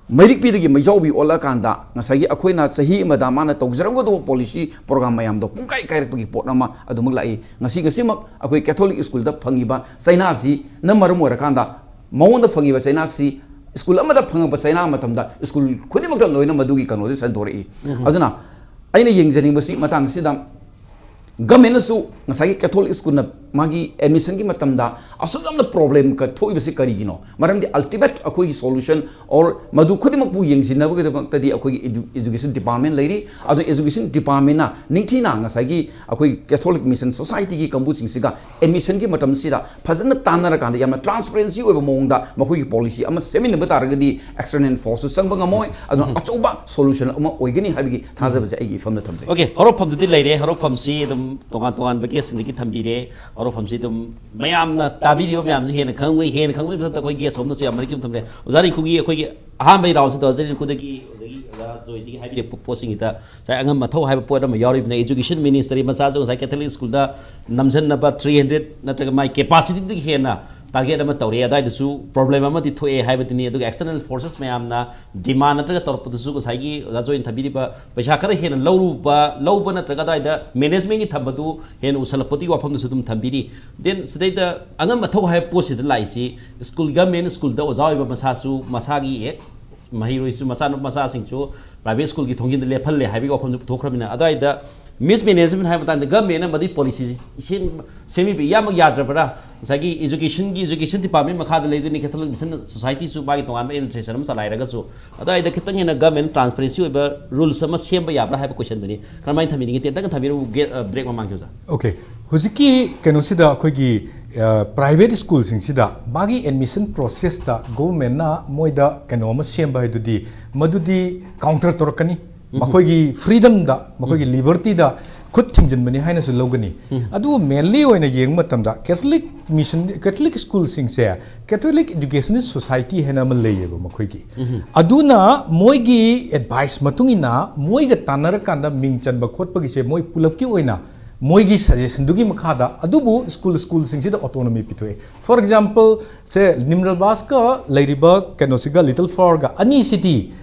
ꯃꯩꯔꯤꯛꯄꯤꯗꯒꯤ ꯃꯩꯖꯥꯎꯕꯤ ꯑꯣꯜꯂꯛꯑꯀꯥꯟꯗ ꯉꯁꯥꯏꯒꯤ ꯑꯩꯈꯣꯏꯅ ꯆꯍꯤ ꯑꯃꯗ ꯃꯥꯅ ꯇꯧꯖꯔꯝꯒꯗꯧꯕ ꯄꯣꯂꯤꯁꯤ ꯄ꯭ꯔꯣꯒ꯭ꯔꯥꯝ ꯃꯌꯥꯝꯗꯣ ꯄꯨꯡꯀꯥꯏ ꯀꯥꯏꯔꯛꯄꯒꯤ ꯄꯣꯠ ꯑꯃ ꯑꯗꯨꯃꯛ ꯂꯥꯛꯏ꯫ ꯉꯁꯤ ꯉꯁꯤꯃꯛ ꯑꯩꯈꯣꯏ ꯀꯦꯊꯣꯂꯤꯛ ꯁ꯭ꯀꯨꯜꯗ ꯐꯪꯉꯤꯕ ꯆꯩꯅꯥꯁꯤꯅ ꯃꯔꯝ ꯑꯣꯏꯔꯀꯥꯟꯗ ꯃꯉꯣꯟꯗ ꯐꯪꯉꯤꯕ ꯆꯩꯅꯥꯁꯤ ꯁ꯭ꯀꯨꯜ ꯑꯃꯗ ꯐꯪꯉꯛꯄ ꯆꯩꯅꯥ ꯃꯇꯝꯗ ꯁ꯭ꯀꯨꯜ ꯈꯨꯗꯤꯡꯃꯛꯇ ꯂꯣꯏꯅ ꯃꯗꯨꯒꯤ ꯀꯩꯅꯣꯁꯦ ꯁꯟꯗꯣꯔꯛꯏ꯫ ꯑꯗꯨꯅ ꯑꯩꯅ ꯌꯦꯡꯖꯅꯤꯡꯕꯁꯤ ꯃꯇꯥꯡꯁꯤꯗ ꯒꯃꯦꯟꯅꯁꯨ ꯉꯁꯥꯏꯒꯤ ꯀꯦꯊꯣꯂꯤꯛ ꯁ꯭ꯀꯨꯜꯅ ꯃꯥꯒꯤ ꯑꯦꯗꯃꯤꯁꯟꯒꯤ ꯃꯇꯝꯗ ꯑꯁꯨꯛ ꯌꯥꯝꯅ ꯄ꯭ꯔꯣꯕ꯭ꯂꯦꯝ ꯊꯣꯛꯏꯕꯁꯤ ꯀꯔꯤꯒꯤꯅꯣ? ꯃꯔꯝꯗꯤ ꯑꯜꯇꯤꯃꯦꯠ ꯑꯩꯈꯣꯏꯒꯤ ꯁꯣꯂꯨꯁꯟ ꯑꯣꯔ ꯃꯗꯨ ꯈꯨꯗꯤꯡꯃꯛꯄꯨ ꯌꯦꯡꯁꯤꯟꯅꯕꯒꯤꯗꯃꯛꯇꯗꯤ ꯑꯩꯈꯣꯏꯒꯤ ꯏꯗꯨ ꯏꯖꯨꯀꯦꯁꯟ ꯗꯤꯄꯥꯔꯠꯃꯦꯟ ꯂꯩꯔꯤ꯫ ꯑꯗꯨ ꯏꯖꯨꯀꯦꯁꯟ ꯗꯤꯄꯥꯔꯠꯃꯦꯟꯅ ꯅꯤꯡꯊꯤꯅ ꯉꯁꯥꯏꯒꯤ ꯑꯩꯈꯣꯏ ꯀꯦꯊꯣꯂꯤꯛ ꯃꯤꯁꯟ ꯁꯣꯁꯥꯏꯇꯤꯒꯤ ꯀꯥꯡꯕꯨꯁꯤꯡꯁꯤꯒ ꯑꯦꯗꯃꯤꯁꯟꯒꯤ ꯃꯇꯝꯁꯤꯗ ꯐꯖꯅ ꯇꯥꯟꯅꯔꯀꯥꯟꯗ ꯌꯥꯝꯅ ꯇ꯭ꯔꯥꯟꯁꯄꯔꯦꯟꯁꯤ ꯑꯣꯏꯕ ꯃꯑꯣꯡꯗ ꯃꯈꯣꯏꯒꯤ ꯄꯣꯂꯤꯁꯤ ꯑꯃ ꯁꯦꯝꯃꯤꯟꯅꯕ ꯇꯥꯔꯒꯗꯤ ꯑꯦꯛꯁꯇꯔꯅꯦꯜ ꯐꯣꯔꯁꯁꯨ ꯆꯪꯕ ꯉꯝꯃꯣꯏ꯫ ꯑꯗꯨꯅ ꯑꯆꯧꯕ ꯁꯣꯂꯨꯁꯟ ꯑꯃ ꯑꯣꯏꯒꯅꯤ ꯍꯥꯏꯕꯒꯤ ꯊꯥꯖꯕꯁꯦ ꯑꯩꯒꯤ ꯏꯐꯝꯗ ꯊꯝꯖꯩ꯫ ꯑꯣꯀꯦ, ꯍꯧꯔꯛꯐꯝꯗꯨꯗꯤ ꯂꯩꯔꯦ꯫ ꯍꯧꯔꯛꯐꯝꯁꯤ ꯑꯗꯨꯝ ꯇꯣꯉꯥꯟ ꯇꯣꯉꯥꯟꯕ ꯒꯦꯁꯁꯤꯡꯗꯒꯤ ꯊꯝꯕꯤꯔꯦ꯫ ꯍꯧꯔꯛꯐꯝꯁꯤ ꯑꯗꯨꯝ ꯃꯌꯥꯝꯅ ꯇꯥꯕꯤꯔꯤꯕ ꯃꯌꯥꯝꯁꯤ ꯍꯦꯟꯅ ꯈꯪꯕꯒꯤ ꯍꯦꯟꯅ ꯈꯪꯕꯒꯤ ꯃꯊꯛꯇ ꯑꯩꯈꯣꯏ ꯒꯦꯁ ꯑꯍꯨꯝꯅꯁꯨ ꯌꯥꯝ ꯃꯔꯤꯛ ꯆꯨꯝꯅ ꯊꯝꯕꯤꯔꯦ꯫ ꯑꯣꯖꯥ ꯔꯤꯡꯀꯨꯒꯤ ꯑꯩꯈꯣꯏꯒꯤ ꯑꯍꯥꯟꯕꯒꯤ ꯔꯥꯎꯟꯁꯤꯗ ꯑꯣꯖꯥ ꯔꯤꯡꯀꯨꯗꯒꯤ ꯑꯗꯒꯤ ꯑꯣꯖꯥ ꯖꯣꯏꯗꯒꯤ ꯍꯥꯏꯕꯤꯔꯛꯄ ꯄꯣꯠꯁꯤꯡꯁꯤꯗ ꯉꯁꯥꯏ ꯑꯉꯝ ꯑꯊꯧ ꯍꯥꯏꯕ ꯄꯣꯠ ꯑꯃ ꯌꯥꯎꯔꯤꯕꯅ ꯏꯖꯨꯀꯦꯁꯟ ꯃꯤꯅꯤꯁꯇꯔꯤ ꯃꯆꯥꯁꯨ ꯉꯁꯥꯏ ꯀꯦꯊꯣꯂꯤꯛ ꯁ꯭ꯀꯨꯜꯗ ꯅꯝꯁꯤꯟꯅꯕ ꯊ꯭ꯔꯤ ꯍꯟꯗ꯭ꯔꯦꯗ ꯅꯠꯇ꯭ꯔꯒ ꯃꯥꯏ ꯀꯦꯄꯥꯁꯤꯇꯤꯗꯒꯤ ꯍꯦꯟꯅ ꯇꯥꯔꯒꯦꯠ ꯑꯃ ꯇꯧꯔꯛꯑꯦ꯫ ꯑꯗꯨꯋꯥꯏꯗꯁꯨ ꯄ꯭ꯔꯣꯕ꯭ꯂꯦꯝ ꯑꯃꯗꯤ ꯊꯣꯛꯑꯦ ꯍꯥꯏꯕꯗꯨꯅꯤ꯫ ꯑꯗꯨꯒ ꯑꯦꯛꯁꯇꯔꯅꯦꯜ ꯐꯣꯔꯁꯦꯁ ꯃꯌꯥꯝꯅ ꯗꯤꯃꯥꯟ ꯅꯠꯇ꯭ꯔꯒ ꯇꯧꯔꯛꯄꯗꯨꯁꯨ ꯉꯁꯥꯏꯒꯤ ꯑꯣꯖꯥ ꯖꯣꯏꯅ ꯊꯝꯕꯤꯔꯤꯕ ꯄꯩꯁꯥ ꯈꯔ ꯍꯦꯟꯅ ꯂꯧꯔꯨꯕ ꯂꯧꯕ ꯅꯠꯇ꯭ꯔꯒ ꯑꯗꯨꯋꯥꯏꯗ ꯃꯦꯅꯦꯖꯃꯦꯟꯒꯤ ꯊꯝꯕꯗꯨ ꯍꯦꯟꯅ ꯎꯁꯜꯂꯛꯄꯗꯨꯒꯤ ꯋꯥꯐꯝꯗꯨꯁꯨ ꯑꯗꯨꯝ ꯊꯝꯕꯤꯔꯤ꯫ ꯗꯦꯟ ꯁꯤꯗꯩꯗ ꯑꯉꯝ ꯑꯊꯧ ꯍꯥꯏꯕ ꯄꯣꯠꯁꯤꯗ ꯂꯥꯛꯏꯁꯤ ꯁ꯭ꯀꯨꯜ, ꯒꯚꯔꯟꯃꯦꯟ ꯁ꯭ꯀꯨꯜꯗ ꯑꯣꯖꯥ ꯑꯣꯏꯕ ꯃꯁꯥꯁꯨ ꯃꯁꯥꯒꯤ ꯍꯦꯛ ꯃꯍꯩꯔꯣꯏꯁꯨ ꯃꯆꯥꯅꯨꯄꯥ ꯃꯆꯥꯁꯤꯡꯁꯨ ꯄ꯭ꯔꯥꯏꯚꯦꯠ ꯁ꯭ꯀꯨꯜꯒꯤ ꯊꯣꯡꯖꯤꯟꯗ ꯂꯦꯞꯍꯜꯂꯦ ꯍꯥꯏꯕꯒꯤ ꯋꯥꯐꯝꯗꯨ ꯄꯨꯊꯣꯛꯈ꯭ꯔꯕꯅꯤꯅ ꯑꯗꯨꯋꯥꯏꯗ ꯃꯤꯁꯃꯦꯅꯦꯖꯃꯦꯟ ꯍꯥꯏꯕ ꯃꯇꯥꯡꯗ ꯒꯚꯔꯟꯃꯦꯟꯅ ꯃꯗꯨꯒꯤ ꯄꯣꯂꯤꯁꯤ ꯁꯦꯝ- ꯁꯦꯝꯕꯤꯕ ꯏꯌꯥꯃꯛ ꯌꯥꯗ꯭ꯔꯕ꯭ꯔꯥ? ꯉꯁꯥꯏꯒꯤ ꯏꯖꯨꯀꯦꯁꯟꯒꯤ ꯏꯖꯨꯀꯦꯁꯟ ꯗꯤꯄꯥꯔꯠꯃꯦꯟ ꯃꯈꯥꯗ ꯂꯩꯗꯣꯏꯅꯤ ꯀꯦꯊꯣꯂꯤꯛ ꯃꯤꯁꯟ ꯁꯣꯁꯥꯏꯇꯤꯁꯨ ꯃꯥꯒꯤ ꯇꯣꯉꯥꯟꯕ ꯑꯦꯗꯃꯤꯅꯤꯁꯇ꯭ꯔꯦꯁꯟ ꯑꯃ ꯆꯂꯥꯏꯔꯒꯁꯨ꯫ ꯑꯗꯨꯋꯥꯏꯗ ꯈꯤꯇꯪ ꯍꯦꯟꯅ ꯒꯚꯔꯟꯃꯦꯟ ꯇ꯭ꯔꯥꯟꯁꯄꯔꯦꯟꯁꯤ ꯑꯣꯏꯕ ꯔꯨꯜꯁ ꯑꯃ ꯁꯦꯝꯕ ꯌꯥꯕ꯭ꯔꯥ ꯍꯥꯏꯕ ꯀꯣꯏꯁꯟꯗꯨꯅꯤ꯫ ꯀꯔꯝꯍꯥꯏꯅ ꯊꯝꯕꯤꯅꯤꯡꯉꯤ? ꯇꯦꯟꯇꯪ ꯊꯝꯕꯤꯔꯝꯃꯨ꯫ ꯒꯦ- ꯑ, ꯕ꯭ꯔꯦꯛ ꯃꯃꯥꯡꯒꯤ ꯑꯣꯖꯥ꯫ ꯑꯣꯀꯦ, ꯍꯧꯖꯤꯛꯀꯤ ꯀꯩꯅꯣꯁꯤꯗ ꯑꯩꯈꯣꯏꯒꯤ ꯄ꯭ꯔꯥꯏꯚꯦꯠ ꯁ꯭ꯀꯨꯜꯁꯤꯡꯁꯤꯗ ꯃꯥꯒꯤ ꯑꯦꯗꯃꯤꯁꯟ ꯄ꯭ꯔꯣꯁꯦꯁꯇ ꯒꯣꯚꯔꯟꯃꯦꯟꯅ ꯃꯣꯏꯗ ꯀꯩꯅꯣ ꯑꯃ ꯁꯦꯝꯕ ꯍꯥꯏꯗꯨꯗꯤ ꯃꯗꯨꯗꯤ ꯀꯥꯎꯟꯇꯔ ꯇꯧꯔꯛꯀꯅꯤ꯫ ꯃꯈꯣꯏꯒꯤ ꯐ꯭ꯔꯤꯗꯝꯗ, ꯃꯈꯣꯏꯒꯤ ꯂꯤꯕꯔꯇꯤꯗ ꯈꯨꯠ ꯊꯤꯡꯖꯤꯟꯕꯅꯤ ꯍꯥꯏꯅꯁꯨ ꯂꯧꯒꯅꯤ꯫ ꯑꯗꯨꯕꯨ ꯃꯦꯟꯂꯤ ꯑꯣꯏꯅ ꯌꯦꯡꯕ ꯃꯇꯝꯗ ꯀꯦꯊꯣꯂꯤꯛ ꯃꯤꯁꯟ, ꯀꯦꯊꯣꯂꯤꯛ ꯁ꯭ꯀꯨꯜꯁꯤꯡꯁꯦ ꯀꯦꯊꯣꯂꯤꯛ ꯏꯗꯨꯀꯦꯁꯅꯤꯁ ꯁꯣꯁꯥꯏꯇꯤ ꯍꯥꯏꯅ ꯑꯃ ꯂꯩꯌꯦꯕ ꯃꯈꯣꯏꯒꯤ꯫ ꯑꯗꯨꯅ ꯃꯣꯏꯒꯤ ꯑꯦꯗꯚꯥꯏꯁ ꯃꯇꯨꯡ ꯏꯟꯅ ꯃꯣꯏꯒ ꯇꯥꯟꯅꯔꯀꯥꯟꯗ ꯃꯤꯡ ꯆꯟꯕ ꯈꯣꯠꯄꯒꯤꯁꯦ ꯃꯣꯏ ꯄꯨꯂꯞꯀꯤ ꯑꯣꯏꯅ ꯃꯣꯏꯒꯤ ꯁꯖꯦꯁꯟꯗꯨꯒꯤ ꯃꯈꯥꯗ꯫ ꯑꯗꯨꯕꯨ ꯁ꯭ꯀꯨꯜ ꯁ꯭ꯀꯨꯜꯁꯤꯡꯁꯤꯗ ꯑꯣꯇꯣꯅꯣꯃꯤ ꯄꯤꯊꯣꯛꯑꯦ꯫ ꯐꯣꯔ ꯑꯦꯛꯖꯥꯝꯄꯜ ꯁꯦ ꯅꯤꯝꯔꯦꯜꯕꯥꯁꯀ ꯂꯩꯔꯤꯕ ꯀꯩꯅꯣꯁꯤꯒ ꯂꯤꯇꯜ ꯐ꯭ꯂꯥꯋꯔꯒ ꯑꯅꯤꯁꯤꯗꯤ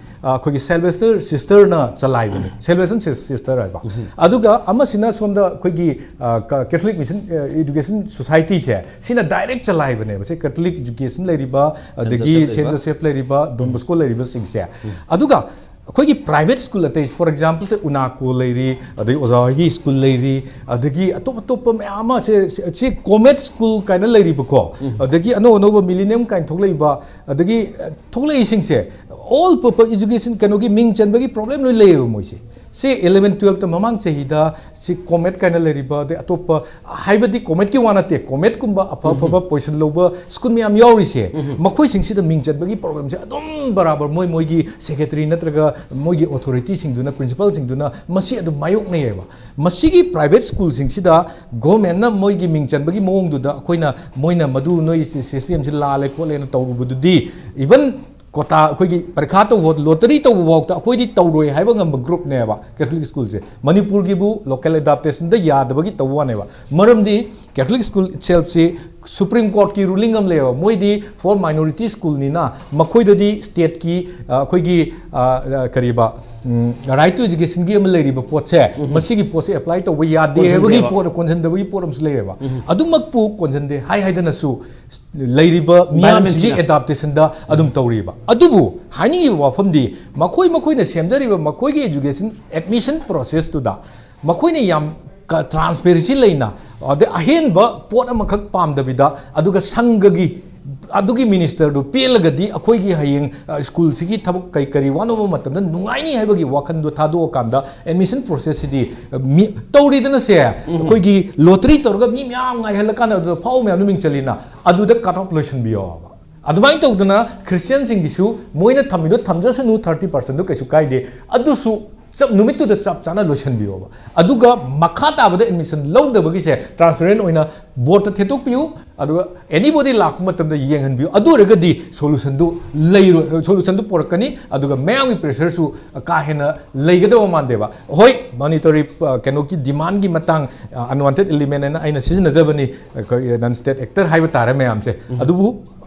ꯑ, ꯑꯩꯈꯣꯏꯒꯤ ꯁꯦꯜꯕꯦꯁꯇꯔ ꯁꯤꯁꯇꯔꯅ ꯆꯂꯥꯏꯕꯅꯤ꯫ ꯁꯦꯜꯕꯦꯁꯟ ꯁꯤꯁꯇꯔ ꯍꯥꯏꯕ꯫ ꯑꯗꯨꯒ ꯑꯃꯁꯤꯅ ꯁꯣꯝꯗ ꯑꯩꯈꯣꯏꯒꯤ ꯀꯦꯊꯣꯂꯤꯛ ꯃꯤꯁꯟ ꯏꯗꯨꯀꯦꯁꯟ ꯁꯣꯁꯥꯏꯇꯤꯁꯦ ꯁꯤꯅ ꯗꯥꯏꯔꯦꯛ ꯆꯂꯥꯏꯕꯅꯦꯕ꯫ ꯁꯤ ꯀꯦꯊꯣꯂꯤꯛ ꯏꯗꯨꯀꯦꯁꯟ ꯂꯩꯔꯤꯕ ꯑꯗꯒꯤ ꯖꯣꯁꯦꯐ ꯁꯦꯟ ꯂꯩꯔꯤꯕ꯫ ꯖꯣꯁꯦꯐ ꯂꯩꯔꯤꯕ ꯗꯣꯟ ꯕꯣꯁꯀꯣ ꯂꯩꯔꯤꯕꯁꯤꯡꯁꯦ꯫ ꯑꯗꯨꯒ ꯑꯩꯈꯣꯏꯒꯤ private school ꯑꯇꯩ, for example ꯁꯦ UNACO ꯂꯩꯔꯤ, ꯑꯗꯩ ꯑꯣꯖꯥ ꯍꯣꯏꯒꯤ school ꯂꯩꯔꯤ, ꯑꯗꯒꯤ ꯑꯇꯣꯞ ꯑꯇꯣꯞꯄ ꯃꯌꯥꯝ ꯑꯃ ꯁꯦ, ꯁꯤ, ꯑꯩꯈꯣꯏ COMET school ꯀꯥꯏꯅ ꯂꯩꯔꯤꯕꯀꯣ, ꯑꯗꯒꯤ ꯑꯅꯧ ꯑꯅꯧꯕ Millennium ꯀꯥꯏꯅ ꯊꯣꯛꯂꯛꯏꯕ, ꯑꯗꯒꯤ ꯑ, ꯊꯣꯛꯂꯛꯏꯁꯤꯡꯁꯦ all purpose education ꯀꯩꯅꯣꯒꯤ ꯃꯤꯡ ꯆꯟꯕꯒꯤ problem ꯂꯣꯏ ꯂꯩꯌꯦꯕ ꯃꯣꯏꯁꯦ꯫ ꯁꯤ eleven twelfth ꯃꯃꯥꯡ ꯆꯍꯤꯗ ꯁꯤ COMET ꯀꯥꯏꯅ ꯂꯩꯔꯤꯕ, ꯑꯗꯩ ꯑꯇꯣꯞꯄ, ꯍꯥꯏꯕꯗꯤ COMETꯀꯤ ꯋꯥ ꯅꯠꯇꯦ, COMETꯀꯨꯝꯕ ꯑꯐ ꯑꯐꯕ position ꯂꯧꯕ school ꯃꯌꯥꯝ ꯌꯥꯎꯔꯤꯁꯦ, ꯃꯈꯣꯏꯁꯤꯡꯁꯤꯗ ꯃꯤꯡ ꯆꯟꯕꯒꯤ problemꯁꯦ ꯑꯗꯨꯝ ꯕꯔꯥꯕꯔ ꯃꯣꯏ ꯃꯣꯏꯒꯤ secretary ꯅꯠꯇ꯭ꯔꯒ ꯃꯣꯏꯒꯤ authorityꯁꯤꯡꯗꯨꯅ, principalꯁꯤꯡꯗꯨꯅ ꯃꯁꯤ ꯑꯗꯨꯝ ꯃꯥꯌꯣꯛꯅꯩꯌꯦꯕ꯫ ꯃꯁꯤꯒꯤ private schoolꯁꯤꯡꯁꯤꯗ governmentꯅ ꯃꯣꯏꯒꯤ ꯃꯤꯡ ꯆꯟꯕꯒꯤ ꯃꯑꯣꯡꯗꯨꯗ ꯑꯩꯈꯣꯏꯅ, ꯃꯣꯏꯅ ꯃꯗꯨ ꯅꯣꯏ systemꯁꯤ ꯂꯥꯜꯂꯦ ꯈꯣꯠꯂꯦꯅ ꯇꯧꯔꯨꯕꯗꯨꯗꯤ, even quota, ꯑꯩꯈꯣꯏꯒꯤ ꯄꯔꯤꯈꯥ ꯇꯧꯕ, lottery ꯇꯧꯕ ꯐꯥꯎꯗ ꯑꯩꯈꯣꯏꯗꯤ ꯇꯧꯔꯣꯏ ꯍꯥꯏꯕ ꯉꯝꯕ groupꯅꯦꯕ Catholic schoolꯁꯦ꯫ ꯃꯅꯤꯄꯨꯔꯒꯤꯕꯨ local adaptationꯗ ꯌꯥꯗꯕꯒꯤ ꯇꯧꯕ ꯋꯥꯅꯦꯕ꯫ ꯃꯔꯝꯗꯤ Catholic school itselfꯁꯤ Supreme Courtꯀꯤ ruling ꯑꯃ ꯂꯩꯌꯦꯕ, ꯃꯣꯏꯗꯤ for minority schoolꯅꯤꯅ ꯃꯈꯣꯏꯗꯗꯤ stateꯀꯤ, ꯑ, ꯑꯩꯈꯣꯏꯒꯤ, ꯑ, ꯀꯔꯤꯕ, ꯎꯝ, right to educationꯒꯤ ꯑꯃ ꯂꯩꯔꯤꯕ ꯄꯣꯠꯁꯦ, ꯃꯁꯤꯒꯤ ꯄꯣꯠꯁꯦ apply ꯇꯧꯕ ꯌꯥꯗꯦ ꯍꯥꯏꯕꯒꯤ ꯀꯣꯟꯁꯤꯟꯗꯦꯕ꯫ ꯄꯣꯠ, ꯀꯣꯟꯁꯤꯟꯗꯕꯒꯤ ꯄꯣꯠ ꯑꯃꯁꯨ ꯂꯩꯌꯦꯕ꯫ ꯑꯗꯨꯃꯛꯄꯨ ꯀꯣꯟꯁꯤꯟꯗꯦ ꯍꯥꯏ ꯍꯥꯏꯗꯅꯁꯨ ꯂꯩꯔꯤꯕ ꯃꯤꯌꯥꯝꯁꯤꯒꯤ environmentꯁꯤꯅ꯫ Adaptationꯗ ꯑꯗꯨꯝ ꯇꯧꯔꯤꯕ꯫ ꯑꯗꯨꯕꯨ ꯍꯥꯏꯅꯤꯡꯉꯤꯕ ꯋꯥꯐꯝꯗꯤ, ꯃꯈꯣꯏ ꯃꯈꯣꯏꯅ ꯁꯦꯝꯖꯔꯤꯕ ꯃꯈꯣꯏꯒꯤ education admission processꯇꯨꯗ ꯃꯈꯣꯏꯅ ꯌꯥꯝ ꯀ-, transparency ꯂꯩꯅ, ꯑꯗꯩ ꯑꯍꯦꯟꯕ ꯄꯣꯠ ꯑꯃꯈꯛ ꯄꯥꯝꯗꯕꯤꯗ, ꯑꯗꯨꯒ ꯁꯪꯒꯒꯤ ꯑꯗꯨꯒꯤ ministerꯗꯨ ꯄꯦꯜꯂꯒꯗꯤ ꯑꯩꯈꯣꯏꯒꯤ ꯍꯌꯦꯡ, ꯑ, schoolꯁꯤꯒꯤ ꯊꯕꯛ ꯀꯩ ꯀꯔꯤ ꯋꯥꯅꯣꯕ ꯃꯇꯝꯗ ꯅꯨꯡꯉꯥꯏꯅꯤ ꯍꯥꯏꯕꯒꯤ ꯋꯥꯈꯜꯗꯣ ꯊꯥꯗꯣꯛꯑꯀꯥꯟꯗ admission processꯁꯤꯗꯤ, ꯑ, ꯃꯤ, ꯇꯧꯔꯤꯗꯅꯁꯦ, ꯑꯩꯈꯣꯏꯒꯤ lottery ꯇꯧꯔꯒ ꯃꯤ ꯃꯌꯥꯝ ꯉꯥꯏꯍꯜꯂꯀꯥꯟꯗ ꯑꯗꯨꯗ ꯐꯥꯎ ꯃꯌꯥꯝꯗꯣ ꯃꯤꯡ ꯆꯜꯂꯤꯅ, ꯑꯗꯨꯗ cut off ꯂꯣꯏꯁꯤꯟꯕꯤꯌꯣꯕ꯫ ꯑꯗꯨꯃꯥꯏꯅ ꯇꯧꯗꯅ Christianꯁꯤꯡꯒꯤꯁꯨ ꯃꯣꯏꯅ ꯊꯝꯃꯤꯗꯣ ꯊꯝꯖꯁꯅꯨ, thirty percentꯗꯣ ꯀꯩꯁꯨ ꯀꯥꯏꯗꯦ, ꯑꯗꯨꯁꯨ ꯆꯞ, ꯅꯨꯃꯤꯠꯇꯨꯗ ꯆꯞ ꯆꯥꯅ ꯂꯣꯏꯁꯤꯟꯕꯤꯌꯣꯕ꯫ ꯑꯗꯨꯒ ꯃꯈꯥ ꯇꯥꯕꯗ admission ꯂꯧꯗꯕꯒꯤꯁꯦ transparent ꯑꯣꯏꯅ boardꯇ ꯊꯦꯠꯇꯣꯛꯄꯤꯌꯨ, ꯑꯗꯨꯒ anybody ꯂꯥꯛꯄ ꯃꯇꯝꯗ ꯌꯦꯡꯍꯟꯕꯤꯌꯨ꯫ ꯑꯗꯨ ꯑꯣꯏꯔꯒꯗꯤ solutionꯗꯨ ꯂꯩꯔꯣꯏ, solutionꯗꯨ ꯄꯨꯔꯛꯀꯅꯤ, ꯑꯗꯨꯒ ꯃꯌꯥꯝꯒꯤ pressureꯁꯨ ꯀꯥ ꯍꯦꯟꯅ ꯂꯩꯒꯗꯕ ꯃꯥꯟꯗꯦꯕ꯫ ꯍꯣꯏ, monetary, ꯑ, ꯀꯩꯅꯣꯒꯤ demandꯒꯤ ꯃꯇꯥꯡ, ꯑ, unwanted element ꯍꯥꯏꯅ ꯑꯩꯅ ꯁꯤꯖꯤꯟꯅꯖꯕꯅꯤ, ꯑꯩꯈꯣꯏ non state actor ꯍꯥꯏꯕ ꯇꯥꯔꯦ ꯃꯌꯥꯝꯁꯦ꯫ ꯑꯗꯨꯕꯨ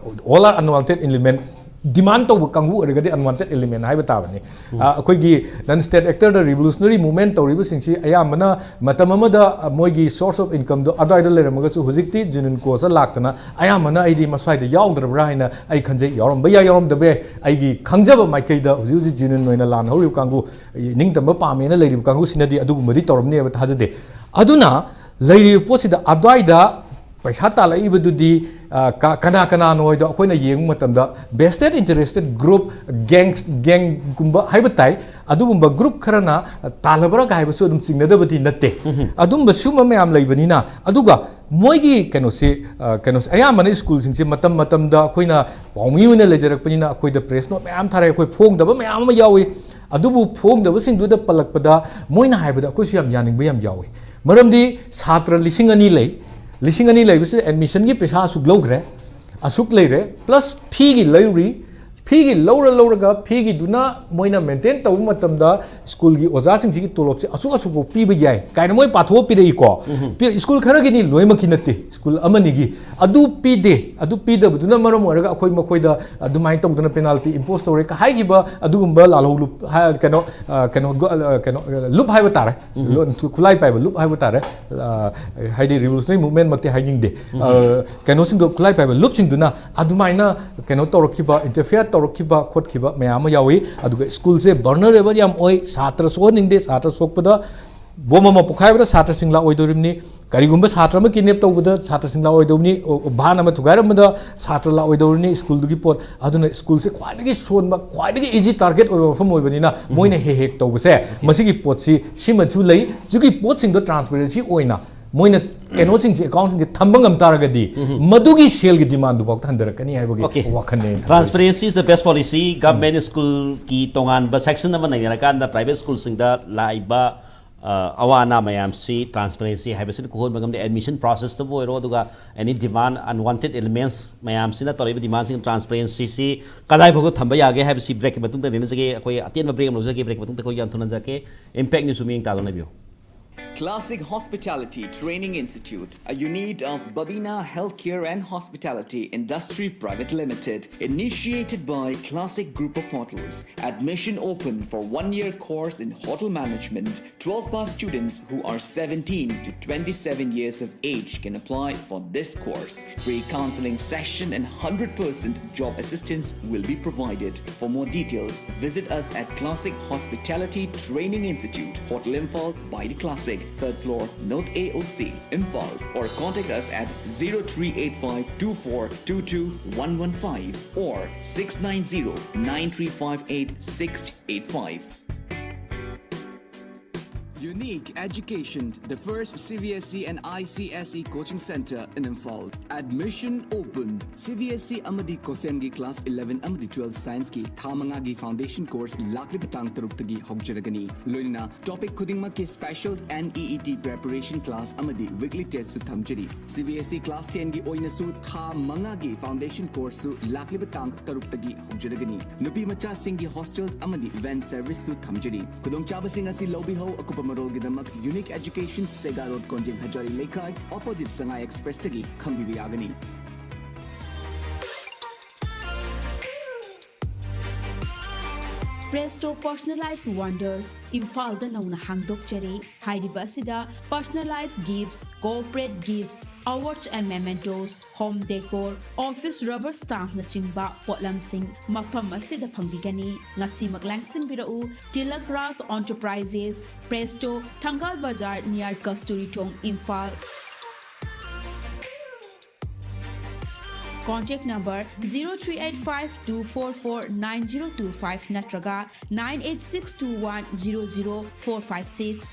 all are unwanted element ꯗꯤꯃꯥꯟ ꯇꯧꯕ ꯀꯥꯡꯕꯨ ꯑꯣꯏꯔꯒꯗꯤ unwanted element ꯍꯥꯏꯕ ꯇꯥꯕꯅꯤ꯫ ꯑ, ꯑꯩꯈꯣꯏꯒꯤ non state actorꯗ revolutionary movement ꯇꯧꯔꯤꯕꯁꯤꯡꯁꯤ ꯑꯌꯥꯝꯕꯅ ꯃꯇꯝ ꯑꯃꯗ, ꯑ, ꯃꯣꯏꯒꯤ source of incomeꯗꯣ ꯑꯗꯨꯋꯥꯏꯗ ꯂꯩꯔꯝꯃꯒꯁꯨ ꯍꯧꯖꯤꯛꯇꯤ genuine causeꯇ ꯂꯥꯛꯇꯅ ꯑꯌꯥꯝꯕꯅ ꯑꯩꯗꯤ ꯃꯁ꯭ꯋꯥꯏꯗ ꯌꯥꯎꯗ꯭ꯔꯕ꯭ꯔꯥ ꯍꯥꯏꯅ ꯑꯩ ꯈꯟꯖꯩ꯫ ꯌꯥꯎꯔꯝꯕ ꯌꯥꯏ, ꯌꯥꯎꯔꯝꯗꯕ ꯌꯥꯏ꯫ ꯑꯩꯒꯤ ꯈꯪꯖꯕ ꯃꯥꯏꯀꯩꯗ ꯍꯧꯖꯤꯛ ꯍꯧꯖꯤꯛ genuine ꯑꯣꯏꯅ ꯂꯥꯟ ꯍꯧꯔꯤꯕ ꯀꯥꯡꯕꯨ, ꯅꯤꯡꯇꯝꯕ ꯄꯥꯝꯃꯦꯅ ꯂꯩꯔꯤꯕ ꯀꯥꯡꯕꯨꯁꯤꯅꯗꯤ ꯑꯗꯨꯒꯨꯝꯕꯗꯤ ꯇꯧꯔꯝꯅꯦꯕ ꯊꯥꯖꯗꯦ꯫ ꯑꯗꯨꯅ ꯂꯩꯔꯤꯕ ꯄꯣꯠꯁꯤꯗ ꯑꯗꯨꯋꯥꯏꯗ ꯄꯩꯁꯥ ꯇꯥꯜꯂꯛꯏꯕꯗꯨꯗꯤ, ꯑ, ꯀ-, ꯀꯅꯥ ꯀꯅꯥꯅꯣ ꯍꯥꯏꯗꯣ ꯑꯩꯈꯣꯏꯅ ꯌꯦꯡꯕ ꯃꯇꯝꯗ vested interested group, gangs, gangꯒꯨꯝꯕ ꯍꯥꯏꯕ ꯇꯥꯏ꯫ ꯑꯗꯨꯒꯨꯝꯕ group ꯈꯔꯅ ꯇꯥꯜꯂꯕ꯭ꯔꯥ ꯀꯥꯏ ꯍꯥꯏꯕꯁꯨ ꯑꯗꯨꯝ ꯆꯤꯡꯅꯗꯕꯗꯤ ꯅꯠꯇꯦ꯫ ꯑꯗꯨꯝꯕ ꯁꯨꯝꯕ ꯃꯌꯥꯝ ꯂꯩꯕꯅꯤꯅ, ꯑꯗꯨꯒ ꯃꯣꯏꯒꯤ ꯀꯩꯅꯣꯁꯤ, ꯑ, ꯀꯩꯅꯣꯁꯤ ꯑꯌꯥꯝꯕꯅ ꯁ꯭ꯀꯨꯜꯁꯤꯡꯁꯤ ꯃꯇꯝ ꯃꯇꯝꯗ ꯑꯩꯈꯣꯏꯅ ꯄꯥꯎꯃꯤ ꯑꯣꯏꯅ ꯂꯩꯖꯔꯛꯄꯅꯤꯅ ꯑꯩꯈꯣꯏꯗ press note ꯃꯌꯥꯝ ꯊꯥꯔꯛꯑꯦ, ꯑꯩꯈꯣꯏ ꯐꯣꯡꯗꯕ ꯃꯌꯥꯝ ꯑꯃ ꯌꯥꯎꯏ꯫ ꯑꯗꯨꯕꯨ ꯐꯣꯡꯗꯕꯁꯤꯡꯗꯨꯗ ꯄꯜꯂꯛꯄꯗ ꯃꯣꯏꯅ ꯍꯥꯏꯕꯗ ꯑꯩꯈꯣꯏꯁꯨ ꯌꯥꯝ ꯌꯥꯅꯤꯡꯕ ꯌꯥꯝ ꯌꯥꯎꯏ꯫ ꯃꯔꯝꯗꯤ ꯁꯥꯇ꯭ꯔ ꯂꯤꯁꯤꯡ ꯑꯅꯤ ꯂꯩ, ꯂꯤꯁꯤꯡ ꯑꯅꯤ ꯂꯩꯕꯁꯤꯗ admissionꯒꯤ ꯄꯩꯁꯥ ꯑꯁꯨꯛ ꯂꯧꯈ꯭ꯔꯦ, ꯑꯁꯨꯛ ꯂꯩꯔꯦ, plus feeꯒꯤ ꯂꯩꯔꯨꯔꯤ, feeꯒꯤ ꯂꯧꯔ ꯂꯧꯔꯒ feeꯒꯤꯗꯨꯅ ꯃꯣꯏꯅ maintain ꯇꯧꯕ ꯃꯇꯝꯗ ꯁ꯭ꯀꯨꯜꯒꯤ ꯑꯣꯖꯥꯁꯤꯡꯁꯤꯒꯤ ꯇꯣꯂꯣꯞꯁꯦ ꯑꯁꯨꯛ ꯑꯁꯨꯛꯐꯥꯎ ꯄꯤꯕ ꯌꯥꯏ ꯀꯥꯏꯅ ꯃꯣꯏ ꯄꯥꯊꯣꯛꯑ ꯄꯤꯔꯛꯏꯀꯣ꯫ ꯄꯤ-, ꯁ꯭ꯀꯨꯜ ꯈꯔꯒꯤꯅꯤ, ꯂꯣꯏꯅꯃꯛꯀꯤ ꯅꯠꯇꯦ, ꯁ꯭ꯀꯨꯜ ꯑꯃꯅꯤꯒꯤ꯫ ꯑꯗꯨ ꯄꯤꯗꯦ, ꯑꯗꯨ ꯄꯤꯗꯕꯗꯨꯅ ꯃꯔꯝ ꯑꯣꯏꯔꯒ ꯑꯩꯈꯣꯏ ꯃꯈꯣꯏꯗ ꯑꯗꯨꯃꯥꯏꯅ ꯇꯧꯗꯅ penalty impose ꯇꯧꯔꯦ ꯀ-, ꯍꯥꯏꯈꯤꯕ ꯑꯗꯨꯒꯨꯝꯕ ꯂꯥꯜꯍꯧ ꯂꯨꯞ-, ꯍꯥ-, ꯀꯩꯅꯣ, ꯑ, ꯀꯩꯅꯣ, ꯒ-, ꯑ, ꯀꯩꯅꯣ, ꯑ, ꯂꯨꯞ ꯍꯥꯏꯕ ꯇꯥꯔꯦ꯫ ꯂꯣꯟ-, ꯈꯨꯠꯂꯥꯏ ꯄꯥꯏꯕ ꯂꯨꯞ ꯍꯥꯏꯕ ꯇꯥꯔꯦ꯫ ꯑ, ꯍꯥꯏꯗꯤ revolutionary movementꯃꯛꯇꯤ ꯍꯥꯏꯅꯤꯡꯗꯦ꯫ ꯑ, ꯀꯩꯅꯣꯁꯤꯡꯗꯣ, ꯈꯨꯠꯂꯥꯏ ꯄꯥꯏꯕ ꯂꯨꯞꯁꯤꯡꯗꯨꯅ ꯑꯗꯨꯃꯥꯏꯅ ꯀꯩꯅꯣ ꯇꯧꯔꯛꯈꯤꯕ, interfere ꯇꯧꯔꯛꯈꯤꯕ ꯈꯣꯠꯈꯤꯕ ꯃꯌꯥꯝ ꯑꯃ ꯌꯥꯎꯏ꯫ ꯑꯗꯨꯒ ꯁ꯭ꯀꯨꯜꯁꯦ vulnerable ꯌꯥꯝ ꯑꯣꯏ, ꯁꯥꯇ꯭ꯔ ꯁꯣꯛꯍꯟꯅꯤꯡꯗꯦ, ꯁꯥꯇ꯭ꯔ ꯁꯣꯛꯄꯗ ꯕꯣꯝ ꯑꯃ ꯄꯣꯈꯥꯏꯕꯗ ꯁꯥꯇ꯭ꯔꯁꯤꯡ ꯂꯥꯛꯑꯣꯏꯗꯧꯔꯤꯕꯅꯤ꯫ ꯀꯔꯤꯒꯨꯝꯕ ꯁꯥꯇ꯭ꯔ ꯑꯃ kidnap ꯇꯧꯕꯗ ꯁꯥꯇ꯭ꯔꯁꯤꯡ ꯂꯥꯛꯑꯣꯏꯗꯧꯕꯅꯤ, ꯑꯣ, ꯚꯥꯟ ꯑꯃ ꯊꯨꯒꯥꯏꯔꯝꯕꯗ ꯁꯥꯇ꯭ꯔ ꯂꯥꯛꯑꯣꯏꯗꯧꯔꯤꯕꯅꯤ, ꯁ꯭ꯀꯨꯜꯗꯨꯒꯤ ꯄꯣꯠ꯫ ꯑꯗꯨꯅ ꯁ꯭ꯀꯨꯜꯁꯦ ꯈ꯭ꯋꯥꯏꯗꯒꯤ ꯁꯣꯟꯕ, ꯈ꯭ꯋꯥꯏꯗꯒꯤ easy target ꯑꯣꯏꯕ ꯃꯐꯝ ꯑꯣꯏꯕꯅꯤꯅ ꯃꯣꯏꯅ ꯍꯦꯛ ꯍꯦꯛ ꯇꯧꯕꯁꯦ, ꯃꯁꯤꯒꯤ ꯄꯣꯠꯁꯤ ꯁꯤꯃꯁꯨ ꯂꯩ꯫ ꯁꯤꯒꯤ ꯄꯣꯠꯁꯤꯡꯗꯣ transparency ꯑꯣꯏꯅ ꯃꯣꯏꯅ ꯀꯩꯅꯣꯁꯤꯡꯁꯦ, accountꯁꯤꯡꯁꯦ ꯊꯝꯕ ꯉꯝ ꯇꯥꯔꯒꯗꯤ ꯃꯗꯨꯒꯤ ꯁꯦꯜꯒꯤ demandꯗꯨꯐꯥꯎ ꯍꯟꯊꯔꯛꯀꯅꯤ ꯍꯥꯏꯕꯒꯤ Okay. ꯋꯥꯈꯜꯅꯦ ꯑꯩꯅ ꯊꯝꯖꯩ꯫ Transparency is the best policy꯫ Government schoolꯒꯤ ꯇꯣꯉꯥꯟꯕ section ꯑꯃ ꯅꯩꯅꯔꯀꯥꯟꯗ private schoolꯁꯤꯡꯗ ꯂꯥꯛꯏꯕ, ꯑ, ꯑꯋꯥ ꯑꯅꯥ ꯃꯌꯥꯝꯁꯤ transparency ꯍꯥꯏꯕꯁꯤꯅ ꯀꯣꯛꯍꯟꯕ ꯉꯝꯗꯦ꯫ Admission processꯇꯕꯨ ꯑꯣꯏꯔꯣ, ꯑꯗꯨꯒ any demand, unwanted elements ꯃꯌꯥꯝꯁꯤꯅ ꯇꯧꯔꯛꯏꯕ demandꯁꯤꯡ transparencyꯁꯤ ꯀꯗꯥꯏ ꯐꯥꯎꯕ ꯊꯝꯕ ꯌꯥꯒꯦ ꯍꯥꯏꯕꯁꯤ breakꯀꯤ ꯃꯇꯨꯡꯗ ꯅꯩꯅꯖꯒꯦ꯫ ꯑꯩꯈꯣꯏ ꯑꯇꯦꯟꯕ break ꯑꯃ ꯂꯧꯖꯒꯦ, break ꯃꯇꯨꯡꯗ ꯑꯩꯈꯣꯏ ꯌꯥꯝ ꯊꯨꯅ ꯍꯟꯖꯔꯛꯀꯦ꯫ Impact Newsꯁꯨ ꯃꯤꯠꯌꯦꯡ ꯇꯥꯗꯨꯅ ꯂꯩꯕꯤꯌꯨ꯫ Classic Hospitality Training Institute, a unit of Babina Healthcare and Hospitality Industry Private Limited, initiated by Classic Group of Hotels. Admission open for one-year course in hotel management. Twelve pass students who are seventeen to twenty-seven years of age can apply for this course. Free counseling session and hundred percent job assistance will be provided. For more details, visit us at Classic Hospitality Training Institute, Hotel Imphal, by the Classic, third floor, North A O C, Imphal, or contact us at zero three eight five two four two two one one five or six nine zero nine three five eight six eight five. Unique Education, the first C B S E and I C S E coaching center in Imphal. Admission open. C B S E ꯑꯃꯗꯤ COHSEMꯒꯤ class eleven ꯑꯃꯗꯤ twelve scienceꯀꯤ ꯊꯥ ꯃꯉꯥꯒꯤ foundation course ꯂꯥꯛꯂꯤꯕ ꯇꯥꯡ ꯇꯔꯨꯛꯇꯒꯤ ꯍꯧꯖꯔꯒꯅꯤ꯫ ꯂꯣꯏꯅꯅ topic ꯈꯨꯗꯤꯡꯃꯛꯀꯤ special NEET preparation class ꯑꯃꯗꯤ weekly testꯁꯨ ꯊꯝꯖꯔꯤ꯫ C B S E class tenꯒꯤ ꯑꯣꯏꯅꯁꯨ ꯊꯥ ꯃꯉꯥꯒꯤ foundation courseꯁꯨ ꯂꯥꯛꯂꯤꯕ ꯇꯥꯡ ꯇꯔꯨꯛꯇꯒꯤ ꯍꯧꯖꯔꯒꯅꯤ꯫ ꯅꯨꯄꯤ ꯃꯆꯥꯁꯤꯡꯒꯤ hostel ꯑꯃꯗꯤ van serviceꯁꯨ ꯊꯝꯖꯔꯤ꯫ ꯈꯨꯗꯣꯡꯆꯥꯕꯁꯤꯡ ꯑꯁꯤ ꯂꯧꯕꯤꯍꯧ꯫ ꯑꯀꯨꯞꯄ ꯃꯔꯣꯜꯒꯤꯗꯃꯛ Unique Education, Sega Road, ꯀꯣꯟꯖꯦꯡ ꯍꯖꯥꯔꯤ ꯂꯩꯀꯥꯏ, opposite ꯁꯉꯥꯏ Expressꯇꯒꯤ ꯈꯪꯕꯤꯕ ꯌꯥꯒꯅꯤ꯫ Presto Personalized Wonders, ꯏꯝꯐꯥꯜꯗ ꯅꯧꯅ ꯍꯥꯡꯗꯣꯛꯆꯔꯦ꯫ ꯍꯥꯏꯔꯤꯕ ꯑꯁꯤꯗ personalized gifts, corporate gifts, awards and mementos, home decor, office rubber stampꯅꯆꯤꯡꯕ ꯄꯣꯠꯂꯝꯁꯤꯡ ꯃꯐꯝ ꯑꯁꯤꯗ ꯐꯪꯕꯤꯒꯅꯤ꯫ ꯉꯁꯤꯃꯛ ꯂꯦꯡꯁꯤꯟꯕꯤꯔꯛꯎ꯫ Tilak Raj Enterprises, Presto, ꯊꯪꯒꯥꯜ ꯕꯖꯥꯔ, near ꯀꯁꯇꯨꯔꯤ ꯊꯣꯡ, Imphal. Contact number zero three eight five two four four nine zero two five ꯅꯠꯇ꯭ꯔꯒ nine eight six two one zero zero four five six꯫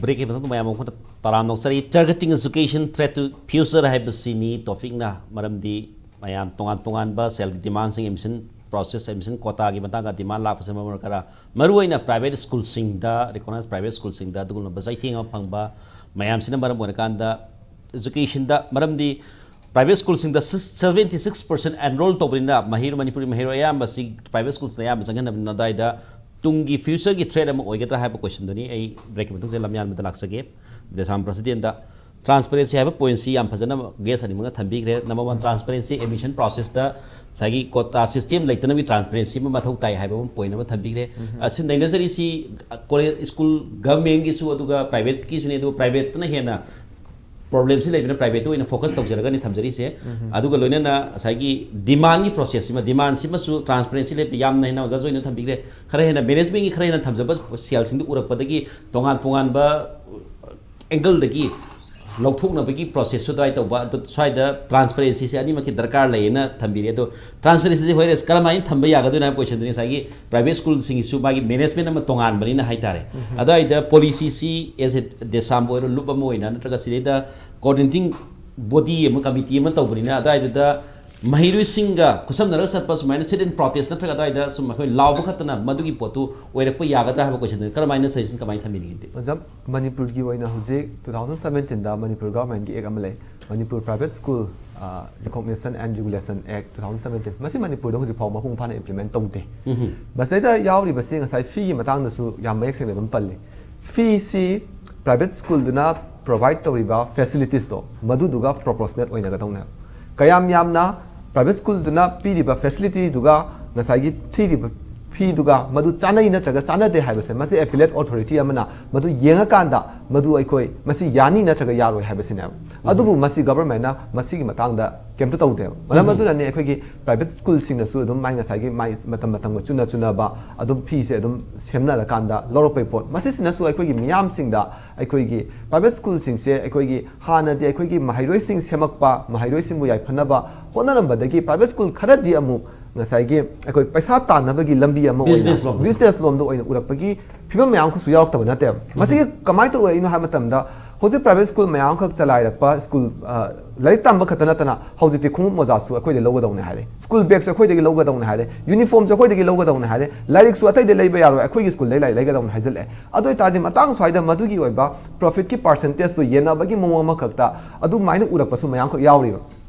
Breakꯀꯤ ꯃꯇꯨꯡꯗ ꯃꯌꯥꯝ ꯑꯃꯨꯛ ꯍꯟꯅ ꯇꯔꯥꯝꯅ ꯑꯣꯛꯆꯔꯤ꯫ Targeting Education, Threat to Future ꯍꯥꯏꯕꯁꯤꯅꯤ topicꯅ, ꯃꯔꯝꯗꯤ ꯃꯌꯥꯝ ꯇꯣꯉꯥꯟ ꯇꯣꯉꯥꯟꯕ ꯁꯦꯜꯒꯤ ꯗꯤꯃꯥꯟꯁꯤꯡ, ꯑꯦꯗꯃꯤꯁꯟ ꯄ꯭ꯔꯣꯁꯦꯁ, ꯑꯦꯗꯃꯤꯁꯟ ꯀꯣꯇꯥꯒꯤ ꯃꯇꯥꯡꯗ ꯗꯤꯃꯥꯟ ꯂꯥꯛꯄꯁꯤꯅ ꯃꯔꯝ ꯑꯣꯏꯔꯒ ꯃꯔꯨꯑꯣꯏꯅ ꯄ꯭ꯔꯥꯏꯚꯦꯠ ꯁ꯭ꯀꯨꯜꯁꯤꯡꯗ, ꯔꯤꯀꯣꯛꯅꯥꯏꯁ ꯄ꯭ꯔꯥꯏꯚꯦꯠ ꯁ꯭ꯀꯨꯜꯁꯤꯡꯗ ꯑꯗꯨꯒꯨꯝꯂꯕ ꯆꯩꯊꯦꯡ ꯑꯃ ꯐꯪꯕ ꯃꯌꯥꯝꯁꯤꯅ ꯃꯔꯝ ꯑꯣꯏꯔꯀꯥꯟꯗ ꯏꯖꯨꯀꯦꯁꯟꯗ, ꯃꯔꯝꯗꯤ ꯄ꯭ꯔꯥꯏꯚꯦꯠ ꯁ꯭ꯀꯨꯜꯁꯤꯡꯗ seventy six percent enroll ꯇꯧꯕꯅꯤꯅ ꯃꯍꯩꯔꯣꯏ, ꯃꯅꯤꯄꯨꯔꯤ ꯃꯍꯩꯔꯣꯏ ꯑꯌꯥꯝꯕꯁꯤ ꯄ꯭ꯔꯥꯏꯚꯦꯠ ꯁ꯭ꯀꯨꯜꯁꯤꯡꯗ ꯑꯌꯥꯝꯕ ꯆꯪꯍꯟꯅꯕꯅꯤꯅ ꯑꯗꯨꯋꯥꯏꯗ ꯇꯨꯡꯒꯤ ꯐ꯭ꯌꯨꯆꯔꯒꯤ ꯊ꯭ꯔꯦꯠ ꯑꯃ ꯑꯣꯏꯒꯗ꯭ꯔꯥ ꯍꯥꯏꯕ ꯀꯣꯏꯁꯟꯗꯨꯅꯤ꯫ ꯑꯩ ꯕ꯭ꯔꯦꯛꯀꯤ ꯃꯇꯨꯡꯁꯤꯗ ꯂꯝꯌꯥꯟꯕꯗ ꯂꯥꯛꯆꯒꯦ꯫ ꯗꯦꯁꯥꯝ ꯄ꯭ꯔꯁꯤꯗꯦꯟꯗ ꯇ꯭ꯔꯥꯟꯁꯄꯔꯦꯟꯁꯤ ꯍꯥꯏꯕ ꯄꯣꯏꯟꯁꯤ ꯌꯥꯝ ꯐꯖꯅ ꯒꯦꯁ ꯑꯅꯤꯃꯛꯅ ꯊꯝꯕꯤꯈ꯭ꯔꯦ꯫ ꯅꯝꯕꯔ ꯋꯥꯟ, ꯇ꯭ꯔꯥꯟꯁꯄꯔꯦꯟꯁꯤ, ꯑꯦꯗꯃꯤꯁꯟ ꯄ꯭ꯔꯣꯁꯦꯁꯇ ꯉꯁꯥꯏꯒꯤ ꯀꯣꯇꯥ ꯁꯤꯁꯇꯦꯝ ꯂꯩꯇꯅꯕꯒꯤ ꯇ꯭ꯔꯥꯟꯁꯄꯔꯦꯟꯁꯤ ꯑꯃ ꯃꯊꯧ ꯇꯥꯏ ꯍꯥꯏꯕ ꯑꯃ ꯄꯣꯏꯟ ꯑꯃ ꯊꯝꯕꯤꯈ꯭ꯔꯦ꯫ ꯑꯁꯤ ꯅꯩꯅꯖꯔꯤꯁꯤ ꯀꯣꯂꯦꯖ, ꯁ꯭ꯀꯨꯜ ꯒꯚꯔꯟꯃꯦꯟꯒꯤꯁꯨ ꯑꯗꯨꯒ ꯄ꯭ꯔꯥꯏꯚꯦꯠꯀꯤꯁꯨꯅꯤ꯫ ꯑꯗꯨꯒ ꯄ꯭ꯔꯥꯏꯚꯦꯠꯇꯅ ꯍꯦꯟꯅ ꯄ꯭ꯔꯣꯕ꯭ꯂꯦꯝꯁꯤ ꯂꯩꯕꯅ ꯄ꯭ꯔꯥꯏꯚꯦꯠꯇ ꯑꯣꯏꯅ ꯐꯣꯀꯁ ꯇꯧꯖꯔꯒꯅꯤ ꯊꯝꯖꯔꯤꯁꯦ꯫ ꯑꯗꯨꯒ ꯂꯣꯏꯅꯅ ꯉꯁꯥꯏꯒꯤ ꯗꯤꯃꯥꯟꯒꯤ ꯄ꯭ꯔꯣꯁꯦꯁꯁꯤꯃ, ꯗꯤꯃꯥꯟꯁꯤꯃꯁꯨ ꯇ꯭ꯔꯥꯟꯁꯄꯔꯦꯟꯁꯤ ꯂꯩꯕ ꯌꯥꯝꯅ ꯍꯦꯟꯅ ꯑꯣꯖꯥ ꯖꯣꯏꯅ ꯊꯝꯕꯤꯈ꯭ꯔꯦ꯫ ꯈꯔ ꯍꯦꯟꯅ ꯃꯦꯅꯦꯖꯃꯦꯟꯒꯤ ꯈꯔ ꯍꯦꯟꯅ ꯊꯝꯖꯕ ꯁꯦꯜꯁꯤꯡꯗꯨ ꯎꯔꯛꯄꯗꯒꯤ ꯇꯣꯉꯥꯟ ꯇꯣꯉꯥꯟꯕ ꯑꯦꯡꯒꯜꯗꯒꯤ ꯂꯧꯊꯣꯛꯅꯕꯒꯤ ꯄ꯭ꯔꯣꯁꯦꯁꯁꯨ ꯑꯗꯨꯃꯥꯏꯅ ꯇꯧꯕ꯫ ꯑꯗꯨ ꯁ꯭ꯋꯥꯏꯗ ꯇ꯭ꯔꯥꯟꯁꯄꯔꯦꯟꯁꯤꯁꯦ ꯑꯅꯤꯃꯛꯀꯤ ꯗꯔꯀꯥꯔ ꯂꯩꯌꯦꯅ ꯊꯝꯕꯤꯔꯦ꯫ ꯑꯗꯣ ꯇ꯭ꯔꯥꯟꯁꯄꯔꯦꯟꯁꯤꯁꯦ ꯍꯣꯏ ꯀꯔꯝꯍꯥꯏꯅ ꯊꯝꯕ ꯌꯥꯒꯗꯣꯏꯅꯣ ꯍꯥꯏꯕ ꯀꯣꯏꯁꯟꯗꯨꯅꯤ꯫ ꯉꯁꯥꯏꯒꯤ ꯄ꯭ꯔꯥꯏꯚꯦꯠ ꯁ꯭ꯀꯨꯜꯁꯤꯡꯒꯤꯁꯨ ꯃꯥꯒꯤ ꯃꯦꯅꯦꯖꯃꯦꯟ ꯑꯃ ꯇꯣꯉꯥꯟꯕꯅꯤꯅ ꯍꯥꯏꯇꯥꯔꯦ꯫ ꯑꯗꯨꯋꯥꯏꯗ ꯄꯣꯂꯤꯁꯤꯁꯤ ꯑꯦꯁ ꯑꯦ ꯗꯦꯁꯥꯝꯕꯨ ꯑꯣꯏꯔꯣ, ꯂꯨꯞ ꯑꯃ ꯑꯣꯏꯅ, ꯅꯠꯇ꯭ꯔꯒ ꯁꯤꯗꯩꯗ ꯀꯣꯑꯣꯔꯗꯤꯅꯦꯇꯤꯡ ꯕꯣꯗꯤ ꯑꯃ, ꯀꯃꯤꯇꯤ ꯑꯃ ꯇꯧꯕꯅꯤꯅ ꯑꯗꯨꯋꯥꯏꯗꯨꯗ ꯃꯍꯩꯔꯣꯏꯁꯤꯡꯒ ꯈꯨꯠꯁꯝꯅꯔꯒ ꯆꯠꯄ ꯁꯨꯃꯥꯏꯅ sit in protest ꯅꯠꯇ꯭ꯔꯒ ꯑꯗꯨꯋꯥꯏꯗ ꯁꯨꯝ ꯑꯩꯈꯣꯏ ꯂꯥꯎꯕ ꯈꯛꯇꯅ ꯃꯗꯨꯒꯤ ꯄꯣꯠꯇꯨ ꯑꯣꯏꯔꯛꯄ ꯌꯥꯒꯗ꯭ꯔꯥ ꯍꯥꯏꯕ ꯀꯣꯏꯁꯟꯗꯨꯅꯤ꯫ ꯀꯔꯝꯍꯥꯏꯅ ꯁꯖꯦꯁꯟ ꯀꯃꯥꯏꯅ ꯊꯝꯕꯤꯅꯤꯡꯒꯦ? ꯑꯣꯖꯥ, ꯃꯅꯤꯄꯨꯔꯒꯤ ꯑꯣꯏꯅ ꯍꯧꯖꯤꯛ two thousand seventeen ꯗ ꯃꯅꯤꯄꯨꯔ ꯒꯚꯔꯟꯃꯦꯟꯠꯀꯤ ꯑꯦꯛ ꯑꯃ ꯂꯩ, Manipur Private School, ꯑ, Recognition and Regulation Act two thousand seventeen꯫ ꯃꯁꯤ ꯃꯅꯤꯄꯨꯔꯗ ꯍꯧꯖꯤꯛ ꯐꯥꯎꯕ ꯃꯄꯨꯡ ꯐꯥꯅ ꯏꯝꯄ꯭ꯂꯤꯃꯦꯟꯠ ꯇꯧꯗꯦ꯫ ꯃꯁꯤꯗꯩꯗ ꯌꯥꯎꯔꯤꯕꯁꯤ ꯉꯁꯥꯏ ꯐꯤꯒꯤ ꯃꯇꯥꯡꯗꯁꯨ ꯌꯥꯝ ꯃꯌꯦꯛ ꯁꯦꯡꯅ ꯑꯗꯨꯝ ꯄꯜꯂꯤ꯫ ꯐꯤꯁꯤ ꯄ꯭ꯔꯥꯏꯚꯦꯠ ꯁ꯭ꯀꯨꯜꯗꯨꯅ ꯄ꯭ꯔꯣꯚꯥꯏꯗ ꯇꯧꯔꯤꯕ ꯐꯦꯁꯤꯂꯤꯇꯤꯁꯇꯣ ꯃꯗꯨꯗꯨꯒ ꯄ꯭ꯔꯣꯄꯣꯔꯁꯅꯦꯠ ꯑꯣꯏꯅꯒꯗꯧꯅꯦꯕ꯫ ꯀꯌꯥꯝ ꯌꯥꯝꯅ ꯄ꯭ꯔꯥꯏꯚꯦꯠ ꯁ꯭ꯀꯨꯜꯗꯨꯅ ꯄꯤꯔꯤꯕ ꯐꯦꯁꯤꯂꯤꯇꯤꯗꯨꯒ ꯉꯁꯥꯏꯒꯤ ꯊꯤꯔꯤꯕ ꯐꯤꯗꯨꯒ ꯃꯗꯨ ꯆꯥꯅꯩ ꯅꯠꯇ꯭ꯔꯒ ꯆꯥꯅꯗꯦ ꯍꯥꯏꯕꯁꯦ, ꯃꯁꯤ ꯑꯦꯄꯤꯂꯦꯠ ꯑꯣꯊꯣꯔꯤꯇꯤ ꯑꯃꯅ ꯃꯗꯨ ꯌꯦꯡꯉꯀꯥꯟꯗ ꯃꯗꯨ ꯑꯩꯈꯣꯏ ꯃꯁꯤ ꯌꯥꯅꯤ ꯅꯠꯇ꯭ꯔꯒ ꯌꯥꯔꯣꯏ ꯍꯥꯏꯕꯁꯤꯅꯦꯕ꯫ ꯑꯗꯨꯕꯨ ꯃꯁꯤ ꯒꯚꯔꯟꯃꯦꯟꯠꯅ ꯃꯁꯤꯒꯤ ꯃꯇꯥꯡꯗ ꯀꯩꯝꯇ ꯇꯧꯗꯦꯕ꯫ ꯃꯔꯝ ꯑꯗꯨꯅꯅꯦ ꯑꯩꯈꯣꯏꯒꯤ ꯄ꯭ꯔꯥꯏꯚꯦꯠ ꯁ꯭ꯀꯨꯜꯁꯤꯡꯅꯁꯨ ꯑꯗꯨꯝ ꯃꯥꯏ ꯉꯁꯥꯏꯒꯤ ꯃꯥꯏ ꯃꯇꯝ ꯃꯇꯝꯒ ꯆꯨꯅ ꯆꯨꯅꯕ ꯑꯗꯨꯝ ꯐꯤꯁꯦ ꯑꯗꯨꯝ ꯁꯦꯝꯅꯔꯀꯥꯟꯗ ꯂꯧꯔꯛꯄꯩ ꯄꯣꯠ꯫ ꯃꯁꯤꯁꯤꯅꯁꯨ ꯑꯩꯈꯣꯏꯒꯤ ꯃꯤꯌꯥꯝꯁꯤꯡꯗ, ꯑꯩꯈꯣꯏꯒꯤ ꯄ꯭ꯔꯥꯏꯚꯦꯠ ꯁ꯭ꯀꯨꯜꯁꯤꯡꯁꯦ ꯑꯩꯈꯣꯏꯒꯤ ꯍꯥꯟꯅꯗꯤ ꯑꯩꯈꯣꯏꯒꯤ ꯃꯍꯩꯔꯣꯏꯁꯤꯡ ꯁꯦꯝꯃꯛꯄ, ꯃꯍꯩꯔꯣꯏꯁꯤꯡꯕꯨ ꯌꯥꯏꯐꯅꯕ ꯍꯣꯠꯅꯔꯝꯕꯗꯒꯤ ꯄ꯭ꯔꯥꯏꯚꯦꯠ ꯁ꯭ꯀꯨꯜ ꯈꯔꯗꯤ ꯑꯃꯨꯛ ꯉꯁꯥꯏꯒꯤ ꯑꯩꯈꯣꯏ ꯄꯩꯁꯥ ꯇꯥꯟꯅꯕꯒꯤ ꯂꯝꯕꯤ ꯑꯃ ꯑꯣꯏꯅ, ꯕꯤꯖꯤꯅꯦꯁ ꯂꯣꯝꯗ꯫ ꯕꯤꯖꯤꯅꯦꯁ ꯂꯣꯝꯗ ꯑꯣꯏꯅ ꯎꯔꯛꯄꯒꯤ ꯐꯤꯕꯝ ꯃꯌꯥꯝ ꯑꯃꯁꯨ ꯌꯥꯎꯔꯛꯇꯕ ꯅꯠꯇꯦꯕ꯫ ꯃꯁꯤꯒꯤ ꯀꯃꯥꯏꯅ ꯇꯧꯔꯛꯏꯅꯣ ꯍꯥꯏꯕ ꯃꯇꯝꯗ, ꯍꯧꯖꯤꯛ private school ꯃꯌꯥꯝ ꯑꯃꯈꯛ ꯆꯂꯥꯏꯔꯛꯄ school, ꯑ, ꯂꯥꯏꯔꯤꯛ ꯇꯝꯕ ꯈꯛꯇ ꯅꯠꯇꯅ ꯍꯧꯖꯤꯛꯇꯤ ꯈꯣꯡꯎꯞ ꯃꯣꯖꯥꯁꯨ ꯑꯩꯈꯣꯏꯗ ꯂꯧꯒꯗꯧꯅꯦ ꯍꯥꯏꯔꯦ, school bagꯁꯨ ꯑꯩꯈꯣꯏꯗꯒꯤ ꯂꯧꯒꯗꯧꯅꯦ ꯍꯥꯏꯔꯦ, uniformꯁꯨ ꯑꯩꯈꯣꯏꯗꯒꯤ ꯂꯧꯒꯗꯧꯅꯦ ꯍꯥꯏꯔꯦ, ꯂꯥꯏꯔꯤꯛꯁꯨ ꯑꯇꯩꯗ ꯂꯩꯕ ꯌꯥꯔꯣꯏ, ꯑꯩꯈꯣꯏꯒꯤ schoolꯗꯩ ꯂꯥꯏꯔꯤꯛ ꯂꯩꯒꯗꯧꯅꯦ ꯍꯥꯏꯖꯤꯜꯂꯛꯑꯦ꯫ ꯑꯗꯨ ꯑꯣꯏꯇꯥꯔꯗꯤ ꯃꯇꯥꯡ ꯁ꯭ꯋꯥꯏꯗ ꯃꯗꯨꯒꯤ ꯑꯣꯏꯕ profitꯀꯤ percentageꯇꯣ ꯌꯦꯟꯅꯕꯒꯤ ꯃꯑꯣꯡ ꯑꯃꯈꯛꯇ ꯑꯗꯨꯃꯥꯏꯅ ꯎꯔꯛꯄꯁꯨ ꯃꯌꯥꯝꯈꯛ ꯌꯥꯎꯔꯤꯕ꯫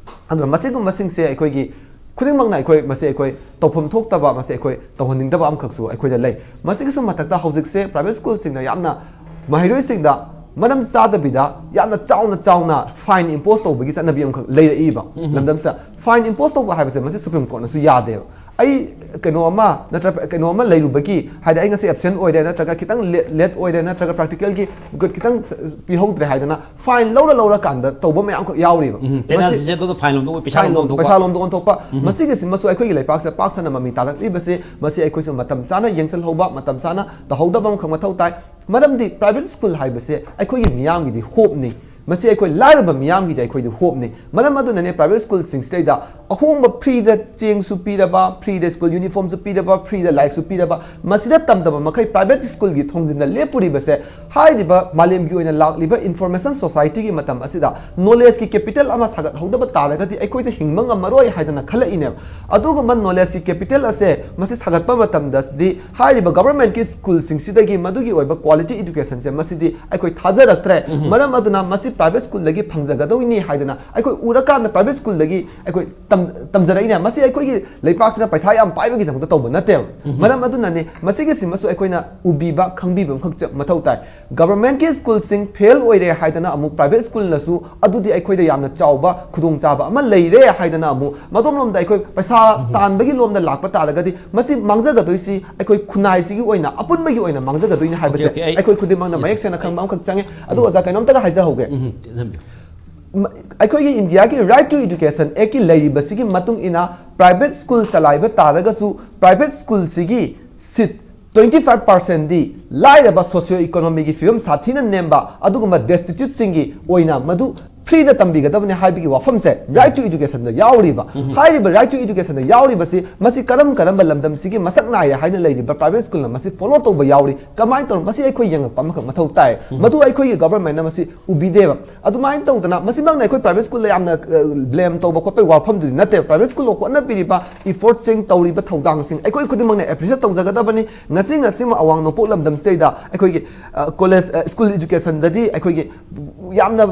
ꯑꯗꯨꯅ ꯃꯁꯤꯒꯨꯝꯕꯁꯤꯡꯁꯦ ꯑꯩꯈꯣꯏꯒꯤ ꯈꯨꯗꯤꯡꯃꯛꯅ ꯑꯩꯈꯣꯏ ꯃꯁꯤ ꯑꯩꯈꯣꯏ ꯇꯧꯐꯝ ꯊꯣꯛꯇꯕ, ꯃꯁꯤ ꯑꯩꯈꯣꯏ ꯇꯧꯍꯟꯅꯤꯡꯗꯕ ꯑꯃꯈꯛꯁꯨ ꯑꯩꯈꯣꯏꯗ ꯂꯩ꯫ ꯃꯁꯤꯒꯤꯁꯨ ꯃꯊꯛꯇ ꯍꯧꯖꯤꯛꯁꯦ private schoolꯁꯤꯡꯅ ꯌꯥꯝꯅ ꯃꯍꯩꯔꯣꯏꯁꯤꯡꯗ ꯃꯔꯝ ꯆꯥꯗꯕꯤꯗ ꯌꯥꯝꯅ ꯆꯥꯎꯅ ꯆꯥꯎꯅ fine impose ꯇꯧꯕꯒꯤ ꯆꯠꯅꯕꯤ ꯑꯃꯈꯛ ꯂꯩꯔꯛꯏꯕ ꯂꯝꯗꯝꯁꯤꯗ꯫ Fine impose ꯇꯧꯕ ꯍꯥꯏꯕꯁꯦ ꯃꯁꯤ Supreme Courtꯅꯁꯨ ꯌꯥꯗꯦꯕ꯫ ꯑꯩ ꯀꯩꯅꯣ ꯑꯃ ꯅꯠꯇ꯭ꯔ ꯀꯩꯅꯣ ꯑꯃ ꯂꯩꯔꯨꯕꯒꯤ, ꯍꯥꯏꯗꯤ ꯑꯩ ꯉꯁꯤ absent ꯑꯣꯏꯔꯦ, ꯅꯠꯇ꯭ꯔꯒ ꯈꯤꯇꯪ late, late ꯑꯣꯏꯔꯦ, ꯅꯠꯇ꯭ꯔꯒ practicalꯒꯤ ꯈꯤꯇꯪ ꯄꯤꯍꯧꯗ꯭ꯔꯦ ꯍꯥꯏꯗꯅ fine ꯂꯧꯔ ꯂꯧꯔꯀꯥꯟꯗ ꯇꯧꯕ ꯃꯌꯥꯝꯈꯛ ꯌꯥꯎꯔꯤꯕ꯫ ꯎꯝ, ꯃꯁꯤ penaltyꯁꯦ ꯑꯗꯨꯗ fine ꯂꯣꯝꯗ ꯑꯣꯏ, ꯄꯩꯁꯥ fine ꯂꯣꯝꯗ ꯂꯣꯝ-, ꯑꯣꯟꯊꯣꯛꯄ꯫ ꯄꯩꯁꯥ ꯂꯣꯝꯗ ꯑꯣꯟꯊꯣꯛꯄ꯫ ꯎꯝ꯫ ꯃꯁꯤꯒꯤꯁꯤ ꯃꯁꯨ ꯑꯩꯈꯣꯏꯒꯤ ꯂꯩꯄꯥꯛꯁꯤꯗ ꯄꯥꯛ ꯁꯟꯅ ꯃꯃꯤ ꯇꯥꯔꯛꯂꯤꯕꯁꯦ, ꯃꯁꯤ ꯑꯩꯈꯣꯏꯁꯨ ꯃꯇꯝ ꯆꯥꯅ ꯌꯦꯡꯁꯤꯜꯍꯧꯕ, ꯃꯇꯝ ꯆꯥꯅ ꯇꯧꯍꯧꯗꯕ ꯑꯃꯈꯛ ꯃꯊꯧ ꯇꯥꯏ꯫ ꯃꯔꯝꯗꯤ private school ꯍꯥꯏꯕꯁꯦ ꯑꯩꯈꯣꯏꯒꯤ ꯃꯤꯌꯥꯝꯒꯤꯗꯤ hopeꯅꯤ꯫ ꯃꯁꯤ ꯑꯩꯈꯣꯏ ꯂꯥꯏꯔꯕ ꯃꯤꯌꯥꯝꯒꯤꯗꯤ ꯑꯩꯈꯣꯏꯗꯤ hopeꯅꯤ꯫ ꯃꯔꯝ ꯑꯗꯨꯅꯅꯦ private schoolꯁꯤꯡꯁꯤꯗꯩꯗ ꯑꯍꯣꯡꯕ freeꯗ ꯆꯦꯡꯁꯨ ꯄꯤꯔꯕ, freeꯗ school uniformꯁꯨ ꯄꯤꯔꯕ, freeꯗ ꯂꯥꯏꯔꯤꯛꯁꯨ ꯄꯤꯔꯕ, ꯃꯁꯤꯗ ꯇꯝꯗꯕ ꯃꯈꯩ private schoolꯒꯤ ꯊꯣꯡꯖꯤꯟꯗ ꯂꯦꯞꯄꯨꯔꯤꯕꯁꯦ, ꯍꯥꯏꯔꯤꯕ ꯃꯥꯂꯦꯝꯒꯤ ꯑꯣꯏꯅ ꯂꯥꯛꯂꯤꯕ information societyꯒꯤ ꯃꯇꯝ ꯑꯁꯤꯗ knowledgeꯀꯤ capital ꯑꯃ ꯁꯥꯒꯠꯍꯧꯗꯕ ꯇꯥꯔꯒꯗꯤ ꯑꯩꯈꯣꯏꯁꯦ ꯍꯤꯡꯕ ꯉꯝꯃꯔꯣꯏ ꯍꯥꯏꯗꯅ ꯈꯜꯂꯛꯏꯅꯦꯕ꯫ ꯑꯗꯨꯒꯨꯝꯕ knowledgeꯀꯤ capital ꯑꯁꯦ ꯃꯁꯤ ꯁꯥꯒꯠꯄ ꯃꯇꯝꯗꯗꯤ ꯍꯥꯏꯔꯤꯕ governmentꯀꯤ schoolꯁꯤꯡꯁꯤꯗꯒꯤ ꯃꯗꯨꯒꯤ ꯑꯣꯏꯕ quality educationꯁꯦ ꯃꯁꯤꯗꯤ ꯑꯩꯈꯣꯏ ꯊꯥꯖꯔꯛꯇ꯭ꯔꯦ꯫ ꯃꯔꯝ ꯑꯗꯨꯅ ꯃꯁꯤ private schoolꯗꯒꯤ ꯐꯪꯖꯒꯗꯧꯅꯤ ꯍꯥꯏꯗꯅ ꯑꯩꯈꯣꯏ ꯎꯔꯀꯥꯟꯗ private schoolꯗꯒꯤ ꯑꯩꯈꯣꯏ ꯇꯝ-, ꯇꯝꯖꯔꯛꯏꯅꯦ꯫ ꯃꯁꯤ ꯑꯩꯈꯣꯏꯒꯤ ꯂꯩꯄꯥꯛꯁꯤꯅ ꯄꯩꯁꯥ ꯌꯥꯝ ꯄꯥꯏꯕꯒꯤꯗꯃꯛꯇ ꯇꯧꯕ ꯅꯠꯇꯦꯕ꯫ ꯃꯔꯝ ꯑꯗꯨꯅꯅꯦ ꯃꯁꯤꯒꯤꯁꯤꯃꯁꯨ ꯑꯩꯈꯣꯏꯅ ꯎꯕꯤꯕ, ꯈꯪꯕꯤꯕ ꯑꯃꯈꯛ ꯆ-, ꯃꯊꯧ ꯇꯥꯏ꯫ Governmentꯀꯤ schoolꯁꯤꯡ fail ꯑꯣꯏꯔꯦ ꯍꯥꯏꯗꯅ ꯑꯃꯨꯛ private schoolꯅꯁꯨ ꯑꯗꯨꯗꯤ ꯑꯩꯈꯣꯏꯗ ꯌꯥꯝꯅ ꯆꯥꯎꯕ ꯈꯨꯗꯣꯡꯆꯥꯕ ꯑꯃ ꯂꯩꯔꯦ ꯍꯥꯏꯗꯅ ꯑꯃꯨꯛ ꯃꯗꯣꯝꯂꯣꯝꯗ ꯑꯩꯈꯣꯏ ꯄꯩꯁꯥ ꯇꯥꯟꯕꯒꯤ ꯂꯣꯝꯗ ꯂꯥꯛꯄ ꯇꯥꯔꯒꯗꯤ ꯃꯁꯤ ꯃꯥꯡꯖꯒꯗꯣꯏꯁꯤ ꯑꯩꯈꯣꯏ ꯈꯨꯟꯅꯥꯏꯁꯤꯒꯤ ꯑꯣꯏꯅ, ꯑꯄꯨꯟꯕꯒꯤ ꯑꯣꯏꯅ ꯃꯥꯡꯖꯒꯗꯣꯏꯅꯤ ꯍꯥꯏꯕꯁꯦ okay, okay, ꯑꯩ ꯑꯩꯈꯣꯏ ꯈꯨꯗꯤꯡꯃꯛꯅ yes, ꯃꯌꯦꯛ ꯁꯦꯡꯅ ꯈꯪꯕ ꯑꯃꯈꯛ ꯆꯪꯉꯦ꯫ ꯑꯗꯨ ꯑꯣꯖꯥ ꯀꯩꯅꯣꯝꯇꯒ ꯍꯥꯏꯖꯍꯧꯒꯦ꯫ ꯎꯝ, ꯊꯝꯕꯤꯌꯨ꯫ ꯃ-, ꯑꯩꯈꯣꯏꯒꯤ ꯏꯟꯗꯤꯌꯥꯒꯤ Right to Education Actꯀꯤ ꯂꯩꯔꯤꯕꯁꯤꯒꯤ ꯃꯇꯨꯡ ꯏꯟꯅ private school ꯆꯂꯥꯏꯕ ꯇꯥꯔꯒꯁꯨ private schoolꯁꯤꯒꯤ seat twenty five percentꯗꯤ ꯂꯥꯏꯔꯕ socio economyꯒꯤ ꯐꯤꯕꯝ ꯁꯥꯊꯤꯅ ꯅꯦꯝꯕ ꯑꯗꯨꯒꯨꯝꯕ destituteꯁꯤꯡꯒꯤ ꯑꯣꯏꯅ ꯃꯗꯨ ꯐ꯭ꯔꯤꯗ ꯇꯝꯕꯤꯒꯗꯕꯅꯤ ꯍꯥꯏꯕꯒꯤ ꯋꯥꯐꯝꯁꯦ right to educationꯗ ꯌꯥꯎꯔꯤꯕ꯫ ꯍꯥꯏꯔꯤꯕ right to educationꯗ ꯌꯥꯎꯔꯤꯕꯁꯤ ꯃꯁꯤ ꯀꯔꯝ ꯀꯔꯝꯕ ꯂꯝꯗꯝꯁꯤꯒꯤ ꯃꯁꯛ ꯅꯥꯏꯔꯦ ꯍꯥꯏꯅ ꯂꯩꯔꯤꯕ private schoolꯅ ꯃꯁꯤ follow ꯇꯧꯕ ꯌꯥꯎꯔꯤ? ꯀꯃꯥꯏꯅ ꯇꯧꯔ? ꯃꯁꯤ ꯑꯩꯈꯣꯏ ꯌꯦꯡꯉꯛꯄ ꯑꯃꯈꯛ ꯃꯊꯧ ꯇꯥꯏ꯫ ꯃꯗꯨ ꯑꯩꯈꯣꯏꯒꯤ governmentꯅ ꯃꯁꯤ ꯎꯕꯤꯗꯦꯕ꯫ ꯑꯗꯨꯃꯥꯏꯅ ꯇꯧꯗꯅ ꯃꯁꯤꯃꯛꯅ ꯑꯩꯈꯣꯏ private schoolꯗ ꯌꯥꯝꯅ blame ꯇꯧꯕ ꯈꯣꯠꯄꯒꯤ ꯋꯥꯐꯝꯗꯨꯗꯤ ꯅꯠꯇꯦ꯫ Private schoolꯅ ꯍꯣꯠꯅꯕꯤꯔꯤꯕ effortꯁꯤꯡ, ꯇꯧꯔꯤꯕ ꯊꯧꯗꯥꯡꯁꯤꯡ ꯑꯩꯈꯣꯏ ꯈꯨꯗꯤꯡꯃꯛꯅ appreciate ꯇꯧꯖꯒꯗꯕꯅꯤ꯫ ꯉꯁꯤ ꯉꯁꯤꯃ ꯑꯋꯥꯡ ꯅꯣꯡꯄꯣꯛ ꯂꯝꯗꯝꯁꯤꯗꯩꯗ ꯑꯩꯈꯣꯏꯒꯤ college school educationꯗꯗꯤ ꯑꯩꯈꯣꯏꯒꯤ ꯌꯥꯝꯅ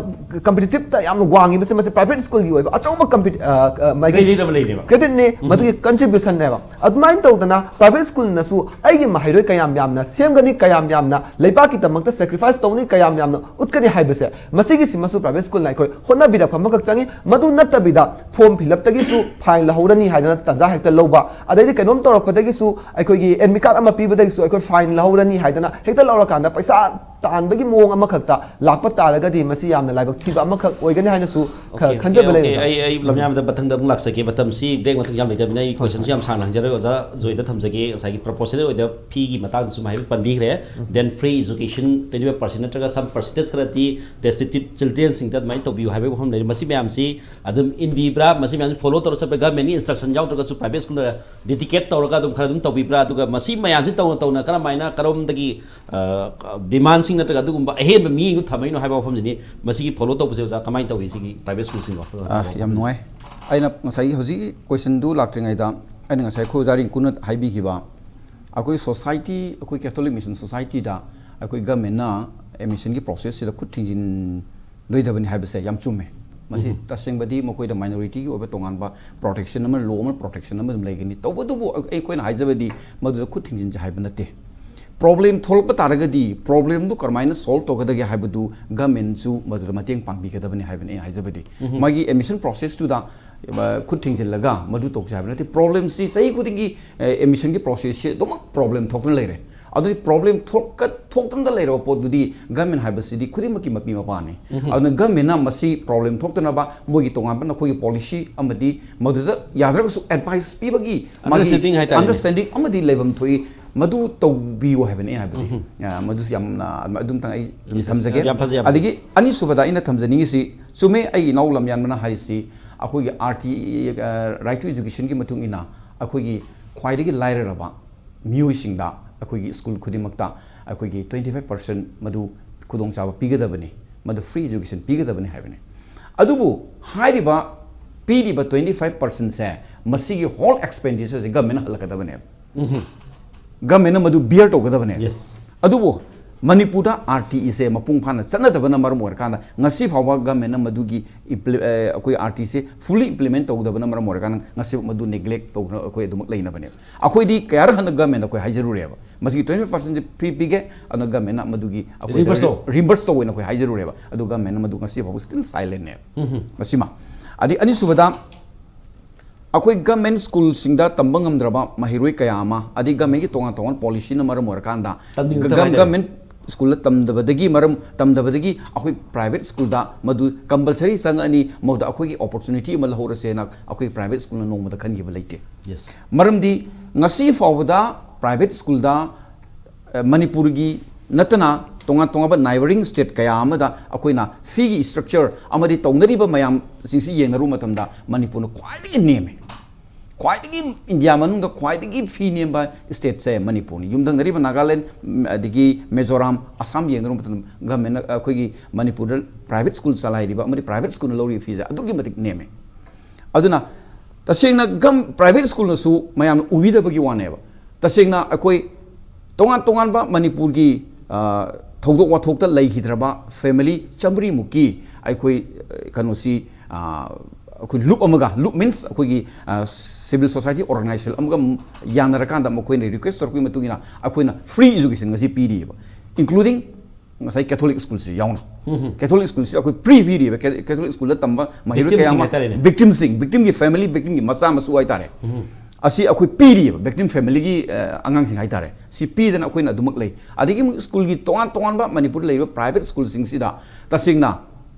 competitiveꯇ ꯌꯥꯝꯅ ꯋꯥꯡꯉꯤꯕꯁꯦ ꯃꯁꯤ private schoolꯒꯤ ꯑꯣꯏꯕ ꯑꯆꯧꯕ compet- ꯑ, ꯑ, ꯃꯥꯒꯤ credit ꯑꯃ ꯂꯩꯔꯦꯕ꯫ Creditꯅꯤ, ꯃꯗꯨꯒꯤ contributionꯅꯦꯕ꯫ ꯑꯗꯨꯃꯥꯏꯅ ꯇꯧꯗꯅ private schoolꯅꯁꯨ ꯑꯩꯒꯤ ꯃꯍꯩꯔꯣꯏ ꯀꯌꯥꯝ ꯌꯥꯝꯅ ꯁꯦꯝꯒꯅꯤ, ꯀꯌꯥꯝ ꯌꯥꯝꯅ ꯂꯩꯕꯥꯛꯀꯤꯗꯃꯛꯇ sacrifice ꯇꯧꯅꯤ, ꯀꯌꯥꯝ ꯌꯥꯝꯅ ꯎꯠꯀꯅꯤ ꯍꯥꯏꯕꯁꯦ ꯃꯁꯤꯒꯤꯁꯤꯃꯁꯨ private schoolꯅ ꯑꯩꯈꯣꯏ ꯍꯣꯠꯅꯕꯤꯔꯛꯄ ꯑꯃꯈꯛ ꯆꯪꯉꯤ꯫ ꯃꯗꯨ ꯅꯠꯇꯕꯤꯗ form fill upꯇꯒꯤꯁꯨ fine ꯂꯧꯍꯧꯔꯅꯤ ꯍꯥꯏꯗꯅ ꯇꯟꯖꯥ ꯍꯦꯛꯇ ꯂꯧꯕ, ꯑꯗꯩꯗꯤ ꯀꯩꯅꯣꯝ ꯇꯧꯔꯛꯄꯗꯒꯤꯁꯨ ꯑꯩꯈꯣꯏꯒꯤ admit card ꯑꯃ ꯄꯤꯕꯗꯒꯤꯁꯨ ꯑꯩꯈꯣꯏ fine ꯂꯧꯍꯧꯔꯅꯤ ꯍꯥꯏꯗꯅ ꯍꯦꯛꯇ ꯂꯧꯔꯀꯥꯟꯗ ꯄꯩꯁꯥ ꯇꯥꯟꯕꯒꯤ ꯃꯑꯣꯡ ꯑꯃꯈꯛꯇ ꯂꯥꯛꯄ ꯇꯥꯔꯒꯗꯤ ꯃꯁꯤ ꯌꯥꯝꯅ ꯂꯥꯏꯕꯛ ꯊꯤꯕ ꯑꯃꯈꯛ ꯑꯣꯏꯒꯅꯤ ꯍꯥꯏꯅꯁꯨ ꯈ- Okay, okay, ꯈꯟꯖꯕ okay. ꯂꯩ, ꯑꯣꯖꯥ꯫ ꯑꯩ, ꯑꯩ ꯂꯝꯌꯥꯟꯕꯗ ꯃꯊꯪꯗ ꯑꯃꯨꯛ ꯂꯥꯛꯆꯒꯦ꯫ ꯃꯇꯝꯁꯤ break ꯃꯇꯨꯡ ꯌꯥꯝ ꯂꯩꯇꯕꯅꯤꯅ ꯑꯩ questionꯁꯨ ꯌꯥꯝ ꯁꯥꯡꯅ ꯍꯪꯖꯔꯣꯏ꯫ ꯑꯣꯖꯥ ꯖꯣꯏꯗ ꯊꯝꯖꯒꯦ꯫ ꯉꯁꯥꯏꯒꯤ proportional ꯑꯣꯏꯗꯕ feeꯒꯤ ꯃꯇꯥꯡꯗꯁꯨ ꯍꯥꯏꯐꯦꯠ ꯄꯟꯕꯤꯈ꯭ꯔꯦ꯫ Then free education twenty five percent ꯅꯠꯇ꯭ꯔꯒ some percentage ꯈꯔꯗꯤ destitute childrenꯁꯤꯡꯗ ꯑꯗꯨꯃꯥꯏꯅ ꯇꯧꯕꯤꯌꯨ ꯍꯥꯏꯕꯒꯤ ꯋꯥꯐꯝ ꯂꯩꯔꯤ꯫ ꯃꯁꯤ ꯃꯌꯥꯝꯁꯤ ꯑꯗꯨꯝ ꯏꯟꯕꯤꯕ꯭ꯔꯥ? ꯃꯁꯤ ꯃꯌꯥꯝꯁꯤ follow ꯇꯧꯔ ꯆꯠꯄ꯭ꯔꯥ? Governmentꯀꯤ instruction ꯌꯥꯎꯗ꯭ꯔꯒꯁꯨ private schoolꯗ dedicate ꯇꯧꯔꯒ ꯑꯗꯨꯝ ꯈꯔ ꯑꯗꯨꯝ ꯇꯧꯕꯤꯕ꯭ꯔꯥ? ꯑꯗꯨꯒ ꯃꯁꯤ ꯃꯌꯥꯝꯁꯤ ꯇꯧꯅ ꯇꯧꯅ ꯀꯔꯝꯍꯥꯏꯅ, ꯀꯔꯣꯝꯗꯒꯤ ꯑ, demandꯁꯤꯡ ꯅꯠꯇ꯭ꯔꯒ ꯑꯗꯨꯒꯨꯝꯕ ꯑꯍꯦꯟꯕ ꯃꯤꯗꯨ ꯊꯝꯃꯛꯏꯅꯣ ꯍꯥꯏꯕ ꯋꯥꯐꯝꯁꯤꯅꯤ꯫ ꯃꯁꯤꯒꯤ follow ꯇꯧꯕꯁꯦ ꯑꯣꯖꯥ ꯀꯃꯥꯏꯅ ꯇꯧꯏ ꯁꯤꯒꯤ private schoolꯁꯤꯡꯗꯣ? ꯑ, ꯌꯥꯝ ꯅꯨꯡꯉꯥꯏ꯫ ꯑꯩꯅ ꯉꯁꯥꯏꯒꯤ ꯍꯧꯖꯤꯛꯀꯤ questionꯗꯨ ꯂꯥꯛꯇ꯭ꯔꯤꯉꯩꯗ ꯑꯩꯅ ꯉꯁꯥꯏ ꯑꯩꯈꯣꯏ ꯑꯣꯖꯥ ꯔꯤꯡꯀꯨꯅ ꯍꯥꯏꯕꯤꯈꯤꯕ, ꯑꯩꯈꯣꯏ society, ꯑꯩꯈꯣꯏ Catholic Mission Societyꯗ ꯑꯩꯈꯣꯏ governmentꯅ admissionꯒꯤ processꯁꯤꯗ ꯈꯨꯠ ꯊꯤꯡꯖꯤꯟ ꯂꯣꯏꯗꯕꯅꯤ ꯍꯥꯏꯕꯁꯦ ꯌꯥꯝ ꯆꯨꯝꯃꯦ꯫ ꯃꯁꯤ ꯎꯝ꯫ ꯇꯁꯦꯡꯕꯗꯤ ꯃꯈꯣꯏꯗ minorityꯒꯤ ꯑꯣꯏꯕ ꯇꯣꯉꯥꯟꯕ protection ꯑꯃ, law ꯑꯃ, protection ꯑꯃ ꯑꯗꯨꯝ ꯂꯩꯒꯅꯤ꯫ ꯇꯧꯕꯇꯕꯨ ꯑꯩꯈꯣꯏꯅ ꯍꯥꯏꯖꯕꯗꯤ ꯃꯗꯨꯗ ꯈꯨꯠ ꯊꯤꯡꯖꯤꯟꯁꯦ ꯍꯥꯏꯕ ꯅꯠꯇꯦ꯫ Problem ꯊꯣꯛꯂꯛꯄ ꯇꯥꯔꯒꯗꯤ problemꯗꯨ ꯀꯔꯝꯍꯥꯏꯅ solve ꯇꯧꯒꯗꯒꯦ ꯍꯥꯏꯕꯗꯨ governmentꯁꯨ ꯃꯗꯨꯗ ꯃꯇꯦꯡ ꯄꯥꯡꯕꯤꯒꯗꯕꯅꯤ ꯍꯥꯏꯕꯅꯤ ꯑꯩ ꯍꯥꯏꯖꯕꯗꯤ꯫ ꯎꯝ꯫ ꯃꯥꯒꯤ admission processꯇꯨꯗ, ꯑ, ꯈꯨꯠ ꯊꯤꯡꯖꯤꯜꯂꯒ ꯃꯗꯨ ꯇꯧꯁꯦ ꯍꯥꯏꯕ ꯅꯠꯇꯦ꯫ Problemꯁꯤ ꯆꯍꯤ ꯈꯨꯗꯤꯡꯒꯤ, ꯑ, admissionꯒꯤ processꯁꯤ ꯑꯗꯨꯃꯛ problem ꯊꯣꯛꯇꯨꯅ ꯂꯩꯔꯦ꯫ ꯑꯗꯨꯗꯤ problem ꯊꯣꯛꯀ-, ꯊꯣꯛꯇꯅ ꯂꯩꯔꯕ ꯄꯣꯠꯇꯨꯗꯤ government ꯍꯥꯏꯕꯁꯤꯗꯤ ꯈꯨꯗꯤꯡꯃꯛꯀꯤ ꯃꯄꯤ ꯃꯄꯥꯅꯤ꯫ ꯎꯝ꯫ ꯑꯗꯨꯅ governmentꯅ ꯃꯁꯤ problem ꯊꯣꯛꯇꯅꯕ ꯃꯣꯏꯒꯤ ꯇꯣꯉꯥꯟꯕ ꯅꯈꯣꯏꯒꯤ policy ꯑꯃꯗꯤ ꯃꯗꯨꯗ ꯌꯥꯗ꯭ꯔꯒꯁꯨ advice ꯄꯤꯕꯒꯤ ꯃꯥꯒꯤ understanding ꯍꯥꯏꯇꯥꯔꯦꯅꯦ꯫ Understanding ꯑꯃꯗꯤ ꯂꯩꯐꯝ ꯊꯣꯛꯏ꯫ ꯃꯗꯨ ꯇꯧꯕꯤꯌꯨ ꯍꯥꯏꯕꯅꯤ ꯑꯩꯅ ꯍꯥꯏꯕꯗꯤ꯫ ꯑ, ꯃꯗꯨꯁꯨ ꯌꯥꯝꯅ ꯑꯗꯨꯝꯇꯪ ꯑꯩ Yes, ꯊꯝꯖꯒꯦ꯫ ꯌꯥꯝ ꯐꯖꯩ, ꯌꯥꯝ ꯑꯗꯒꯤ ꯑꯅꯤꯁꯨꯕꯗ ꯑꯩꯅ ꯊꯝꯖꯅꯤꯡꯉꯤꯁꯤ, ꯆꯨꯝꯃꯦ, ꯑꯩꯒꯤ ꯏꯅꯥꯎ ꯂꯝꯌꯥꯟꯕꯅ ꯍꯥꯏꯔꯤꯁꯤ, ꯑꯩꯈꯣꯏꯒꯤ R T, ꯑ, Right to Educationꯒꯤ ꯃꯇꯨꯡ ꯏꯟꯅ ꯑꯩꯈꯣꯏꯒꯤ ꯈ꯭ꯋꯥꯏꯗꯒꯤ ꯂꯥꯏꯔꯔꯕ ꯃꯤꯑꯣꯏꯁꯤꯡꯗ ꯑꯩꯈꯣꯏꯒꯤ ꯁ꯭ꯀꯨꯜ ꯈꯨꯗꯤꯡꯃꯛꯇ ꯑꯩꯈꯣꯏꯒꯤ twenty five percent ꯃꯗꯨ ꯈꯨꯗꯣꯡꯆꯥꯕ ꯄꯤꯒꯗꯕꯅꯤ, ꯃꯗꯨ free education ꯄꯤꯒꯗꯕꯅꯤ ꯍꯥꯏꯕꯅꯤ꯫ ꯑꯗꯨꯕꯨ ꯍꯥꯏꯔꯤꯕ, ꯄꯤꯔꯤꯕ twenty five percentꯁꯦ, ꯃꯁꯤꯒꯤ whole expenditure ꯁꯦ government ꯅ ꯍꯜꯂꯛꯀꯗꯕꯅꯦꯕ꯫ Government ꯅ ꯃꯗꯨ bear ꯇꯧꯒꯗꯕꯅꯦꯕ꯫ Yes. ꯑꯗꯨꯕꯨ ꯃꯅꯤꯄꯨꯔꯗ R T E ꯁꯦ ꯃꯄꯨꯡ ꯐꯥꯅ ꯆꯠꯅꯗꯕꯅ ꯃꯔꯝ ꯑꯣꯏꯔꯀꯥꯟꯗ ꯉꯁꯤ ꯐꯥꯎꯕ government ꯅ ꯃꯗꯨꯒꯤ impl-, ꯑ, ꯑꯩꯈꯣꯏ R T E ꯁꯦ fully implement ꯇꯧꯗꯕꯅ ꯃꯔꯝ ꯑꯣꯏꯔꯀꯥꯟꯗ ꯉꯁꯤ ꯃꯗꯨ neglect ꯇꯧꯗꯅ ꯑꯩꯈꯣꯏ ꯑꯗꯨꯃꯛ ꯂꯩꯅꯕꯅꯦꯕ꯫ ꯑꯩꯈꯣꯏꯗꯤ ꯀꯌꯥꯔꯛ ꯍꯟꯅ government ꯗ ꯑꯩꯈꯣꯏ ꯍꯥꯏꯖꯔꯨꯔꯦꯕ, ꯃꯁꯤꯒꯤ twenty five percent ꯁꯦ free ꯄꯤꯒꯦ, ꯑꯗꯨꯅ government ꯅ ꯃꯗꯨꯒꯤ ꯑꯩꯈꯣꯏ Reimburse ꯇꯧ꯫ Reimburse ꯇꯧ ꯑꯣꯏꯅ ꯑꯩꯈꯣꯏ ꯍꯥꯏꯖꯔꯨꯔꯦꯕ꯫ ꯑꯗꯨ government ꯅ ꯃꯗꯨ ꯉꯁꯤ ꯐꯥꯎꯕ still silent ꯅꯦꯕ꯫ ꯃꯁꯤꯃ꯫ ꯑꯗꯩ ꯑꯅꯤꯁꯨꯕꯗ, ꯑꯩꯈꯣꯏ government school ꯁꯤꯡꯗ ꯇꯝꯕ ꯉꯝꯗ꯭ꯔꯕ ꯃꯍꯩꯔꯣꯏ ꯀꯌꯥ ꯑꯃ, ꯑꯗꯩ government ꯀꯤ ꯇꯣꯉꯥꯟ ꯇꯣꯉꯥꯟꯕ policy ꯅ ꯃꯔꯝ ꯑꯣꯏꯔꯀꯥꯟꯗ, ꯇꯝꯅꯤꯡꯗꯕ gov-, ꯍꯥꯏꯇꯥꯔꯦ꯫ Government school ꯗ ꯇꯝꯗꯕꯗꯒꯤ ꯃꯔꯝ, ꯇꯝꯗꯕꯗꯒꯤ ꯑꯩꯈꯣꯏ private school ꯗ ꯃꯗꯨ compulsory ꯆꯪꯉꯛꯑꯅꯤ, ꯃꯗꯨꯗ ꯑꯩꯈꯣꯏꯒꯤ opportunity ꯑꯃ ꯂꯧꯍꯧꯔꯁꯦꯅ ꯑꯩꯈꯣꯏ private school ꯅ ꯅꯣꯡꯃꯗ ꯈꯟꯈꯤꯕ ꯂꯩꯇꯦ꯫ Yes. ꯃꯔꯝꯗꯤ ꯉꯁꯤ ꯐꯥꯎꯕꯗ private school ꯗ, ꯑ, ꯃꯅꯤꯄꯨꯔꯒꯤ ꯅꯠꯇꯅ ꯇꯣꯉꯥꯟ ꯇꯣꯉꯥꯟꯕ neighbouring state ꯀꯌꯥ ꯑꯃꯗ ꯑꯩꯈꯣꯏꯅ fee ꯒꯤ structure ꯑꯃꯗꯤ ꯇꯧꯅꯔꯤꯕ ꯃꯌꯥꯝꯁꯤꯡꯁꯤ ꯌꯦꯡꯅꯔꯨꯕ ꯃꯇꯝꯗ ꯃꯅꯤꯄꯨꯔꯅ ꯈ꯭ꯋꯥꯏꯗꯒꯤ ꯅꯦꯝꯃꯦ꯫ ꯈ꯭ꯋꯥꯏꯗꯒꯤ, ꯏꯟꯗꯤꯌꯥ ꯃꯅꯨꯡꯗ ꯈ꯭ꯋꯥꯏꯗꯒꯤ fee ꯅꯦꯝꯕ state ꯁꯦ ꯃꯅꯤꯄꯨꯔꯅꯤ꯫ ꯌꯨꯝꯊꯪꯅꯔꯤꯕ ꯅꯥꯒꯥꯂꯦꯟ, ꯎꯝ, ꯑꯗꯒꯤ ꯃꯤꯖꯣꯔꯥꯝ, ꯑꯁꯥꯝ ꯌꯦꯡꯅꯔꯨꯕ ꯃꯇꯝꯗ government ꯅ, ꯑꯩꯈꯣꯏꯒꯤ ꯃꯅꯤꯄꯨꯔꯗ private school ꯆꯂꯥꯏꯔꯤꯕ ꯑꯃꯗꯤ private school ꯅ ꯂꯧꯔꯤꯕ fee ꯁꯦ ꯑꯗꯨꯛꯀꯤ ꯃꯇꯤꯛ ꯅꯦꯝꯃꯦ꯫ ꯑꯗꯨꯅ ꯇꯁꯦꯡꯅ gov-, private school ꯅꯁꯨ ꯃꯌꯥꯝꯅ ꯎꯕꯤꯗꯕꯒꯤ ꯋꯥꯅꯦꯕ꯫ ꯇꯁꯦꯡꯅ ꯑꯩꯈꯣꯏ ꯇꯣꯉꯥꯟ ꯇꯣꯉꯥꯟꯕ ꯃꯅꯤꯄꯨꯔꯒꯤ, ꯑ, ꯊꯧꯗꯣꯛ ꯋꯥꯊꯣꯛꯇ ꯂꯩꯈꯤꯗ꯭ꯔꯕ family ꯆꯥꯃꯔꯤꯃꯨꯛꯀꯤ ꯑꯩꯈꯣꯏ, ꯑ, ꯀꯩꯅꯣꯁꯤ, ꯑ, ꯑꯩꯈꯣꯏ ꯂꯨꯞ ꯑꯃꯒ, ꯂꯨꯞ means ꯑꯩꯈꯣꯏꯒꯤ, ꯑ, civil society organization ꯑꯃꯒ ꯌꯥꯅꯔꯀꯥꯟꯗ ꯃꯈꯣꯏꯅ request ꯇꯧꯔꯛꯄꯒꯤ ꯃꯇꯨꯡ ꯏꯟꯅ ꯑꯩꯈꯣꯏꯅ free education ꯉꯁꯤ ꯄꯤꯔꯤꯑꯕ, including ꯉꯁꯥꯏ Catholic school ꯁꯤ ꯌꯥꯎꯅ꯫ Catholic school ꯁꯤ ꯑꯩꯈꯣꯏ free ꯄꯤꯔꯤꯕ, Ca-, Catholic school ꯗ ꯇꯝꯕ ꯃꯍꯩꯔꯣꯏ Victim ꯀꯌꯥ ꯁꯤꯡ ꯑꯃ, ꯍꯥꯏꯇꯥꯔꯦꯅꯦ꯫ victim ꯁꯤꯡ, victim ꯒꯤ family, victim ꯒꯤ ꯃꯆꯥ ꯃꯁꯨ ꯍꯥꯏꯇꯥꯔꯦ, ꯑꯁꯤ ꯑꯩꯈꯣꯏ ꯄꯤꯔꯤꯑꯕ, victim family ꯒꯤ, ꯑ, ꯑꯉꯥꯡꯁꯤꯡ ꯍꯥꯏꯇꯥꯔꯦ, ꯁꯤ ꯄꯤꯗꯅ ꯑꯩꯈꯣꯏꯅ ꯑꯗꯨꯃꯛ ꯂꯩ꯫ ꯑꯗꯒꯤ ꯑꯃꯨꯛ school ꯒꯤ ꯇꯣꯉꯥꯟ ꯇꯣꯉꯥꯟꯕ ꯃꯅꯤꯄꯨꯔꯗ ꯂꯩꯔꯤꯕ private school ꯁꯤꯡꯁꯤꯗ ꯇꯁꯦꯡꯅ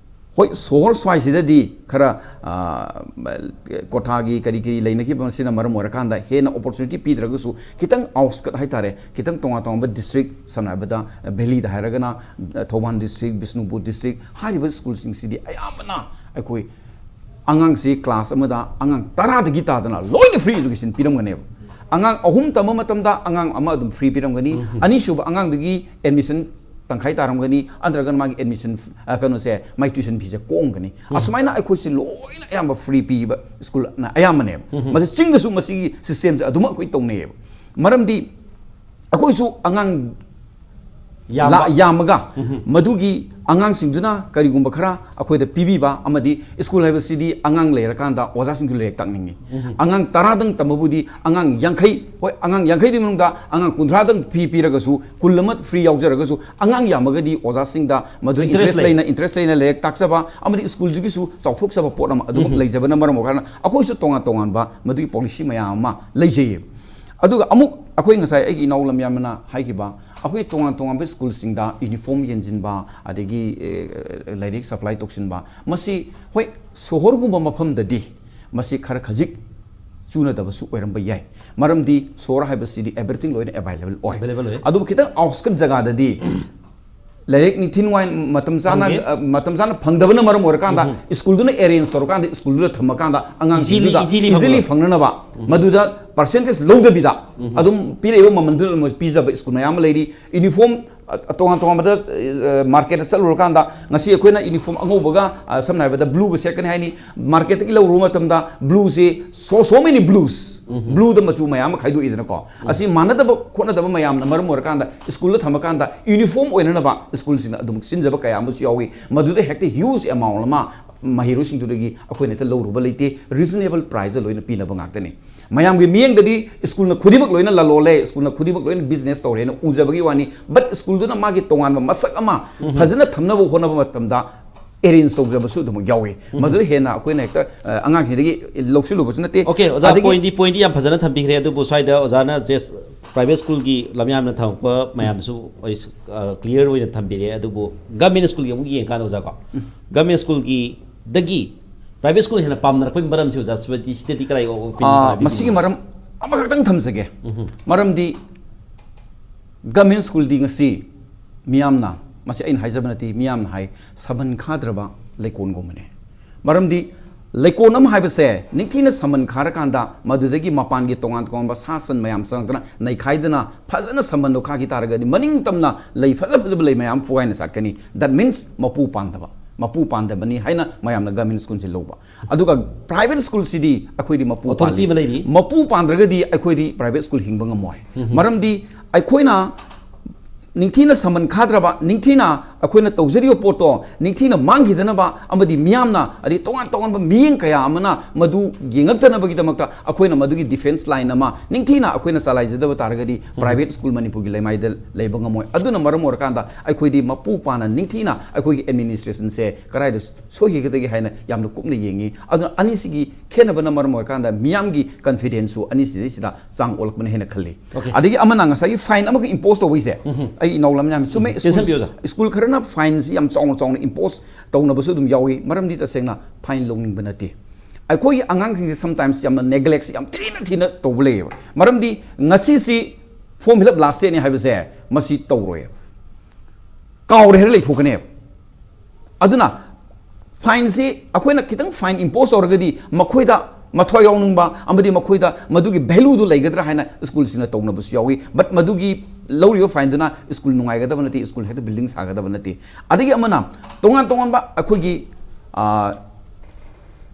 ꯍꯣꯏ, ꯁꯣꯍꯣꯔ ꯁ꯭ꯋꯥꯏꯁꯤꯗꯗꯤ ꯈꯔ, ꯑ, ꯀꯣꯊꯥꯒꯤ ꯀꯔꯤ ꯀꯔꯤ ꯂꯩꯅꯈꯤꯕ ꯑꯁꯤꯅ ꯃꯔꯝ ꯑꯣꯏꯔꯀꯥꯟꯗ ꯍꯦꯟꯅ opportunity ꯄꯤꯗ꯭ꯔꯒꯁꯨ, ꯈꯤꯇꯪ outskirt ꯍꯥꯏꯇꯥꯔꯦ, ꯈꯤꯇꯪ ꯇꯣꯉꯥꯟ ꯇꯣꯉꯥꯟꯕ district, ꯁꯝꯅ ꯍꯥꯏꯔꯕꯗ valleyꯗ ꯍꯥꯏꯔꯒꯅ, ꯑ, ꯊꯧꯕꯥꯜ district, ꯕꯤꯁꯅꯨꯄꯨꯔ district, ꯍꯥꯏꯔꯤꯕ schoolꯁꯤꯡꯁꯤꯗꯤ ꯑꯌꯥꯝꯕꯅ ꯑꯩꯈꯣꯏ ꯑꯉꯥꯡꯁꯤ class ꯑꯃꯗ ꯑꯉꯥꯡ ꯇꯔꯥꯗꯒꯤ ꯇꯥꯗꯅ ꯂꯣꯏꯅ free education ꯄꯤꯔꯝꯒꯅꯦꯕ꯫ ꯑꯉꯥꯡ ꯑꯍꯨꯝ ꯇꯝꯕ ꯃꯇꯝꯗ ꯑꯉꯥꯡ ꯑꯃ ꯑꯗꯨꯝ free ꯄꯤꯔꯝꯒꯅꯤ, ꯑꯅꯤꯁꯨꯕ ꯑꯉꯥꯡꯗꯨꯒꯤ admission ꯇꯪꯈꯥꯏ ꯇꯥꯔꯝꯒꯅꯤ, ꯅꯠꯇ꯭ꯔꯒꯅ ꯃꯥꯒꯤ admission, ꯑ, ꯀꯩꯅꯣꯁꯦ, ꯃꯥꯏ tuition feeꯁꯦ ꯀꯣꯡꯒꯅꯤ꯫ ꯑꯁꯨꯃꯥꯏꯅ ꯑꯩꯈꯣꯏꯁꯤ ꯂꯣꯏꯅ ꯑꯌꯥꯝꯕ free ꯄꯤꯕ schoolꯅ ꯑꯌꯥꯝꯕꯅꯦꯕ꯫ ꯃꯁꯤ ꯆꯤꯡꯗꯁꯨ ꯃꯁꯤꯒꯤ systemꯁꯦ ꯑꯗꯨꯃꯛ ꯑꯩꯈꯣꯏ ꯇꯧꯅꯩꯌꯦꯕ꯫ ꯃꯔꯝꯗꯤ ꯑꯩꯈꯣꯏꯁꯨ ꯑꯉꯥꯡ ꯌꯥꯝꯕ꯫ ꯂꯥ-, ꯌꯥꯝꯃꯒ, ꯃꯗꯨꯒꯤ ꯑꯉꯥꯡꯁꯤꯡꯗꯨꯅ ꯀꯔꯤꯒꯨꯝꯕ ꯈꯔ ꯑꯩꯈꯣꯏꯗ ꯄꯤꯕꯤꯕ, ꯑꯃꯗꯤ school ꯍꯥꯏꯕꯁꯤꯗꯤ ꯑꯉꯥꯡ ꯂꯩꯔꯀꯥꯟꯗ ꯑꯣꯖꯥꯁꯤꯡꯁꯨ ꯂꯥꯏꯔꯤꯛ ꯇꯥꯛꯅꯤꯡꯉꯤ꯫ ꯑꯉꯥꯡ ꯇꯔꯥꯗꯪ ꯇꯝꯕꯕꯨꯗꯤ ꯑꯉꯥꯡ ꯌꯥꯡꯈꯩ, ꯍꯣꯏ, ꯑꯉꯥꯡ ꯌꯥꯡꯈꯩꯗꯨꯒꯤ ꯃꯅꯨꯡꯗ ꯑꯉꯥꯡ ꯀꯨꯟꯊ꯭ꯔꯥꯗꯪ ꯐꯤ ꯄꯤꯔꯒꯁꯨ, ꯀꯨꯟ ꯑꯃ free ꯌꯥꯎꯖꯔꯒꯁꯨ, ꯑꯉꯥꯡ ꯌꯥꯝꯃꯒꯗꯤ ꯑꯣꯖꯥꯁꯤꯡꯗ ꯃꯗꯨꯗ interest ꯂꯩꯅ, interest ꯂꯩꯅ ꯂꯥꯏꯔꯤꯛ ꯇꯥꯛꯆꯕ ꯑꯃꯗꯤ schoolꯗꯨꯒꯤꯁꯨ ꯆꯥꯎꯊꯣꯛꯆꯕ ꯄꯣꯠ ꯑꯃ ꯑꯗꯨꯃꯛ ꯂꯩꯖꯕꯅ ꯃꯔꯝ ꯑꯣꯏꯔꯀꯥꯟꯗ ꯑꯩꯈꯣꯏꯁꯨ ꯇꯣꯉꯥꯟ ꯇꯣꯉꯥꯟꯕ ꯃꯗꯨꯒꯤ policy ꯃꯌꯥꯝ ꯑꯃ ꯂꯩꯖꯩꯌꯦꯕ꯫ ꯑꯗꯨꯒ ꯑꯃꯨꯛ ꯑꯩꯈꯣꯏ ꯉꯁꯥꯏ ꯑꯩꯒꯤ ꯏꯅꯥꯎ ꯂꯝꯌꯥꯟꯕꯅ ꯍꯥꯏꯈꯤꯕ, ꯑꯩꯈꯣꯏ ꯇꯣꯉꯥꯟ ꯇꯣꯉꯥꯟꯕ schoolꯁꯤꯡꯗ uniform ꯌꯦꯟꯁꯤꯟꯕ, ꯑꯗꯒꯤ, ꯑꯦ, ꯂꯥꯏꯔꯤꯛ supply ꯇꯧꯁꯤꯟꯕ, ꯃꯁꯤ ꯍꯣꯏ, ꯁꯣꯍꯣꯔꯒꯨꯝꯕ ꯃꯐꯝꯗꯗꯤ ꯃꯁꯤ ꯈꯔ ꯈꯖꯤꯛ ꯆꯨꯅꯗꯕꯁꯨ ꯑꯣꯏꯔꯝꯕ ꯌꯥꯏ꯫ ꯃꯔꯝꯗꯤ ꯁꯣꯍꯣꯔ ꯍꯥꯏꯕꯁꯤꯗꯤ everything ꯂꯣꯏꯅ available ꯑꯣꯏ꯫ Available ꯑꯣꯏ꯫ ꯑꯗꯨꯕꯨ ꯈꯤꯇꯪ outskirt ꯖꯒꯥꯗꯗꯤ ꯂꯥꯏꯔꯤꯛ ꯅꯤꯡꯊꯤ ꯅꯨꯡꯉꯥꯏ ꯃꯇꯝ ꯆꯥꯅ, ꯐꯪꯗꯦ꯫ ꯑ, ꯃꯇꯝ ꯆꯥꯅ ꯐꯪꯗꯕꯅ ꯃꯔꯝ ꯑꯣꯏꯔꯀꯥꯟꯗ schoolꯗꯨꯅ arrange ꯇꯧꯔꯀꯥꯟꯗ schoolꯗꯨꯗ ꯊꯝꯃꯀꯥꯟꯗ ꯑꯉꯥꯡꯁꯤꯡꯗꯨꯗ easily, easily easily ꯐꯪꯅꯕ꯫ ꯐꯪꯅꯅꯕ, ꯃꯗꯨꯗ percentage ꯂꯧꯗꯕꯤꯗ ꯑꯗꯨꯝ ꯄꯤꯔꯛꯏꯕ ꯃꯃꯜꯗꯨꯗ ꯑꯗꯨꯝ ꯄꯤꯖꯕ school ꯃꯌꯥꯝ ꯑꯃ ꯂꯩꯔꯤ꯫ Uniform, ꯑ, ꯇꯣꯉꯥꯟ ꯇꯣꯉꯥꯟꯕꯗ, ꯑ, marketꯇ ꯆꯠꯂꯨꯔꯀꯥꯟꯗ ꯉꯁꯤ ꯑꯩꯈꯣꯏꯅ uniform ꯑꯉꯧꯕꯒ, ꯑ, ꯁꯝꯅ ꯍꯥꯏꯔꯕꯗ blueꯒ ꯁꯦꯠꯀꯅꯤ ꯍꯥꯏꯅꯤ꯫ Marketꯇꯒꯤ ꯂꯧꯔꯨꯕ ꯃꯇꯝꯗ blueꯁꯤ so, so many blues, blueꯗ ꯃꯆꯨ ꯃꯌꯥꯝ ꯑꯃ ꯈꯥꯏꯗꯣꯛꯏꯗꯅꯀꯣ꯫ ꯑꯁꯤ ꯃꯥꯟꯅꯗꯕ ꯈꯣꯠꯅꯗꯕ ꯃꯌꯥꯝꯅ ꯃꯔꯝ ꯑꯣꯏꯔꯀꯥꯟꯗ schoolꯗ ꯊꯝꯃꯀꯥꯟꯗ uniform ꯑꯣꯏꯅꯅꯕ schoolꯁꯤꯡꯅ ꯑꯗꯨꯝ ꯁꯤꯟꯖꯕ ꯀꯌꯥ ꯑꯃꯁꯨ ꯌꯥꯎꯏ꯫ ꯃꯗꯨꯗ ꯍꯦꯛꯇ huge amount ꯑꯃ ꯃꯍꯩꯔꯣꯏꯁꯤꯡꯗꯨꯗꯒꯤ ꯑꯩꯈꯣꯏꯅ ꯍꯦꯛꯇ ꯂꯧꯔꯨꯕ ꯂꯩꯇꯦ꯫ Reasonable priceꯇ ꯂꯣꯏꯅ ꯄꯤꯅꯕ ꯉꯥꯛꯇꯅꯤ꯫ ꯃꯌꯥꯝꯒꯤ ꯃꯤꯠꯌꯦꯡꯗꯗꯤ schoolꯅ ꯈꯨꯗꯤꯡꯃꯛ ꯂꯣꯏꯅ ꯂꯂꯣꯜꯂꯦ, schoolꯅ ꯈꯨꯗꯤꯡꯃꯛ ꯂꯣꯏꯅ business ꯇꯧꯔꯦꯅ ꯎꯖꯕꯒꯤ ꯋꯥꯅꯤ꯫ But schoolꯗꯨꯅ ꯃꯥꯒꯤ ꯇꯣꯉꯥꯟꯕ ꯃꯁꯛ ꯑꯃ ꯐꯖꯅ ꯊꯝꯅꯕ ꯍꯣꯠꯅꯕ ꯃꯇꯝꯗ arrange ꯇꯧꯖꯕꯁꯨ ꯑꯗꯨꯃꯛ ꯌꯥꯎꯏ꯫ ꯃꯗꯨꯗ ꯍꯦꯟꯅ ꯑꯩꯈꯣꯏꯅ ꯍꯦꯛꯇ, ꯑ, ꯑꯉꯥꯡꯁꯤꯡꯗꯒꯤ ꯂꯧꯁꯤꯜꯂꯨꯕꯁꯨ ꯅꯠꯇꯦ꯫ Okay, ꯑꯣꯖꯥ, ꯑꯗꯒꯤ pointꯗꯤ, pointꯗꯤ ꯌꯥꯝ ꯐꯖꯅ ꯊꯝꯕꯤꯈ꯭ꯔꯦ, ꯑꯗꯨꯕꯨ ꯁ꯭ꯋꯥꯏꯗ ꯑꯣꯖꯥꯅ just ꯄ꯭ꯔꯥꯏꯚꯦꯠ ꯁ꯭ꯀꯨꯜꯒꯤ ꯂꯝꯌꯥꯝꯅ ꯊꯝꯃꯛꯄ ꯃꯌꯥꯝꯗꯨꯁꯨ ꯑꯩ ꯀ꯭ꯂꯤꯌꯥꯔ ꯑꯣꯏꯅ ꯊꯝꯕꯤꯔꯦ꯫ ꯑꯗꯨꯕꯨ ꯒꯚꯔꯟꯃꯦꯟꯠ ꯁ꯭ꯀꯨꯜꯒꯤ ꯑꯃꯨꯛ ꯌꯦꯡꯀꯥꯟꯗ ꯑꯣꯖꯥꯀꯣ, ꯒꯚꯔꯟꯃꯦꯟꯠ ꯁ꯭ꯀꯨꯜꯒꯤꯗꯒꯤ ꯄ꯭ꯔꯥꯏꯚꯦꯠ ꯁ꯭ꯀꯨꯜ ꯍꯦꯟꯅ ꯄꯥꯝꯅꯔꯛꯄꯒꯤ ꯃꯔꯝꯁꯤ ꯑꯣꯖꯥ ꯁꯤꯗꯗꯤ, ꯁꯤꯗꯗꯤ ꯀꯔꯥꯏ ꯑꯣꯄꯤꯅꯤꯌꯟ ꯑꯥ, ꯍꯥꯏꯕꯤꯅꯤꯡꯉꯤ? ꯃꯁꯤꯒꯤ ꯃꯔꯝ ꯑꯃꯈꯛꯇꯪ ꯊꯝꯖꯒꯦ꯫ ꯃꯔꯝꯗꯤ ꯒꯚꯔꯟꯃꯦꯟꯠ ꯁ꯭ꯀꯨꯜꯗꯤ ꯉꯁꯤ ꯃꯤꯌꯥꯝꯅ, ꯃꯁꯤ ꯑꯩꯅ ꯍꯥꯏꯖꯕ ꯅꯠꯇꯦ, ꯃꯤꯌꯥꯝꯅ ꯍꯥꯏ, ꯁꯝꯕꯟ ꯈꯥꯗ꯭ꯔꯕ ꯂꯩꯀꯣꯜꯒꯨꯝꯕꯅꯦ꯫ ꯃꯔꯝꯗꯤ ꯂꯩꯀꯣꯜ ꯑꯃ ꯍꯥꯏꯕꯁꯦ ꯅꯤꯡꯊꯤꯅ ꯁꯝꯕꯟ ꯈꯥꯔꯀꯥꯟꯗ ꯃꯗꯨꯗꯒꯤ ꯃꯄꯥꯟꯒꯤ ꯇꯣꯉꯥꯟ ꯇꯣꯉꯥꯟꯕ ꯁꯥ ꯁꯟ ꯃꯌꯥꯝ ꯆꯪꯉꯛꯇꯅ ꯅꯩꯈꯥꯏꯗꯅ ꯐꯖꯅ ꯁꯝꯕꯟꯗꯣ ꯈꯥꯈꯤ ꯇꯥꯔꯒꯗꯤ ꯃꯅꯤꯡ ꯇꯝꯅ ꯂꯩ ꯐꯖ ꯐꯖꯕ ꯂꯩ ꯃꯌꯥꯝ ꯐꯨꯒꯥꯏꯅ ꯆꯠꯀꯅꯤ꯫ That means ꯃꯄꯨ ꯄꯥꯟꯗꯕ, ꯃꯄꯨ ꯄꯥꯟꯗꯕꯅꯤ ꯍꯥꯏꯅ ꯃꯌꯥꯝꯅ ꯒꯚꯔꯟꯃꯦꯟꯠ ꯁ꯭ꯀꯨꯜꯁꯦ ꯂꯧꯕ꯫ ꯑꯗꯨꯒ ꯄ꯭ꯔꯥꯏꯚꯦꯠ ꯁ꯭ꯀꯨꯜꯁꯤꯗꯤ ꯑꯩꯈꯣꯏꯗꯤ ꯃꯄꯨ ꯑꯣꯊꯣꯔꯤꯇꯤ ꯄꯥꯜꯂꯤ꯫ ꯑꯃ ꯂꯩꯔꯤ꯫ ꯃꯄꯨ ꯄꯥꯟꯗ꯭ꯔꯒꯗꯤ ꯑꯩꯈꯣꯏꯗꯤ ꯄ꯭ꯔꯥꯏꯚꯦꯠ ꯁ꯭ꯀꯨꯜ ꯍꯤꯡꯕ ꯉꯝꯃꯣꯏ꯫ ꯃꯔꯝꯗꯤ ꯑꯩꯈꯣꯏꯅ ꯅꯤꯡꯊꯤꯅ ꯁꯝꯕꯟ ꯈꯥꯗ꯭ꯔꯕ, ꯅꯤꯡꯊꯤꯅ ꯑꯩꯈꯣꯏꯅ ꯇꯧꯖꯔꯤꯕ ꯄꯣꯠꯇꯣ ꯅꯤꯡꯊꯤꯅ ꯃꯥꯡꯈꯤꯗꯅꯕ ꯑꯃꯗꯤ ꯃꯤꯌꯥꯝꯅ, ꯑꯗꯩ ꯇꯣꯉꯥꯟ ꯇꯣꯉꯥꯟꯕ ꯃꯤꯠꯌꯦꯡ ꯀꯌꯥ ꯑꯃꯅ ꯃꯗꯨ ꯌꯦꯡꯉꯛꯇꯅꯕꯒꯤꯗꯃꯛꯇ ꯑꯩꯈꯣꯏꯅ ꯃꯗꯨꯒꯤ ꯗꯤꯐꯦꯟꯁ ꯂꯥꯏꯟ ꯑꯃ ꯅꯤꯡꯊꯤꯅ ꯑꯩꯈꯣꯏꯅ ꯆꯂꯥꯏꯖꯗꯕ ꯇꯥꯔꯒꯗꯤ ꯄ꯭ꯔꯥꯏꯚꯦꯠ ꯁ꯭ꯀꯨꯜ ꯃꯅꯤꯄꯨꯔꯒꯤ ꯂꯩꯃꯥꯏꯗ ꯂꯩꯕ ꯉꯝꯃꯣꯏ꯫ ꯑꯗꯨꯅ ꯃꯔꯝ ꯑꯣꯏꯔꯀꯥꯟꯗ ꯑꯩꯈꯣꯏꯗꯤ ꯃꯄꯨ ꯄꯥꯅ ꯅꯤꯡꯊꯤꯅ ꯑꯩꯈꯣꯏꯒꯤ ꯑꯦꯗꯃꯤꯅꯤꯁꯇ꯭ꯔꯦꯁꯟꯁꯦ ꯀꯗꯥꯏꯗ ꯁꯣꯏꯈꯤꯒꯗꯒꯦ ꯍꯥꯏꯅ ꯌꯥꯝꯅ ꯀꯨꯞꯅ ꯌꯦꯡꯉꯤ꯫ ꯑꯗꯨꯅ ꯑꯅꯤꯁꯤꯒꯤ ꯈꯦꯠꯅꯕꯅ ꯃꯔꯝ ꯑꯣꯏꯔꯀꯥꯟꯗ ꯃꯤꯌꯥꯝꯒꯤ ꯀꯟꯐꯤꯗꯦꯟꯁꯁꯨ ꯑꯅꯤꯁꯤꯗꯩꯁꯤꯗ ꯆꯥꯡ ꯑꯣꯜꯂꯛꯄꯅ ꯍꯦꯟꯅ ꯈꯜꯂꯤ꯫ Okay. ꯑꯗꯒꯤ ꯑꯃꯅ ꯉꯁꯥꯏꯒꯤ ꯐꯥꯏꯟ ꯑꯃꯈꯛ ꯏꯝꯄꯣꯁ ꯇꯧꯕꯩꯁꯦ, ꯑꯩ ꯏꯅꯥꯎ ꯂꯝꯌꯥꯝ ꯆꯨꯝꯃꯦ, ꯆꯦꯟꯁꯟꯕꯤꯌꯨ, ꯁ꯭ꯀꯨꯜ, ꯑꯣꯖꯥ꯫ ꯁ꯭ꯀꯨꯜ ꯈꯔꯅ ꯐꯥꯏꯟꯁꯤ ꯌꯥꯝ ꯆꯥꯎꯅ ꯆꯥꯎꯅ ꯏꯝꯄꯣꯁ ꯇꯧꯅꯕꯁꯨ ꯑꯗꯨꯝ ꯌꯥꯎꯏ꯫ ꯃꯔꯝꯗꯤ ꯇꯁꯦꯡꯅ ꯐꯥꯏꯟ ꯂꯧꯅꯤꯡꯕ ꯅꯠꯇꯦ꯫ ꯑꯩꯈꯣꯏꯒꯤ ꯑꯉꯥꯡꯁꯤꯡꯁꯦ ꯁꯝꯇꯥꯏꯝꯁ ꯌꯥꯝꯅ ꯅꯦꯒ꯭ꯂꯦꯛꯁꯦ ꯌꯥꯝ ꯊꯤꯅ ꯊꯤꯅ ꯇꯧꯕ ꯂꯩꯌꯦꯕ꯫ ꯃꯔꯝꯗꯤ ꯉꯁꯤꯁꯤ ꯐꯣꯔꯝ ꯐꯤꯜ ꯑꯞ ꯂꯥꯁ ꯗꯦꯠꯅꯤ ꯍꯥꯏꯕꯁꯦ ꯃꯁꯤ ꯇꯧꯔꯣꯏꯕ, ꯀꯥꯎꯔꯦ ꯍꯥꯏꯔ ꯂꯩꯊꯣꯛꯀꯅꯦꯕ꯫ ꯑꯗꯨꯅ ꯐꯥꯏꯟꯁꯤ ꯑꯩꯈꯣꯏꯅ ꯈꯤꯇꯪ ꯐꯥꯏꯟ ꯏꯝꯄꯣꯁ ꯇꯧꯔꯒꯗꯤ ꯃꯈꯣꯏꯗ ꯃꯊ꯭ꯋꯥꯏ ꯌꯥꯎꯅꯤꯡꯕ ꯑꯃꯗꯤ ꯃꯈꯣꯏꯗ ꯃꯗꯨꯒꯤ ꯚꯦꯂꯨꯗꯨ ꯂꯩꯒꯗ꯭ꯔꯥ ꯍꯥꯏꯅ ꯁ꯭ꯀꯨꯜꯁꯤꯡꯅ ꯇꯧꯅꯕꯁꯨ ꯌꯥꯎꯏ꯫ But ꯃꯗꯨꯒꯤ ꯂꯧꯔꯤꯕ ꯐꯥꯏꯟꯗꯨꯅ ꯁ꯭ꯀꯨꯜ ꯅꯨꯡꯉꯥꯏꯒꯗꯕ ꯅꯠꯇꯦ, ꯁ꯭ꯀꯨꯜ ꯍꯦꯛꯇ ꯕꯤꯜꯗꯤꯡ ꯁꯥꯒꯗꯕ ꯅꯠꯇꯦ꯫ ꯑꯗꯒꯤ ꯑꯃꯅ ꯇꯣꯉꯥꯟ ꯇꯣꯉꯥꯟꯕ ꯑꯩꯈꯣꯏꯒꯤ, ꯑꯥ,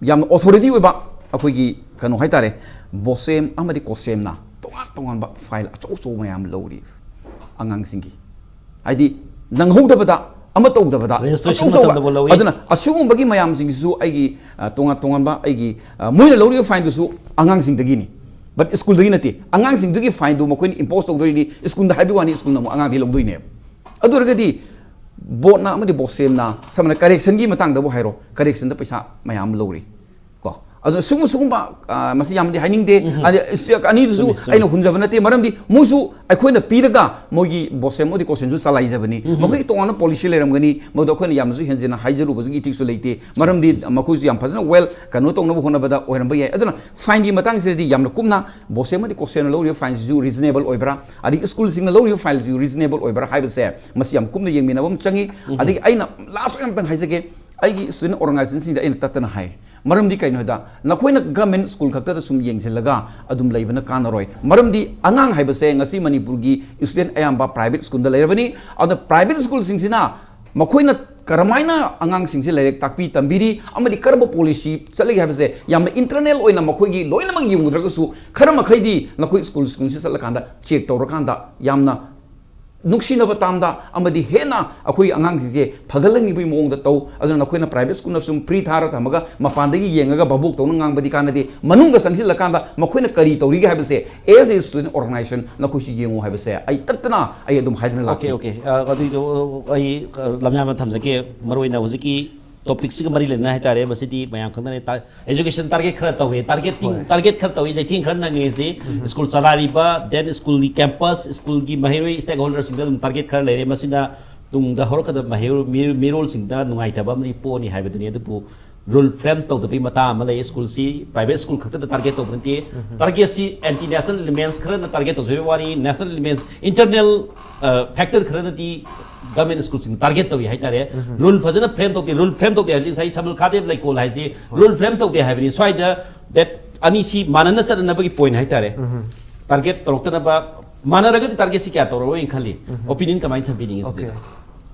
ꯌꯥꯝꯅ ꯑꯣꯊꯣꯔꯤꯇꯤ ꯑꯣꯏꯕ ꯑꯩꯈꯣꯏꯒꯤ ꯀꯩꯅꯣ ꯍꯥꯏꯇꯥꯔꯦ, ꯕꯣꯁꯦꯝ ꯑꯃꯗꯤ ꯀꯣꯁꯦꯝꯅ ꯇꯣꯉꯥꯟ ꯇꯣꯉꯥꯟꯕ ꯐꯥꯏꯜ ꯑꯆꯧ ꯑꯆꯧꯕ ꯃꯌꯥꯝ ꯂꯧꯔꯤ ꯑꯉꯥꯡꯁꯤꯡꯒꯤ꯫ ꯍꯥꯏꯗꯤ ꯅꯪꯍꯧꯗꯕꯗ, ꯑꯃ ꯇꯧꯗꯕꯗ Registration ꯑꯆꯧ ꯑꯆꯧꯕ꯫ ꯃꯇꯝꯗꯐꯥꯎ ꯂꯧꯏ꯫ ꯑꯗꯨꯅ ꯑꯁꯤꯒꯨꯝꯕꯒꯤ ꯃꯌꯥꯝꯁꯤꯡꯁꯤꯁꯨ ꯑꯩꯒꯤ, ꯑ, ꯇꯣꯉꯥꯟ ꯇꯣꯉꯥꯟꯕ ꯑꯩꯒꯤ, ꯑ, ꯃꯣꯏꯅ ꯂꯧꯔꯤꯕ ꯐꯥꯏꯟꯗꯨꯁꯨ ꯑꯉꯥꯡꯁꯤꯡꯗꯒꯤꯅꯤ, but ꯁ꯭ꯀꯨꯜꯗꯒꯤ ꯅꯠꯇꯦ꯫ ꯑꯉꯥꯡꯁꯤꯡꯗꯨꯒꯤ ꯐꯥꯏꯟꯗꯨ ꯃꯈꯣꯏꯅ ꯏꯝꯄꯣꯁ ꯇꯧꯗꯣꯏꯅꯤ, ꯁ꯭ꯀꯨꯜꯗ ꯍꯥꯏꯕꯒꯤ ꯋꯥꯅꯤ, ꯁ꯭ꯀꯨꯜꯅ ꯑꯃꯨꯛ ꯑꯉꯥꯡꯗꯒꯤ ꯂꯧꯗꯣꯏꯅꯦꯕ꯫ ꯑꯗꯨ ꯑꯣꯏꯔꯒꯗꯤ ꯕꯣꯔꯗꯅ ꯑꯃꯗꯤ ꯕꯣꯁꯦꯝꯅ ꯁꯝꯅ ꯀꯔꯦꯛꯁꯟꯒꯤ ꯃꯇꯥꯡꯗꯕꯨ ꯍꯥꯏꯔꯣ, ꯀꯔꯦꯛꯁꯟꯗ ꯄꯩꯁꯥ ꯃꯌꯥꯝ ꯑꯃ ꯂꯧꯔꯤ꯫ ꯀꯣ, ꯑꯗꯨꯅ ꯁꯤꯒꯨꯝꯕ ꯁꯤꯒꯨꯝꯕ ꯑ, ꯃꯁꯤ ꯌꯥꯝꯅꯗꯤ ꯍꯥꯏꯅꯤꯡꯗꯦ꯫ ꯑꯗ ꯏꯁ- ꯑꯅꯤꯗꯨꯁꯨ ꯆꯨꯝꯃꯤ, ꯆꯨꯝꯃꯤ꯫ ꯑꯩꯅ ꯍꯨꯟꯖꯕ ꯅꯠꯇꯦ, ꯃꯔꯝꯗꯤ ꯃꯣꯏꯁꯨ ꯑꯩꯈꯣꯏꯅ ꯄꯤꯔꯒ ꯃꯣꯏꯒꯤ ꯕꯣꯁꯦꯝ ꯑꯃꯗꯤ ꯀꯣꯁꯦꯝꯁꯨ ꯆꯂꯥꯏꯖꯕꯅꯤ꯫ ꯃꯈꯣꯏꯒꯤ ꯇꯣꯉꯥꯟꯕ ꯄꯣꯂꯤꯁꯤ ꯂꯩꯔꯝꯒꯅꯤ, ꯃꯗꯨ ꯑꯩꯈꯣꯏꯅ ꯌꯥꯝꯅꯁꯨ ꯍꯦꯟꯖꯤꯟꯅ ꯍꯥꯏꯖꯔꯨꯕꯒꯤ ꯏꯊꯤꯛꯁꯨ ꯂꯩꯇꯦ꯫ ꯃꯔꯝꯗꯤ ꯃꯈꯣꯏꯁꯨ ꯌꯥꯝ ꯐꯖꯅ ꯋꯦꯜ ꯀꯩꯅꯣ ꯇꯧꯅꯕ ꯍꯣꯠꯅꯕꯗ ꯑꯣꯏꯔꯝꯕ ꯌꯥꯏ꯫ ꯑꯗꯨꯅ ꯐꯥꯏꯟꯒꯤ ꯃꯇꯥꯡꯁꯤꯗꯗꯤ ꯌꯥꯝꯅ ꯀꯨꯞꯅ ꯕꯣꯁꯦꯝ ꯑꯃꯗꯤ ꯀꯣꯁꯦꯝꯅ ꯂꯧꯔꯤꯕ ꯐꯥꯏꯟꯁꯤꯁꯨ ꯔꯤꯖꯅꯦꯕꯜ ꯑꯣꯏꯕ꯭ꯔꯥ, ꯑꯗꯒꯤ ꯁ꯭ꯀꯨꯜꯁꯤꯡꯅ ꯂꯧꯔꯤꯕ ꯐꯥꯏꯟꯁꯤꯁꯨ ꯔꯤꯖꯅꯦꯕꯜ ꯑꯣꯏꯕ꯭ꯔꯥ ꯍꯥꯏꯕꯁꯦ ꯃꯁꯤ ꯌꯥꯝ ꯀꯨꯞꯅ ꯌꯦꯡꯃꯤꯟꯅꯕ ꯑꯃ ꯆꯪꯉꯤ꯫ ꯑꯗꯒꯤ ꯑꯩꯅ ꯂꯥꯁ ꯑꯣꯏꯅ ꯑꯝꯇꯪ ꯍꯥꯏꯖꯒꯦ, ꯑꯩꯒꯤ ꯁ꯭ꯇꯨꯗꯦꯟ ꯑꯣꯔꯒꯅꯥꯏꯖꯦꯁꯟꯁꯤꯡꯗ ꯑꯩꯅ ꯇꯠꯇꯅ ꯍꯥꯏ, ꯃꯔꯝꯗꯤ ꯀꯩꯅꯣ ꯍꯥꯏꯗ, ꯅꯈꯣꯏꯅ ꯒꯚꯔꯟꯃꯦꯟ ꯁ꯭ꯀꯨꯜ ꯈꯛꯇꯗ ꯁꯨꯝ ꯌꯦꯡꯁꯤꯜꯂꯒ ꯑꯗꯨꯝ ꯂꯩꯕꯅ ꯀꯥꯟꯅꯔꯣꯏ꯫ ꯃꯔꯝꯗꯤ ꯑꯉꯥꯡ ꯍꯥꯏꯕꯁꯦ ꯉꯁꯤ ꯃꯅꯤꯄꯨꯔꯒꯤ ꯁ꯭ꯇꯨꯗꯦꯟ ꯑꯌꯥꯝꯕ ꯄ꯭ꯔꯥꯏꯚꯦꯠ ꯁ꯭ꯀꯨꯜꯗ ꯂꯩꯔꯕꯅꯤ꯫ ꯑꯗꯨꯅ ꯄ꯭ꯔꯥꯏꯚꯦꯠ ꯁ꯭ꯀꯨꯜꯁꯤꯡꯁꯤꯅ ꯃꯈꯣꯏꯅ ꯀꯔꯝꯍꯥꯏꯅ ꯑꯉꯥꯡꯁꯤꯡꯁꯦ ꯂꯥꯏꯔꯤꯛ ꯇꯥꯛꯄꯤ ꯇꯝꯕꯤꯔꯤ ꯑꯃꯗꯤ ꯀꯔꯝꯕ ꯄꯣꯂꯤꯁꯤ ꯆꯠꯂꯤ ꯍꯥꯏꯕꯁꯦ ꯌꯥꯝꯅ ꯏꯟꯇꯔꯅꯦꯜ ꯑꯣꯏꯅ ꯃꯈꯣꯏꯒꯤ ꯂꯣꯏꯅꯃꯛ ꯌꯦꯡꯉꯨꯗ꯭ꯔꯒꯁꯨ, ꯈꯔ ꯃꯈꯩꯗꯤ ꯅꯈꯣꯏ ꯁ꯭ꯀꯨꯜ ꯁ꯭ꯀꯨꯜꯁꯤ ꯆꯠꯂꯀꯥꯟꯗ ꯆꯦꯛ ꯇꯧꯔꯀꯥꯟꯗ ꯌꯥꯝꯅ ꯅꯨꯡꯁꯤꯅꯕ ꯇꯥꯝꯗ ꯑꯃꯗꯤ ꯍꯦꯟꯅ ꯑꯩꯈꯣꯏꯒꯤ ꯑꯉꯥꯡꯁꯤꯡꯁꯦ ꯐꯒꯠꯍꯟꯅꯤꯡꯕꯒꯤ ꯃꯑꯣꯡꯗ ꯇꯧ꯫ ꯑꯗꯨꯅ ꯅꯈꯣꯏꯅ ꯄ꯭ꯔꯥꯏꯚꯦꯠ ꯁ꯭ꯀꯨꯜꯅ ꯁꯨꯝ ꯐ꯭ꯔꯤ ꯊꯥꯔ ꯊꯝꯃꯒ ꯃꯄꯥꯟꯗꯒꯤ ꯌꯦꯡꯉꯒ ꯚꯥꯕꯣꯛ ꯇꯧꯅ ꯉꯥꯡꯕꯗꯤ ꯀꯥꯟꯅꯗꯦ꯫ ꯃꯅꯨꯡꯗ ꯆꯪꯁꯤꯜꯂꯀꯥꯟꯗ ꯃꯈꯣꯏꯅ ꯀꯔꯤ ꯇꯧꯔꯤꯒꯦ ꯍꯥꯏꯕꯁꯦ, as a student organization, ꯅꯈꯣꯏꯁꯨ ꯌꯦꯡꯉꯨ ꯍꯥꯏꯕꯁꯦ ꯑꯩ ꯇꯠꯇꯅ ꯑꯩ ꯑꯗꯨꯝ ꯍꯥꯏꯗꯅ ꯑꯣꯀꯦ, ꯂꯥꯛꯈꯤ꯫ ꯑꯣꯀꯦ꯫ ꯑ, ꯑꯗꯨꯏꯗꯣ ꯑꯩ, ꯑ, ꯂꯝꯌꯥꯟꯕ ꯊꯝꯖꯒꯦ꯫ ꯃꯔꯨꯑꯣꯏꯅ ꯍꯧꯖꯤꯛꯀꯤ ꯇꯣꯄꯤꯛꯁꯤꯒ ꯃꯔꯤ ꯂꯩꯅꯅ ꯍꯥꯏꯇꯥꯔꯦ, ꯃꯁꯤꯗꯤ ꯃꯌꯥꯝ ꯈꯪꯅꯔꯦ꯫ ꯇꯥ-, education target ꯈꯔ ꯇꯧꯋꯦ, targeting, ꯍꯣꯏ꯫ Target ꯈꯔ ꯇꯧꯋꯤ, ꯆꯩꯊꯦꯡ ꯈꯔ ꯅꯪꯉꯦ ꯁꯤ꯫ ꯁ꯭ꯀꯨꯜ ꯆꯂꯥꯏꯔꯤꯕ, then ꯁ꯭ꯀꯨꯜꯒꯤ campus, ꯁ꯭ꯀꯨꯜꯒꯤ ꯃꯍꯩꯔꯣꯏ stakeholderꯁꯤꯡꯗ ꯑꯗꯨꯝ target ꯈꯔ ꯂꯩꯔꯦ꯫ ꯃꯁꯤꯅ ꯇꯨꯡꯗ ꯍꯧꯔꯛꯀꯗꯕ ꯃꯍꯩꯔꯣꯏ, ꯃꯤ-, ꯃꯤꯔꯣꯜꯁꯤꯡꯗ ꯅꯨꯡꯉꯥꯏꯇꯕ ꯑꯃꯗꯤ ꯄꯣꯛꯑꯅꯤ ꯍꯥꯏꯕꯗꯨꯅꯤ꯫ ꯑꯗꯨꯕꯨ rule frame ꯇꯧꯗꯕꯒꯤ ꯃꯇꯥꯡ ꯑꯃ ꯂꯩ꯫ ꯁ꯭ꯀꯨꯜꯁꯤ private ꯁ꯭ꯀꯨꯜ ꯈꯛꯇꯗ target ꯇꯧꯕ ꯅꯠꯇꯦ꯫ Targetꯁꯤ anti national elements ꯈꯔꯅ target ꯇꯧꯖꯕꯒꯤ ꯋꯥꯅꯤ, national elements, internal, ꯑ, factor ꯈꯔꯅꯗꯤ government ꯁ꯭ꯀꯨꯜꯁꯤꯡ target ꯇꯧꯔꯤ ꯍꯥꯏꯇꯥꯔꯦ꯫ Rule ꯐꯖꯅ frame ꯇꯧꯗꯦ꯫ Rule frame ꯇꯧꯗꯦ ꯍꯥꯏꯕꯁꯤ ꯉꯁꯥꯏ ꯁꯃꯜ ꯈꯥꯗꯦꯕ ꯂꯩꯀꯣꯜ ꯍꯥꯏꯁꯤ rule frame ꯇꯧꯗꯦ ꯍꯥꯏꯕꯅꯤ꯫ ꯁ꯭ꯋꯥꯏꯗ that ꯑꯅꯤꯁꯤ ꯃꯥꯟꯅꯅ ꯆꯠꯅꯅꯕꯒꯤ point ꯍꯥꯏꯇꯥꯔꯦ꯫ Target ꯇꯧꯔꯛꯇꯅꯕ, ꯃꯥꯟꯅꯔꯒꯗꯤ targetꯁꯤ ꯀꯌꯥ ꯇꯧꯔꯔꯣꯏꯅ ꯈꯜꯂꯤ꯫ Opinion ꯀꯃꯥꯏꯅ ꯊꯝꯕꯤꯅꯤꯡꯉꯤ ꯑꯣꯀꯦ꯫ ꯁꯤꯗ?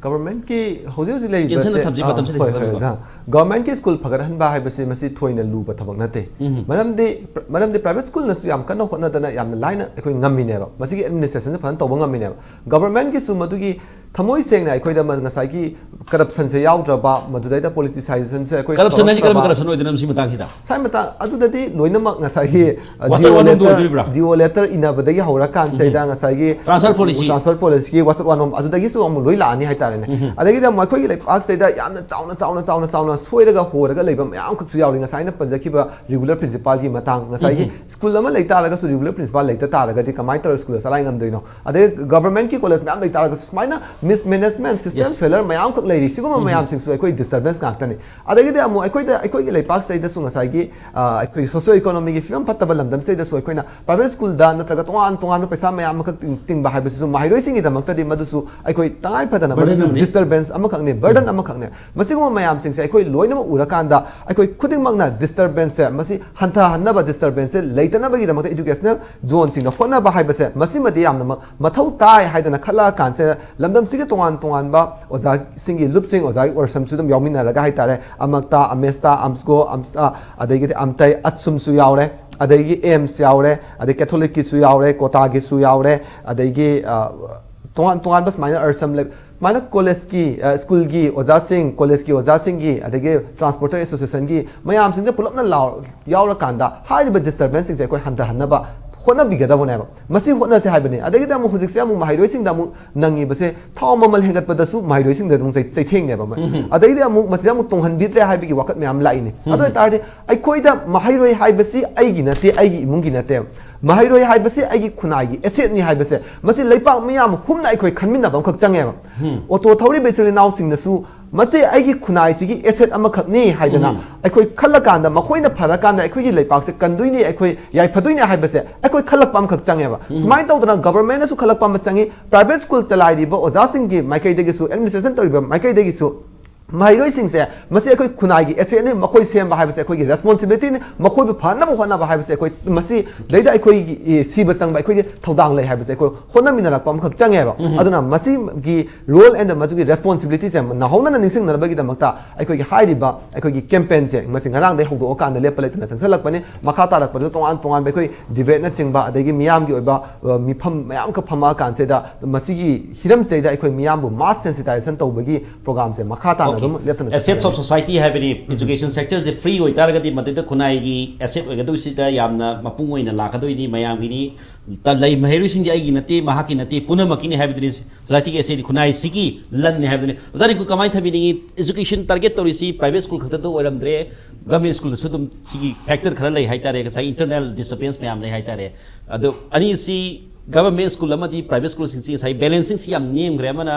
Governmentꯀꯤ ꯍꯧꯖꯤꯛ ꯍꯧꯖꯤꯛ ꯂꯩꯔꯤꯕꯁꯦ, ꯇꯦꯟꯁꯟꯅ ꯊꯝꯁꯤ, ꯑꯥ, ꯃꯇꯝꯁꯤꯗ ꯍꯣꯏ, ꯍꯣꯏ, ꯊꯝꯖꯔꯒ꯫ ꯑꯣꯖꯥ꯫ Governmentꯀꯤ ꯁ꯭ꯀꯨꯜ ꯐꯒꯠꯍꯟꯕ ꯍꯥꯏꯕꯁꯤ ꯃꯁꯤ ꯊꯣꯏꯅ ꯂꯨꯕ ꯊꯕꯛ ꯅꯠꯇꯦ꯫ ꯃꯔꯝꯗꯤ, ꯃꯔꯝꯗꯤ private ꯁ꯭ꯀꯨꯜꯅꯁꯨ ꯌꯥꯝ ꯀꯟꯅ ꯍꯣꯠꯅꯗꯅ ꯌꯥꯝꯅ ꯂꯥꯏꯅ ꯑꯩꯈꯣꯏ ꯉꯝꯃꯤꯅꯦꯕ꯫ ꯃꯁꯤꯒꯤ administrationꯁꯦ ꯐꯖꯅ ꯇꯧꯕ ꯉꯝꯃꯤꯅꯦꯕ꯫ Governmentꯀꯤꯁꯨ ꯃꯗꯨꯒꯤ ꯊꯃꯣꯏ ꯁꯦꯡꯅ ꯑꯩꯈꯣꯏꯗ ꯃ- ꯉꯁꯥꯏꯒꯤ ꯀꯔꯞꯁꯟꯁꯦ ꯌꯥꯎꯗ꯭ꯔꯕ, ꯃꯗꯨꯗꯩꯗ ꯄꯣꯂꯤꯇꯤꯁꯥꯏꯖꯦꯁꯟꯁꯦ ꯑꯩꯈꯣꯏ ꯀꯔꯞꯁꯟ ꯍꯥꯏꯁꯤ ꯀꯔꯝꯕ ꯇꯧꯔꯛꯇ꯭ꯔꯕ꯫ ꯀꯔꯞꯁꯟ ꯑꯣꯏꯗꯣꯏꯅꯣ ꯁꯤ ꯃꯇꯥꯡꯁꯤꯗ? ꯁꯥꯏ ꯃꯇꯥꯡ ꯑꯗꯨꯗꯗꯤ ꯂꯣꯏꯅꯃꯛ ꯉꯁꯥꯏꯒꯤ WhatsApp one ꯑꯣꯏꯗꯣꯔꯤꯕ꯭ꯔꯥ? ꯗꯤꯑꯣ ꯂꯦꯇꯔ ꯏꯟꯅꯕꯗꯒꯤ ꯍꯧꯔꯀꯥꯟꯁꯤꯗ ꯉꯁꯥꯏꯒꯤ Transfer policy. ꯇ꯭ꯔꯥꯟꯁꯐꯔ ꯄꯣꯂꯤꯁꯤꯒꯤ WhatsApp one ꯑꯗꯨꯗꯒꯤꯁꯨ ꯑꯃꯨꯛ ꯂꯣꯏ ꯂꯥꯛꯑꯅꯤ ꯍꯥꯏꯇꯥꯔꯦꯅꯦ꯫ ꯑꯗꯒꯤꯗꯤ ꯑꯃꯨꯛ ꯑꯩꯈꯣꯏꯒꯤ ꯂꯩꯄꯥꯛꯁꯤꯗ ꯌꯥꯝꯅ ꯆꯥꯎꯅ ꯆꯥꯎꯅ ꯆꯥꯎꯅ ꯆꯥꯎꯅ ꯁꯣꯏꯔꯒ ꯍꯣꯔꯒ ꯂꯩꯕ ꯃꯌꯥꯝ ꯈꯛꯁꯨ ꯌꯥꯎꯔꯤ꯫ ꯉꯁꯥꯏ ꯑꯩꯅ ꯄꯟꯖꯈꯤꯕ ꯔꯤꯒꯨꯂꯔ ꯄ꯭ꯔꯤꯟꯁꯤꯄꯥꯜꯒꯤ ꯃꯇꯥꯡ, ꯉꯁꯥꯏꯒꯤ ꯁ꯭ꯀꯨꯜ ꯑꯃ ꯂꯩ ꯇꯥꯔꯒꯁꯨ ꯔꯤꯒꯨꯂꯔ ꯄ꯭ꯔꯤꯟꯁꯤꯄꯥꯜ ꯂꯩꯇ ꯇꯥꯔꯒꯗꯤ ꯀꯃꯥꯏꯅ ꯇꯧꯔꯒ ꯁ꯭ꯀꯨꯜ ꯆꯂꯥꯏ ꯉꯝꯗꯣꯏꯅꯣ? ꯑꯗꯩ ꯒꯚꯔꯟꯃꯦꯟꯠꯀꯤ ꯀꯣꯂꯦꯖ ꯃꯌꯥꯝ ꯂꯩ ꯇꯥꯔꯒꯁꯨ ꯁꯨꯃꯥꯏꯅ ꯃꯤꯁꯃꯦꯅꯦꯖꯃꯦꯟꯠ, ꯁꯤꯁꯇꯦꯝ Yes. ꯐꯦꯂꯔ ꯃꯌꯥꯝ ꯈꯛ ꯂꯩꯔꯤ꯫ ꯁꯤꯒꯨꯝꯕ ꯃꯌꯥꯝꯁꯤꯡꯁꯨ ꯑꯩꯈꯣꯏ ꯗꯤꯁꯇꯔꯕꯦꯟꯁ ꯉꯥꯛꯇꯅꯤ꯫ ꯑꯗꯒꯤꯗꯤ ꯑꯃꯨꯛ ꯑꯩꯈꯣꯏꯗ, ꯑꯩꯈꯣꯏꯒꯤ ꯂꯩꯄꯥꯛꯁꯤꯗꯩꯗꯁꯨ ꯉꯁꯥꯏꯒꯤ ꯑ, ꯑꯩꯈꯣꯏꯒꯤ ꯁꯣꯁꯤꯌꯣ ꯏꯀꯣꯅꯣꯃꯤꯒꯤ ꯐꯤꯕꯝ ꯐꯠꯇꯕ ꯂꯝꯗꯝꯁꯤꯗꯩꯗꯁꯨ ꯑꯩꯈꯣꯏꯅ ꯄ꯭ꯔꯥꯏꯚꯦꯠ ꯁ꯭ꯀꯨꯜꯗ ꯅꯠꯇ꯭ꯔꯒ ꯇꯣꯉꯥꯟ ꯇꯣꯉꯥꯟꯕ ꯄꯩꯁꯥ ꯃꯌꯥꯝ ꯑꯃꯈꯛ ꯇꯤꯡ- ꯇꯤꯡꯕ ꯍꯥꯏꯕꯁꯤꯁꯨ ꯃꯍꯩꯔꯣꯏꯁꯤꯡꯒꯤꯗꯃꯛꯇꯗꯤ ꯃꯗꯨꯁꯨ ꯑꯩꯈꯣꯏ ꯇꯉꯥꯏ ꯐꯗꯅ Burden ꯃꯗꯨꯁꯨ ꯑꯃꯅꯤ꯫ ꯗꯤꯁꯇꯔꯕꯦꯟꯁ ꯑꯃꯈꯛꯅꯤ, ꯕꯔꯗꯟ ꯑꯃꯈꯛꯅꯤ꯫ ꯃꯁꯤꯒꯨꯝꯕ ꯃꯌꯥꯝꯁꯤꯡꯁꯦ ꯑꯩꯈꯣꯏ ꯂꯣꯏꯅꯃꯛ ꯎꯔꯀꯥꯟꯗ ꯑꯩꯈꯣꯏ ꯈꯨꯗꯤꯡꯃꯛꯅ ꯗꯤꯁꯇꯔꯕꯦꯟꯁꯁꯦ ꯃꯁꯤ ꯍꯟꯊꯍꯟꯅꯕ, ꯗꯤꯁꯇꯔꯕꯦꯟꯁꯁꯦ ꯂꯩꯇꯅꯕꯒꯤꯗꯃꯛꯇ ꯏꯗꯨꯀꯦꯁꯅꯦꯜ ꯖꯣꯟꯁꯤꯡꯗ ꯍꯣꯠꯅꯕ ꯍꯥꯏꯕꯁꯦ ꯃꯁꯤꯃꯗꯤ ꯌꯥꯝꯅꯃꯛ ꯃꯊꯧ ꯇꯥꯏ ꯍꯥꯏꯗꯅ ꯈꯜꯂꯛꯑꯀꯥꯟꯁꯤꯗ ꯂꯝꯗꯝꯁꯤꯒꯤ ꯇꯣꯉꯥꯟ ꯇꯣꯉꯥꯟꯕ ꯑꯣꯖꯥꯁꯤꯡꯒꯤ ꯂꯨꯞꯁꯤꯡ, ꯑꯣꯖꯥꯒꯤ ꯑꯣꯔꯁꯝꯁꯨ ꯑꯗꯨꯝ ꯌꯥꯎꯃꯤꯟꯅꯔꯒ ꯍꯥꯏꯇꯥꯔꯦ, ꯑꯃꯛꯇ, ꯑꯃꯦꯁꯇ, ꯑꯝꯁꯀꯣ, ꯑꯝꯁ ꯑꯗꯒꯤꯗꯤ ꯑꯝꯇꯩ, ꯑꯠꯁꯨꯝꯁꯨ ꯌꯥꯎꯔꯦ, ꯑꯗꯒꯤ ꯑꯦꯝꯁ ꯌꯥꯎꯔꯦ, ꯑꯗꯩ ꯀꯦꯊꯣꯂꯤꯛꯀꯤꯁꯨ ꯌꯥꯎꯔꯦ, ꯀꯣꯇꯥꯒꯤꯁꯨ ꯌꯥꯎꯔꯦ, ꯑꯗꯒꯤ ꯑ, ꯇꯣꯉꯥꯟ ꯇꯣꯉꯥꯟꯕ ꯁꯨꯃꯥꯏꯅ ꯑꯔꯁꯝ ꯂꯩ꯫ ꯁꯨꯃꯥꯏꯅ ꯀꯣꯂꯦꯖꯀꯤ, ꯑ, ꯁ꯭ꯀꯨꯜꯒꯤ ꯑꯣꯖꯥꯁꯤꯡ, ꯀꯣꯂꯦꯖꯀꯤ ꯑꯣꯖꯥꯁꯤꯡꯒꯤ, ꯑꯗꯒꯤ ꯇ꯭ꯔꯥꯟꯁꯄꯣꯔꯇꯔ ꯑꯦꯁꯣꯁꯤꯌꯦꯁꯟꯒꯤ ꯃꯌꯥꯝꯁꯤꯡꯁꯦ ꯄꯨꯂꯞꯅ ꯂꯥꯎ- ꯌꯥꯎꯔꯀꯥꯟꯗ ꯍꯥꯏꯔꯤꯕ ꯗꯤꯁꯇꯔꯕꯦꯟꯁꯁꯤꯡꯁꯦ ꯑꯩꯈꯣꯏ ꯍꯟꯊꯍꯟꯅꯕ ꯍꯣꯠꯅꯕꯤꯒꯗꯕꯅꯦꯕ꯫ ꯃꯁꯤ ꯍꯣꯠꯅꯁꯦ ꯍꯥꯏꯕꯅꯤ꯫ ꯑꯗꯒꯤꯗꯤ ꯑꯃꯨꯛ ꯍꯧꯖꯤꯛꯁꯦ ꯑꯃꯨꯛ ꯃꯍꯩꯔꯣꯏꯁꯤꯡꯗ ꯑꯃꯨꯛ ꯅꯪꯉꯤꯕꯁꯦ ꯊꯥꯎ ꯃꯃꯜ ꯍꯦꯟꯒꯠꯄꯗꯁꯨ ꯃꯍꯩꯔꯣꯏꯁꯤꯡꯗ ꯑꯗꯨꯝ ꯆꯩ- ꯆꯩꯊꯦꯡꯅꯦꯕ꯫ ꯑꯗꯩꯗꯤ ꯑꯃꯨꯛ ꯃꯁꯤꯗ ꯑꯃꯨꯛ ꯇꯣꯡꯍꯟꯕꯤꯗ꯭ꯔꯦ ꯍꯥꯏꯕꯒꯤ ꯋꯥꯀꯠ ꯃꯌꯥꯝ ꯂꯥꯛꯏꯅꯤ꯫ ꯑꯗꯨ ꯑꯣꯏꯇꯥꯔꯗꯤ ꯑꯩꯈꯣꯏꯗ ꯃꯍꯩꯔꯣꯏ ꯍꯥꯏꯕꯁꯤ ꯑꯩꯒꯤ ꯅꯠꯇꯦ, ꯑꯩꯒꯤ ꯏꯃꯨꯡꯒꯤ ꯅꯠꯇꯦ꯫ ꯃꯍꯩꯔꯣꯏ ꯍꯥꯏꯕꯁꯤ ꯑꯩꯒꯤ ꯈꯨꯟꯅꯥꯏꯒꯤ ꯑꯦꯁꯦꯠꯅꯤ ꯍꯥꯏꯕꯁꯦ ꯃꯁꯤ ꯂꯩꯄꯥꯛ ꯃꯤꯌꯥꯝ ꯍꯨꯝꯅ ꯑꯩꯈꯣꯏ ꯈꯟꯃꯤꯟꯅꯕ ꯑꯃꯈꯛ ꯆꯪꯉꯦꯕ꯫ ꯑꯣꯇꯣ ꯊꯧꯔꯤꯕ ꯏꯆꯤꯜ ꯏꯅꯥꯎꯁꯤꯡꯅꯁꯨ ꯃꯁꯤ ꯑꯩꯒꯤ ꯈꯨꯟꯅꯥꯏꯁꯤꯒꯤ ꯑꯦꯁꯦꯠ ꯑꯃꯈꯛꯅꯤ ꯍꯥꯏꯗꯅ ꯑꯩꯈꯣꯏ ꯈꯜꯂꯀꯥꯟꯗ ꯃꯈꯣꯏꯅ ꯐꯔꯀꯥꯟꯗ ꯑꯩꯈꯣꯏꯒꯤ ꯂꯩꯄꯥꯛꯁꯦ ꯀꯟꯗꯣꯏꯅꯤ, ꯑꯩꯈꯣꯏ ꯌꯥꯏꯐꯗꯣꯏꯅꯤ ꯍꯥꯏꯕꯁꯦ ꯑꯩꯈꯣꯏ ꯈꯜꯂꯛꯄ ꯑꯃꯈꯛ ꯆꯪꯉꯦꯕ꯫ ꯁꯨꯃꯥꯏꯅ ꯇꯧꯗꯅ ꯒꯚꯔꯟꯃꯦꯟꯠꯅꯁꯨ ꯈꯜꯂꯛꯄ ꯑꯃ ꯆꯪꯉꯤ, ꯄ꯭ꯔꯥꯏꯚꯦꯠ ꯁ꯭ꯀꯨꯜ ꯆꯂꯥꯏꯔꯤꯕ ꯑꯣꯖꯥꯁꯤꯡꯒꯤ ꯃꯥꯏꯀꯩꯗꯒꯤꯁꯨ, ꯑꯦꯗꯃꯤꯅꯤꯁꯇ꯭ꯔꯦꯁꯟ ꯇꯧꯔꯤꯕ ꯃꯥꯏꯀꯩꯗꯒꯤꯁꯨ ꯃꯍꯩꯔꯣꯏꯁꯤꯡꯁꯦ ꯃꯁꯤ ꯑꯩꯈꯣꯏ ꯈꯨꯟꯅꯥꯏꯒꯤ ꯑꯦꯁꯦꯠꯅꯤ꯫ ꯃꯈꯣꯏ ꯁꯦꯝꯕ ꯍꯥꯏꯕꯁꯦ ꯑꯩꯈꯣꯏꯒꯤ ꯔꯦꯁꯄꯣꯟꯁꯤꯕꯤꯂꯤꯇꯤꯅꯤ꯫ ꯃꯈꯣꯏꯕꯨ ꯐꯅꯕ ꯍꯣꯠꯅꯕ ꯍꯥꯏꯕꯁꯦ ꯑꯩꯈꯣꯏ ꯃꯁꯤ ꯗꯩꯗ ꯑꯩꯈꯣꯏꯒꯤ ꯁꯤꯕ ꯆꯪꯕ ꯑꯩꯈꯣꯏꯒꯤ ꯊꯧꯗꯥꯡ ꯂꯩ ꯍꯥꯏꯕꯁꯦ ꯑꯩꯈꯣꯏ ꯍꯣꯠꯅꯃꯤꯟꯅꯔꯛꯄ ꯑꯃꯈꯛ ꯆꯪꯉꯦꯕ꯫ ꯑꯗꯨꯅ ꯃꯁꯤꯒꯤ ꯔꯣꯜ ꯑꯦꯟ ꯃꯗꯨꯒꯤ ꯔꯦꯁꯄꯣꯟꯁꯤꯕꯤꯂꯤꯇꯤꯁꯦ ꯅꯧꯍꯧꯅꯅ ꯅꯤꯡꯁꯤꯡꯅꯅꯕꯒꯤꯗꯃꯛꯇ ꯑꯩꯈꯣꯏꯒꯤ ꯍꯥꯏꯔꯤꯕ ꯑꯩꯈꯣꯏꯒꯤ ꯀꯦꯝꯄꯦꯟꯁꯦ ꯃꯁꯤ ꯉꯔꯥꯡꯗꯒꯤ ꯍꯧꯗꯣꯛꯑꯀꯥꯟꯗ ꯂꯦꯞꯄ ꯂꯩꯇꯅ ꯆꯪꯁꯤꯜꯂꯛꯄꯅꯤ꯫ ꯃꯈꯥ ꯇꯥꯔꯛꯄꯗꯁꯨ ꯇꯣꯉꯥꯟ ꯇꯣꯉꯥꯟꯕ ꯑꯩꯈꯣꯏ ꯗꯤꯕꯦꯠꯅꯆꯤꯡꯕ ꯑꯗꯒꯤ ꯃꯤꯌꯥꯝꯒꯤ ꯑꯣꯏꯕ ꯑ, ꯃꯤꯐꯝ ꯃꯌꯥꯝ ꯑꯃ ꯐꯝꯃꯛꯑꯀꯥꯟꯁꯤꯗ ꯃꯁꯤꯒꯤ ꯍꯤꯔꯝꯁꯤꯗꯩꯗ ꯑꯩꯈꯣꯏ ꯃꯤꯌꯥꯝꯕꯨ ꯃꯥꯁ ꯁꯦꯟꯁꯤꯇꯥꯏꯖꯦꯁꯟ ꯇꯧꯕꯒꯤ ꯄ꯭ꯔꯣꯒ꯭ꯔꯥꯝꯁꯦ ꯃꯈꯥ ꯇꯥꯅ ꯑꯗꯨꯝ ꯂꯦꯞꯇꯅ ꯑꯦꯁꯦꯠꯁ ꯆꯠꯀꯅꯤ꯫ ꯑꯣꯐ ꯁꯣꯁꯥꯏꯇꯤ ꯍꯥꯏꯕꯅꯤ꯫ ꯏꯖꯨꯀꯦꯁꯟ ꯁꯦꯛꯇꯔꯁꯦ ꯐ꯭ꯔꯤ ꯑꯣꯏꯇꯥꯔꯒꯗꯤ ꯃꯗꯨꯗ ꯈꯨꯟꯅꯥꯏꯒꯤ ꯑꯦꯁꯦꯠ ꯑꯣꯏꯒꯗꯧꯔꯤꯁꯤꯗ ꯌꯥꯝꯅ ꯃꯄꯨꯡ ꯑꯣꯏꯅ ꯂꯥꯛꯀꯗꯣꯏꯅꯤ꯫ ꯃꯌꯥꯝꯒꯤꯅꯤ꯫ ꯂꯩ, ꯃꯍꯩꯔꯣꯏꯁꯤꯡꯁꯦ ꯑꯩꯒꯤ ꯅꯠꯇꯦ, ꯃꯍꯥꯛꯀꯤ ꯅꯠꯇꯦ, ꯄꯨꯝꯅꯃꯛꯀꯤꯅꯤ ꯍꯥꯏꯕꯗꯨꯅꯤ꯫ ꯁꯣꯁꯥꯏꯇꯤꯒꯤ ꯑꯦꯁꯦꯠꯅꯤ, ꯈꯨꯟꯅꯥꯏꯁꯤꯒꯤ ꯂꯟꯅꯤ ꯍꯥꯏꯕꯗꯨꯅꯤ꯫ ꯑꯣꯖꯥ ꯔꯤꯡꯀꯨ, ꯀꯃꯥꯏꯅ ꯊꯝꯕꯤꯅꯤꯡꯉꯤ? ꯏꯖꯨꯀꯦꯁꯟ ꯇꯥꯔꯒꯦꯠ ꯇꯧꯔꯤꯁꯤ ꯄ꯭ꯔꯥꯏꯚꯦꯠ ꯁ꯭ꯀꯨꯜ ꯈꯛꯇꯗ ꯑꯣꯏꯔꯝꯗ꯭ꯔꯦ, ꯒꯚꯔꯟꯃꯦꯟ ꯁ꯭ꯀꯨꯜꯗꯁꯨ ꯑꯗꯨꯝ ꯁꯤꯒꯤ ꯐꯦꯛꯇꯔ ꯈꯔ ꯂꯩ ꯍꯥꯏꯇꯥꯔꯦ꯫ ꯉꯁꯥꯏ ꯏꯟꯇꯔꯅꯦꯜ ꯗꯤꯁꯇꯔꯕꯦꯟꯁ ꯃꯌꯥꯝ ꯂꯩ ꯍꯥꯏꯇꯥꯔꯦ꯫ ꯑꯗꯣ ꯑꯅꯤꯁꯤ ꯒꯚꯔꯟꯃꯦꯟ ꯁ꯭ꯀꯨꯜ ꯑꯃꯗꯤ ꯄ꯭ꯔꯥꯏꯚꯦꯠ ꯁ꯭ꯀꯨꯜꯁꯤꯡꯁꯤ ꯉꯁꯥꯏ ꯕꯦꯂꯦꯟꯁꯤꯡꯁꯤ ꯌꯥꯝ ꯅꯦꯝꯈ꯭ꯔꯦ꯫ ꯑꯃꯅ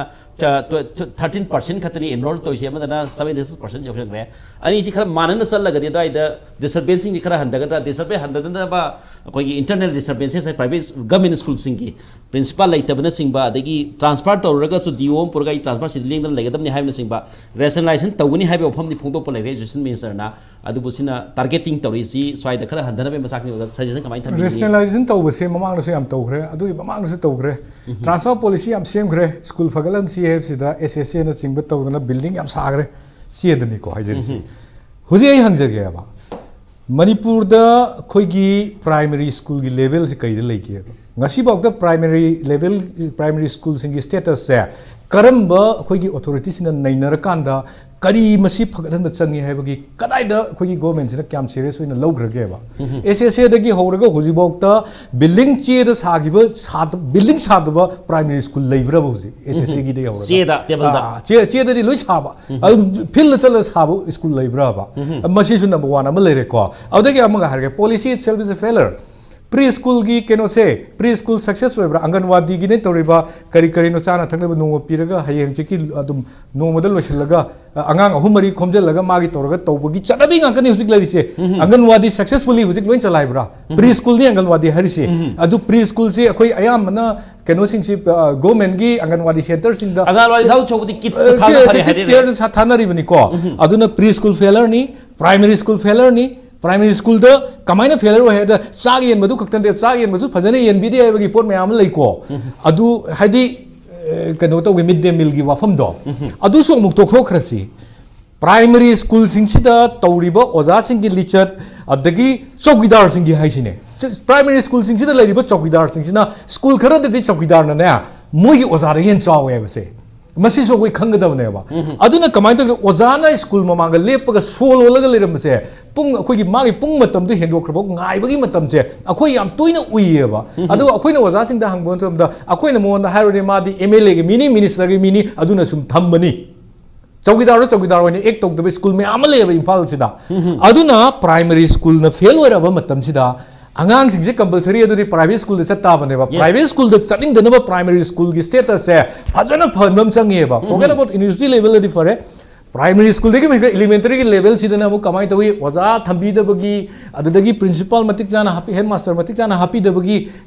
ꯊꯥꯔꯇꯤꯟ ꯄꯥꯔꯁꯦꯟ ꯈꯛꯇꯅꯤ ꯑꯦꯟꯔꯣꯜ ꯇꯧꯔꯤꯁꯦ, ꯑꯃꯗꯅ ꯁꯕꯦꯟꯇꯤ ꯁꯤꯛꯁ ꯄꯥꯔꯁꯦꯟ ꯌꯧꯁꯤꯟꯈ꯭ꯔꯦ꯫ ꯑꯅꯤꯁꯤ ꯈꯔ ꯃꯥꯟꯅꯅ ꯆꯠꯂꯒꯗꯤ ꯑꯗꯨꯋꯥꯏꯗ ꯗꯤꯁꯇꯔꯕꯦꯟꯁꯤꯡꯁꯤ ꯈꯔ ꯍꯟꯊꯒꯗ꯭ꯔꯥ? ꯗꯤꯁꯇꯔꯕꯦꯟꯁ ꯍꯟꯊꯗꯅꯕ ꯑꯩꯈꯣꯏꯒꯤ ꯏꯟꯇꯔꯅꯦꯜ ꯗꯤꯁꯇꯔꯕꯦꯟꯁꯦꯁ ꯍꯥꯏ ꯄ꯭ꯔꯥꯏꯚꯦꯠ ꯒꯚꯔꯟꯃꯦꯟ ꯁ꯭ꯀꯨꯜꯁꯤꯡꯒꯤ ꯄ꯭ꯔꯤꯟꯁꯤꯄꯥꯜ ꯂꯩꯇꯕꯅꯆꯤꯡꯕ, ꯑꯗꯒꯤ ꯇ꯭ꯔꯥꯟꯁꯐꯔ ꯇꯧꯔꯒꯁꯨ ꯗꯤ ꯑꯣ ꯑꯃ ꯄꯨꯔꯒ ꯑꯩ ꯇ꯭ꯔꯥꯟꯁꯐꯔꯁꯤꯗ ꯂꯦꯡꯗꯅ ꯂꯩꯒꯗꯕꯅꯤ ꯍꯥꯏꯕꯅꯆꯤꯡꯕ ꯔꯦꯁꯅꯦꯂꯥꯏꯖꯦꯁꯟ ꯇꯧꯒꯅꯤ ꯍꯥꯏꯕ ꯋꯥꯐꯝꯗꯤ ꯐꯣꯡꯗꯣꯛꯄ ꯂꯩꯔꯦ ꯑꯦꯖꯨꯀꯦꯁꯟ ꯃꯤꯅꯤꯁꯇꯔꯅ꯫ ꯑꯗꯨꯕꯨ ꯁꯤꯅ ꯇꯥꯔꯒꯦꯇꯤꯡ ꯇꯧꯔꯤꯁꯤ ꯁ꯭ꯋꯥꯏꯗ ꯈꯔ ꯍꯟꯊꯅꯕꯒꯤ ꯃꯆꯥꯛꯁꯤꯡ ꯑꯣꯖꯥ ꯁꯖꯦꯁꯟ ꯀꯃꯥꯏꯅ ꯊꯝꯕꯤꯅꯤꯡꯉꯤ? ꯔꯦꯁꯅꯦꯂꯥꯏꯖꯦꯁꯟ ꯇꯧꯕꯁꯦ ꯃꯃꯥꯡꯗꯁꯨ ꯌꯥꯝ ꯇꯧꯈ꯭ꯔꯦ, ꯑꯗꯨꯒꯤ ꯃꯃꯥꯡꯗꯁꯨ ꯇꯧꯈ꯭ꯔꯦ꯫ ꯇ꯭ꯔꯥꯟꯁꯐꯔ ꯄꯣꯂꯤꯁꯤ ꯌꯥꯝ ꯁꯦꯝꯈ꯭ꯔꯦ, ꯁ꯭ꯀꯨꯜ ꯐꯒꯠꯍꯟꯁꯤ ꯍꯥꯏꯕꯁꯤꯗ ꯑꯦꯁ ꯑꯦꯁ ꯑꯦꯅꯆꯤꯡꯕ ꯇꯧꯗꯅ ꯕꯤꯜꯗꯤꯡ ꯌꯥꯝ ꯁꯥꯈ꯭ꯔꯦ꯫ ꯆꯦꯗꯅꯤꯀꯣ ꯍꯥꯏꯖꯔꯤꯁꯤ꯫ ꯍꯧꯖꯤꯛ ꯑꯩ ꯍꯪꯖꯒꯦꯕ, ꯃꯅꯤꯄꯨꯔꯗ ꯑꯩꯈꯣꯏꯒꯤ ꯄ꯭ꯔꯥꯏꯃꯔꯤ ꯁ꯭ꯀꯨꯜꯒꯤ ꯂꯦꯚꯦꯜꯁꯤ ꯀꯩꯗ ꯂꯩꯒꯦꯕ? ꯉꯁꯤꯐꯥꯎꯗ ꯄ꯭ꯔꯥꯏꯃꯔꯤ ꯂꯦꯚꯦꯜ, ꯄ꯭ꯔꯥꯏꯃꯔꯤ ꯁ꯭ꯀꯨꯜꯁꯤꯡꯒꯤ ꯁ꯭ꯇꯦꯇꯁꯁꯦ ꯀꯔꯝꯕ ꯑꯩꯈꯣꯏꯒꯤ ꯑꯣꯊꯣꯔꯤꯇꯤꯁꯤꯡꯒ ꯅꯩꯅꯔꯀꯥꯟꯗ ꯀꯔꯤ ꯃꯁꯤ ꯐꯒꯠꯍꯟꯕ ꯆꯪꯉꯤ ꯍꯥꯏꯕꯒꯤ ꯀꯗꯥꯏꯗ ꯑꯩꯈꯣꯏꯒꯤ ꯒꯣꯔꯃꯦꯟꯁꯤꯅ ꯀꯌꯥꯝ ꯁꯤꯔꯤꯌꯁ ꯑꯣꯏꯅ ꯂꯧꯈ꯭ꯔꯒꯦꯕ? ꯑꯦꯁ ꯑꯦꯁ ꯑꯦꯗꯒꯤ ꯍꯧꯔꯒ ꯍꯧꯖꯤꯛꯐꯥꯎꯗ ꯕꯤꯜꯗꯤꯡ ꯆꯦꯗ ꯁꯥꯈꯤꯕ, ꯁꯥꯗ-, ꯕꯤꯜꯗꯤꯡ ꯁꯥꯗꯕ ꯄ꯭ꯔꯥꯏꯃꯔꯤ ꯁ꯭ꯀꯨꯜ ꯂꯩꯕ꯭ꯔꯕ ꯍꯧꯖꯤꯛ ꯑꯦꯁ ꯑꯦꯁ ꯑꯦꯒꯤꯗꯒꯤ ꯍꯧꯔꯒ? ꯆꯦꯗ, ꯇꯦꯕꯜꯗ꯫ ꯑꯥ, ꯆꯦ-, ꯆꯦꯗꯗꯤ ꯂꯣꯏ ꯁꯥꯕ꯫ ꯑꯗꯨ ꯐꯤꯜꯗ ꯆꯠꯂꯒ ꯁꯥꯕ ꯁ꯭ꯀꯨꯜ ꯂꯩꯕ꯭ꯔꯕ? ꯃꯁꯤꯁꯨ ꯅꯝꯕꯔ ꯋꯥꯟ ꯑꯃ ꯂꯩꯔꯦꯀꯣ꯫ ꯑꯗꯨꯗꯒꯤ ꯑꯃꯒ ꯍꯥꯏꯔꯒꯦ, ꯄꯣꯂꯤꯁꯤ ꯏꯠꯁꯦꯜꯐ ꯏꯁ ꯑꯦ ꯐꯦꯂꯔ꯫ ꯄ꯭ꯔꯤ ꯁ꯭ꯀꯨꯜꯒꯤ ꯀꯩꯅꯣꯁꯦ, ꯄ꯭ꯔꯤ ꯁ꯭ꯀꯨꯜ ꯁꯛꯁꯦꯁ ꯑꯣꯏꯕ꯭ꯔꯥ? ꯑꯪꯒꯟꯋꯥꯗꯤꯒꯤꯅꯦ ꯇꯧꯔꯤꯕ, ꯀꯔꯤ ꯀꯔꯤꯅꯣ ꯆꯥꯅ ꯊꯛꯅꯕ ꯅꯣꯡꯃ ꯄꯤꯔꯒ ꯍꯌꯦꯡ ꯍꯪꯆꯤꯠꯀꯤ ꯑꯗꯨꯝ ꯅꯣꯡꯃꯗ ꯂꯣꯏꯁꯤꯜꯂꯒ, ꯑ, ꯑꯉꯥꯡ ꯑꯍꯨꯝ ꯃꯔꯤ ꯈꯣꯝꯖꯤꯜꯂꯒ ꯃꯥꯒꯤ ꯇꯧꯔꯒ ꯇꯧꯕꯒꯤ ꯆꯠꯅꯕꯤ ꯉꯥꯛꯇꯅꯤ ꯍꯧꯖꯤꯛ ꯂꯩꯔꯤꯁꯦ꯫ ꯑꯪꯒꯟꯋꯥꯗꯤ ꯁꯛꯁꯦꯁꯐꯨꯜꯂꯤ ꯍꯧꯖꯤꯛ ꯂꯣꯏ ꯆꯂꯥꯏꯕ꯭ꯔꯥ? ꯄ꯭ꯔꯤ ꯁ꯭ꯀꯨꯜꯅꯤ ꯑꯪꯒꯟꯋꯥꯗꯤ ꯍꯥꯏꯔꯤꯁꯦ꯫ ꯑꯗꯨ ꯄ꯭ꯔꯤ ꯁ꯭ꯀꯨꯜꯁꯤ ꯑꯩꯈꯣꯏ ꯑꯌꯥꯝꯕꯅ ꯀꯩꯅꯣꯁꯤꯡꯁꯤ, ꯑ, ꯒꯣꯔꯃꯦꯟꯒꯤ ꯑꯪꯒꯟꯋꯥꯗꯤ ꯁꯦꯟꯇꯔꯁꯤꯡꯗ ꯑꯉꯥꯡꯋꯥꯗꯤ ꯊꯥꯗꯣꯛ ꯁꯧꯕꯗꯤ ꯀꯤꯠꯁꯇ ꯊꯥꯅ ꯐꯔꯦ ꯍꯥꯏꯔꯦꯅꯦ꯫ ꯀꯤꯠꯁ ꯀꯦꯌꯔꯗ ꯊꯥꯅꯔꯤꯕꯅꯤꯀꯣ꯫ ꯑꯗꯨꯅ ꯄ꯭ꯔꯤ ꯁ꯭ꯀꯨꯜ ꯐꯦꯂꯔꯅꯤ, ꯄ꯭ꯔꯥꯏꯃꯔꯤ ꯁ꯭ꯀꯨꯜ ꯐꯦꯂꯔꯅꯤ꯫ ꯄ꯭ꯔꯥꯏꯃꯔꯤ ꯁ꯭ꯀꯨꯜꯗ ꯀꯃꯥꯏꯅ ꯐꯦꯂꯔ ꯑꯣꯏ ꯍꯥꯏꯕꯗ, ꯆꯥꯛ ꯌꯦꯟꯕꯗꯨ ꯈꯛꯇ ꯅꯠꯇꯦ, ꯆꯥꯛ ꯌꯦꯟꯕꯁꯨ ꯐꯖꯅ ꯌꯦꯟꯕꯤꯗꯦ ꯍꯥꯏꯕꯒꯤ ꯄꯣꯠ ꯃꯌꯥꯝ ꯑꯃ ꯂꯩꯀꯣ꯫ ꯑꯗꯨ ꯍꯥꯏꯗꯤ, ꯑ, ꯀꯩꯅꯣ ꯇꯧꯒꯦ, ꯃꯤꯗ ꯗꯦ ꯃꯤꯜꯒꯤ ꯋꯥꯐꯝꯗꯣ, ꯑꯗꯨꯁꯨ ꯑꯃꯨꯛ ꯇꯣꯛꯊꯣꯛꯈ꯭ꯔꯁꯤ꯫ ꯄ꯭ꯔꯥꯏꯃꯔꯤ ꯁ꯭ꯀꯨꯜꯁꯤꯡꯁꯤꯗ ꯇꯧꯔꯤꯕ ꯑꯣꯖꯥꯁꯤꯡꯒꯤ ꯂꯤꯆꯠ, ꯑꯗꯒꯤ ꯆꯧꯀꯤꯗꯥꯔꯁꯤꯡꯒꯤ ꯍꯥꯏꯁꯤꯅꯦ꯫ ꯆ-, ꯄ꯭ꯔꯥꯏꯃꯔꯤ ꯁ꯭ꯀꯨꯜꯁꯤꯡꯁꯤꯗ ꯂꯩꯔꯤꯕ ꯆꯧꯀꯤꯗꯥꯔꯁꯤꯡꯁꯤꯅ, ꯁ꯭ꯀꯨꯜ ꯈꯔꯗꯗꯤ ꯆꯧꯀꯤꯗꯥꯔꯅꯅꯦ, ꯃꯣꯏꯒꯤ ꯑꯣꯖꯥꯗ ꯍꯦꯟꯅ ꯆꯥꯎꯋꯦ ꯍꯥꯏꯕꯁꯦ, ꯃꯁꯤꯁꯨ ꯑꯩꯈꯣꯏ ꯈꯪꯒꯗꯕꯅꯦꯕ꯫ ꯑꯗꯨꯅ ꯀꯃꯥꯏꯅ ꯇꯧꯒꯦ? ꯑꯣꯖꯥꯅ ꯁ꯭ꯀꯨꯜ ꯃꯃꯥꯡꯗ ꯂꯦꯞꯄꯒ ꯁꯣ ꯂꯣꯜꯂꯒ ꯂꯩꯔꯝꯕꯁꯦ, ꯄꯨꯡ, ꯑꯩꯈꯣꯏꯒꯤ ꯃꯥꯒꯤ ꯄꯨꯡ ꯃꯇꯝꯗꯨ ꯍꯦꯟꯗꯣꯛꯈ꯭ꯔꯕ ꯉꯥꯏꯕꯒꯤ ꯃꯇꯝꯁꯦ ꯑꯩꯈꯣꯏ ꯌꯥꯝ ꯇꯣꯏꯅ ꯎꯏꯌꯦꯕ꯫ ꯑꯗꯨꯒ ꯑꯩꯈꯣꯏꯅ ꯑꯣꯖꯥꯁꯤꯡꯗ ꯍꯪꯕ ꯃꯇꯝꯗ, ꯑꯩꯈꯣꯏꯅ ꯃꯉꯣꯟꯗ ꯍꯥꯏꯔꯨꯔꯦ, ꯃꯥꯗꯤ ꯑꯦꯝ ꯑꯦꯜ ꯑꯦꯒꯤ ꯃꯤꯅꯤ, ꯃꯤꯅꯤꯁꯇꯔꯒꯤ ꯃꯤꯅꯤ, ꯑꯗꯨꯅ ꯁꯨꯝ ꯊꯝꯕꯅꯤ꯫ ꯆꯧꯀꯤꯗꯥꯔꯗ ꯆꯧꯀꯤꯗꯥꯔ ꯑꯣꯏꯅ ꯑꯦꯛ ꯇꯧꯗꯕ ꯁ꯭ꯀꯨꯜ ꯃꯌꯥꯝ ꯑꯃ ꯂꯩꯌꯦꯕ ꯏꯝꯐꯥꯜꯁꯤꯗ꯫ ꯑꯗꯨꯅ ꯄ꯭ꯔꯥꯏꯃꯔꯤ ꯁ꯭ꯀꯨꯜꯅ ꯐꯦꯜ ꯑꯣꯏꯔꯕ ꯃꯇꯝꯁꯤꯗ ꯑꯉꯥꯡꯁꯤꯡꯁꯦ ꯀꯝꯄꯜꯁꯔꯤ ꯑꯗꯨꯗꯤ ꯄ꯭ꯔꯥꯏꯚꯦꯠ ꯁ꯭ꯀꯨꯜꯗ ꯆꯠ ꯇꯥꯕꯅꯦꯕ꯫ ꯌꯦꯁ꯫ ꯄ꯭ꯔꯥꯏꯚꯦꯠ ꯁ꯭ꯀꯨꯜꯗ ꯆꯠꯅꯤꯡꯗꯅꯕ ꯄ꯭ꯔꯥꯏꯃꯔꯤ ꯁ꯭ꯀꯨꯜꯒꯤ ꯁ꯭ꯇꯦꯇꯁꯁꯦ ꯐꯖꯅ ꯐꯍꯟꯕ ꯑꯃ ꯆꯪꯉꯦꯕ꯫ ꯐꯣꯔꯒꯦꯠ ꯑꯕꯥꯎꯠ ꯌꯨꯅꯤꯚꯔꯁꯤꯇꯤ ꯂꯦꯚꯦꯜꯗꯗꯤ ꯐꯔꯦ, ꯄ꯭ꯔꯥꯏꯃꯔꯤ ꯁ꯭ꯀꯨꯜꯗꯒꯤ ꯍꯦꯟꯒꯠ ꯏꯂꯤꯃꯦꯟꯇꯔꯤꯒꯤ ꯂꯦꯚꯦꯜꯁꯤꯗꯅ ꯑꯃꯨꯛ ꯀꯃꯥꯏꯅ ꯇꯧꯏ? ꯑꯣꯖꯥ ꯊꯝꯕꯤꯗꯕꯒꯤ, ꯑꯗꯨꯗꯒꯤ ꯄ꯭ꯔꯤꯟꯁꯤꯄꯥꯜ ꯃꯇꯤꯛ ꯆꯥꯅ ꯍꯥꯞꯄꯤ, ꯍꯦꯗ ꯃꯥꯁꯇꯔ ꯃꯇꯤꯛ ꯆꯥꯅ ꯍꯥꯞꯄꯤꯗꯕꯒꯤ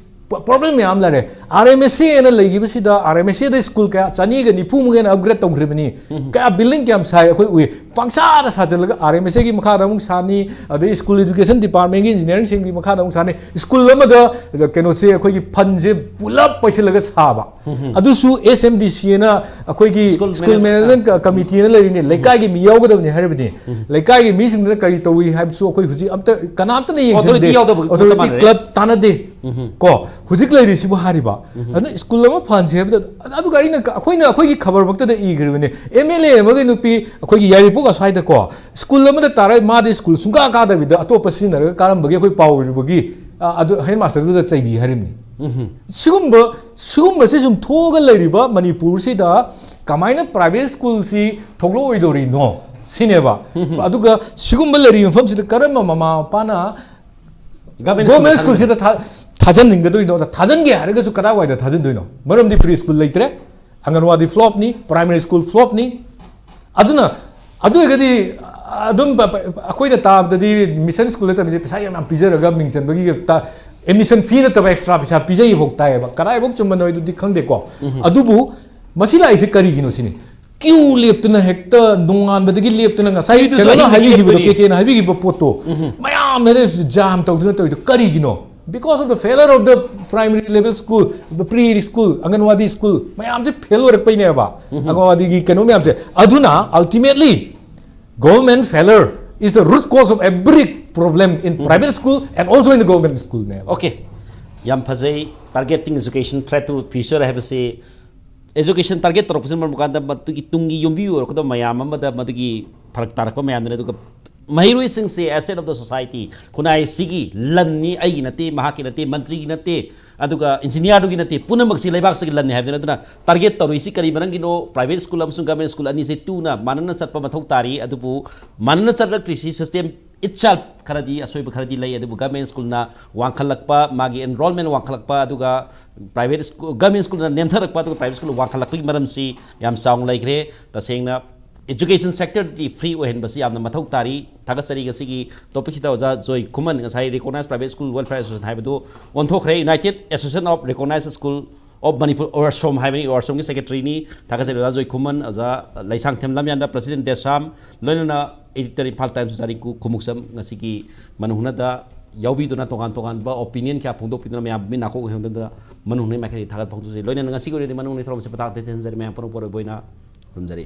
ꯄ-, ꯄ꯭ꯔꯣꯕ꯭ꯂꯦꯝ ꯃꯌꯥꯝ ꯂꯩꯔꯦ꯫ ꯑꯥꯔ ꯑꯦꯝ ꯑꯦꯁ ꯑꯦ ꯑꯅ ꯂꯩꯈꯤꯕꯁꯤꯗ, ꯑꯥꯔ ꯑꯦꯝ ꯑꯦꯁ ꯑꯦꯗ ꯁ꯭ꯀꯨꯜ ꯀꯌꯥ, ꯆꯅꯤꯒ ꯅꯤꯐꯨꯃꯨꯛ ꯍꯦꯟꯅ ꯑꯞꯒ꯭ꯔꯦꯗ ꯇꯧꯈ꯭ꯔꯤꯕꯅꯤ꯫ ꯀꯌꯥ ꯕꯤꯜꯗꯤꯡ ꯀꯌꯥꯝ ꯁꯥꯏ ꯑꯩꯈꯣꯏ ꯎꯏ꯫ ꯄꯪꯁꯥꯗ ꯁꯥꯖꯤꯜꯂꯒ ꯑꯥꯔ ꯑꯦꯝ ꯑꯦꯁ ꯑꯦꯒꯤ ꯃꯈꯥꯗ ꯑꯃꯨꯛ ꯁꯥꯅꯤ, ꯑꯗꯩ ꯁ꯭ꯀꯨꯜ ꯑꯦꯖꯨꯀꯦꯁꯟ ꯗꯤꯄꯥꯔꯠꯃꯦꯟꯒꯤ ꯏꯟꯖꯤꯅꯤꯌꯥꯔꯤꯡꯁꯤꯡꯒꯤ ꯃꯈꯥꯗ ꯑꯃꯨꯛ ꯁꯥꯅꯤ꯫ ꯁ꯭ꯀꯨꯜ ꯑꯃꯗ ꯀꯩꯅꯣꯁꯦ, ꯑꯩꯈꯣꯏꯒꯤ ꯐꯟꯁꯦ ꯄꯨꯂꯞ ꯄꯩꯁꯤꯜꯂꯒ ꯁꯥꯕ꯫ ꯑꯗꯨꯁꯨ ꯑꯦꯁ ꯑꯦꯝ ꯗꯤ ꯁꯤ ꯑꯅ ꯑꯩꯈꯣꯏꯒꯤ ꯁ꯭ꯀꯨꯜ ꯁ꯭ꯀꯨꯜ ꯃꯦꯅꯦꯖ-, ꯃꯦꯅꯦꯖꯃꯦꯟ ꯀ-, ꯀꯃꯤꯇꯤ ꯑꯅ ꯂꯩꯔꯤꯅꯤ꯫ ꯂꯩꯀꯥꯏꯒꯤ ꯃꯤ ꯌꯥꯎꯒꯗꯕꯅꯤ ꯍꯥꯏꯔꯕꯗꯤ, ꯂꯩꯀꯥꯏꯒꯤ ꯃꯤꯁꯤꯡꯗꯨꯅ ꯀꯔꯤ ꯇꯧꯏ ꯍꯥꯏꯕꯁꯨ ꯑꯩꯈꯣꯏ ꯍꯧꯖꯤꯛ ꯑꯝꯇ ꯀꯅꯥꯝꯇꯅ ꯌꯦꯡꯁꯤꯟꯗꯦ꯫ ꯑꯣꯊꯣꯔꯤꯇꯤ ꯌꯥꯎꯗꯕꯒ ꯆꯞ ꯑꯣꯊꯣꯔꯤꯇꯤ ꯃꯥꯟꯅꯔꯦ꯫ ꯀ꯭ꯂꯕ ꯇꯥꯟꯅꯗꯦ꯫ ꯀꯣ, ꯍꯧꯖꯤꯛ ꯂꯩꯔꯤꯁꯤꯕꯨ ꯍꯥꯏꯔꯤꯕ꯫ ꯑꯗꯨꯅ ꯁ꯭ꯀꯨꯜ ꯑꯃ ꯐꯍꯟꯁꯦ ꯍꯥꯏꯕꯗ, ꯑꯗꯨꯒ ꯑꯩꯅ ꯀ-, ꯑꯩꯈꯣꯏꯅ ꯑꯩꯈꯣꯏꯒꯤ ꯈꯕꯔꯃꯛꯇꯗ ꯏꯈ꯭ꯔꯤꯕꯅꯤ, ꯑꯦꯝ ꯑꯦꯜ ꯑꯦ ꯑꯃꯒꯤ ꯅꯨꯄꯤ ꯑꯩꯈꯣꯏꯒꯤ ꯌꯥꯏꯔꯤꯄꯣꯛ ꯑꯁ꯭ꯋꯥꯏꯗꯀꯣ, ꯁ꯭ꯀꯨꯜ ꯑꯃꯗ ꯇꯥꯔ ꯃꯥꯗꯤ ꯁ꯭ꯀꯨꯜ ꯁꯨꯡꯀꯥ ꯀꯥꯗꯕꯤꯗ ꯑꯇꯣꯞꯄ ꯁꯤꯖꯤꯟꯅꯔꯒ ꯀꯥꯔꯝꯕꯒꯤ ꯑꯩꯈꯣꯏ ꯄꯥꯎ ꯎꯔꯨꯕꯒꯤ, ꯑ, ꯑꯗꯨ ꯍꯦꯗ ꯃꯥꯁꯇꯔꯗꯨꯗ ꯆꯩꯕꯤ ꯍꯥꯏꯔꯤꯕꯅꯤ꯫ ꯁꯤꯒꯨꯝꯕ, ꯁꯤꯒꯨꯝꯕꯁꯤ ꯁꯨꯝ ꯊꯣꯛꯑꯒ ꯂꯩꯔꯤꯕ ꯃꯅꯤꯄꯨꯔꯁꯤꯗ ꯀꯃꯥꯏꯅ ꯄ꯭ꯔꯥꯏꯚꯦꯠ ꯁ꯭ꯀꯨꯜꯁꯤ ꯊꯣꯛꯂꯛꯑꯣꯏꯗꯧꯔꯤꯅꯣ ꯁꯤꯅꯦꯕ꯫ ꯑꯗꯨꯒ ꯁꯤꯒꯨꯝꯕ ꯂꯩꯔꯤꯕ ꯃꯐꯝꯁꯤꯗ ꯀꯔꯝꯕ ꯃꯃꯥ ꯃꯄꯥꯅ Government ꯒꯣꯔꯃꯦꯟ school ꯁ꯭ꯀꯨꯜꯁꯤꯗ ꯊꯥ- ꯊꯥꯖꯟꯅꯤꯡꯒꯗꯣꯏꯅꯣ? ꯊꯥꯖꯟꯒꯦ ꯍꯥꯏꯔꯒꯁꯨ ꯀꯗꯥꯏꯋꯥꯏꯗ ꯊꯥꯖꯟꯗꯣꯏꯅꯣ? ꯃꯔꯝꯗꯤ ꯄ꯭ꯔꯤ ꯁ꯭ꯀꯨꯜ ꯂꯩꯇ꯭ꯔꯦ, ꯑꯪꯒꯟꯋꯥꯗꯤ ꯐ꯭ꯂꯣꯞꯅꯤ, ꯄ꯭ꯔꯥꯏꯃꯔꯤ ꯁ꯭ꯀꯨꯜ ꯐ꯭ꯂꯣꯞꯅꯤ꯫ ꯑꯗꯨꯅ ꯑꯗꯨ ꯑꯣꯏꯔꯒꯗꯤ ꯑꯗꯨꯝ ꯄ- ꯄ- ꯑꯩꯈꯣꯏꯅ ꯇꯥꯕꯗꯗꯤ ꯃꯤꯁꯟ ꯁ꯭ꯀꯨꯜꯗ ꯇꯝꯕꯁꯦ ꯄꯩꯁꯥ ꯌꯥꯝ ꯌꯥꯝ ꯄꯤꯖꯔꯒ ꯃꯤꯡ ꯆꯟꯕꯒꯤ ꯑꯦꯗꯃꯤꯁꯟ ꯐꯤ ꯅꯠꯇꯕ ꯑꯦꯛꯁꯇ꯭ꯔꯥ ꯄꯩꯁꯥ ꯄꯤꯖꯩꯐꯥꯎ ꯇꯥꯏꯌꯦꯕ꯫ ꯀꯗꯥꯏꯐꯥꯎ ꯆꯨꯝꯕꯅꯣ ꯑꯗꯨꯗꯤ ꯈꯪꯗꯦꯀꯣ꯫ ꯑꯗꯨꯕꯨ ꯃꯁꯤ ꯂꯥꯛꯏꯁꯦ ꯀꯔꯤꯒꯤꯅꯣ ꯁꯤꯅꯤ꯫ ꯀ꯭ꯌꯨ ꯂꯦꯞꯇꯨꯅ ꯍꯦꯛꯇ ꯅꯣꯡꯉꯥꯟꯕꯗꯒꯤ ꯂꯦꯞꯇꯨꯅ ꯉꯁꯥꯏ ꯀ꯭ꯌꯨꯗꯨꯁꯨ ꯀꯩꯅꯣꯅ ꯍꯦꯛꯇ ꯍꯥꯏꯕꯤꯈꯤꯕꯗꯣ, ꯂꯦꯞꯇꯣꯏꯅꯤ꯫ ꯀꯦ ꯀꯦꯅ ꯍꯥꯏꯕꯤꯈꯤꯕ ꯄꯣꯠꯇꯣ ꯃꯌꯥꯝ ꯍꯦꯟꯅ ꯖꯥꯝ ꯇꯧꯗꯨꯅ ꯇꯧꯔꯤꯗꯣ ꯀꯔꯤꯒꯤꯅꯣ? Because of the failure of the primary level school, the pre school, anganwadi school ꯃꯌꯥꯝꯁꯦ ꯐꯦꯜ ꯑꯣꯏꯔꯛꯄꯩꯅꯦꯕ꯫ ꯑꯪꯒꯟꯋꯥꯗꯤꯒꯤ ꯀꯩꯅꯣ ꯃꯌꯥꯝꯁꯦ꯫ ꯑꯗꯨꯅ ultimately government failure is the root cause of every problem in private school and also in the government school ꯅꯦꯕ꯫ Okay, ꯌꯥꯝ ꯐꯖꯩ꯫ Targeting education, threat to future ꯍꯥꯏꯕꯁꯤ, education target ꯇꯧꯔꯛꯄꯁꯤꯅ ꯃꯔꯝ ꯀꯥꯟꯗ ꯃꯗꯨꯒꯤ ꯇꯨꯡꯒꯤ ꯌꯨꯝꯕꯤ ꯑꯣꯏꯔꯛꯀꯗꯕ ꯃꯌꯥꯝ ꯑꯃꯗ ꯃꯗꯨꯒꯤ ꯐꯔꯛ ꯇꯥꯔꯛꯄ ꯃꯌꯥꯝꯗꯨꯅꯤ꯫ ꯑꯗꯨꯒ ꯃꯍꯩꯔꯣꯏꯁꯤꯡꯁꯦ asset of the society, ꯈꯨꯟꯅꯥꯏꯁꯤꯒꯤ ꯂꯟꯅꯤ, ꯑꯩꯒꯤ ꯅꯠꯇꯦ, ꯃꯍꯥꯛꯀꯤ ꯅꯠꯇꯦ, ꯃꯟꯇ꯭ꯔꯤꯒꯤ ꯅꯠꯇꯦ, ꯑꯗꯨꯒ ꯏꯟꯖꯤꯅꯤꯌꯥꯔꯗꯨꯒꯤ ꯅꯠꯇꯦ, ꯄꯨꯝꯅꯃꯛꯁꯤ ꯂꯩꯕꯥꯛꯁꯤꯒꯤ ꯂꯟꯅꯤ ꯍꯥꯏꯕꯗꯨꯅꯤ꯫ ꯑꯗꯨꯅ target ꯇꯧꯔꯤꯁꯤ ꯀꯔꯤ ꯃꯔꯝꯒꯤꯅꯣ? Private school ꯑꯃꯁꯨꯡ government school ꯑꯅꯤꯁꯦ ꯇꯨꯅ ꯃꯥꯟꯅꯅ ꯆꯠꯄ ꯃꯊꯧ ꯇꯥꯔꯤ꯫ ꯑꯗꯨꯕꯨ ꯃꯥꯟꯅꯅ ꯆꯠꯂꯛꯇ꯭ꯔꯤꯁꯤ system itself ꯈꯔꯗꯤ, ꯑꯁꯣꯏꯕ ꯈꯔꯗꯤ ꯂꯩ꯫ ꯑꯗꯨꯕꯨ government schoolꯅ ꯋꯥꯡꯈꯠꯂꯛꯄ, ꯃꯥꯒꯤ enrollment ꯋꯥꯡꯈꯠꯂꯛꯄ, ꯑꯗꯨꯒ private school, government schoolꯅ ꯅꯦꯝꯊꯔꯛꯄ, ꯑꯗꯨꯒ private school ꯋꯥꯡꯈꯠꯂꯛꯄꯒꯤ ꯃꯔꯝꯁꯤ ꯌꯥꯝ ꯆꯥꯎꯅ ꯂꯩꯈ꯭ꯔꯦ꯫ ꯇꯁꯦꯡꯅ education sectorꯗꯤ free ꯑꯣꯏꯍꯟꯕꯁꯤ ꯌꯥꯝꯅ ꯃꯊꯧ ꯇꯥꯔꯤ꯫ ꯊꯥꯒꯠꯆꯔꯤ꯫ ꯉꯁꯤꯒꯤ topicꯁꯤꯗ ꯑꯣꯖꯥ ꯖꯣꯏ ꯈꯨꯃꯟ, ꯉꯁꯥꯏ recognized private school welfare association ꯍꯥꯏꯕꯗꯨ ꯑꯣꯟꯊꯣꯛꯈ꯭ꯔꯦ, United Association of Recognized School of Manipur, ORSOM ꯍꯥꯏꯕꯅꯤ, ORSOMꯒꯤ secretaryꯅꯤ꯫ ꯊꯥꯒꯠꯆꯔꯤ ꯑꯣꯖꯥ ꯖꯣꯏ ꯈꯨꯃꯟ, ꯑꯣꯖꯥ ꯂꯩꯁꯥꯡꯊꯦꯝ ꯂꯝꯌꯥꯟꯗ, president ꯗꯦꯁꯥꯝ, ꯂꯣꯏꯅꯅ editor ꯏꯝꯐꯥꯜ ꯇꯥꯏꯝꯁ ꯑꯣꯖꯥ ꯔꯤꯡꯀꯨ ꯈꯨꯃꯨꯛꯆꯝ ꯉꯁꯤꯒꯤ ꯃꯅꯨꯡ ꯍꯨꯠꯅꯗ ꯌꯥꯎꯕꯤꯗꯨꯅ, ꯇꯣꯉꯥꯟ ꯇꯣꯉꯥꯟꯕ opinion ꯀꯌꯥ ꯐꯣꯡꯗꯣꯛꯄꯤꯗꯨꯅ ꯃꯌꯥꯝ ꯃꯤ ꯅꯥꯀꯣꯛ ꯑꯣꯏꯍꯟꯗꯨꯅ ꯃꯅꯨꯡ ꯍꯨꯠꯅ ꯃꯥꯏꯀꯩꯗꯒꯤ ꯊꯥꯒꯠꯄ ꯐꯣꯡꯗꯣꯛꯆꯔꯤ꯫ ꯂꯣꯏꯅꯅ ꯉꯁꯤꯒꯤ ꯑꯣꯏꯅꯗꯤ ꯃꯅꯨꯡ ꯍꯨꯠꯅ ꯊꯧꯔꯝꯁꯦ ꯄꯇꯥꯛ ꯇꯦꯟꯖꯔꯤ꯫ ꯃꯌꯥꯝ ꯄꯨꯝꯅꯃꯛꯄꯨ ꯑꯔꯣꯏꯕ ꯑꯣꯏꯅ ꯈꯨꯔꯨꯝꯖꯔꯤ꯫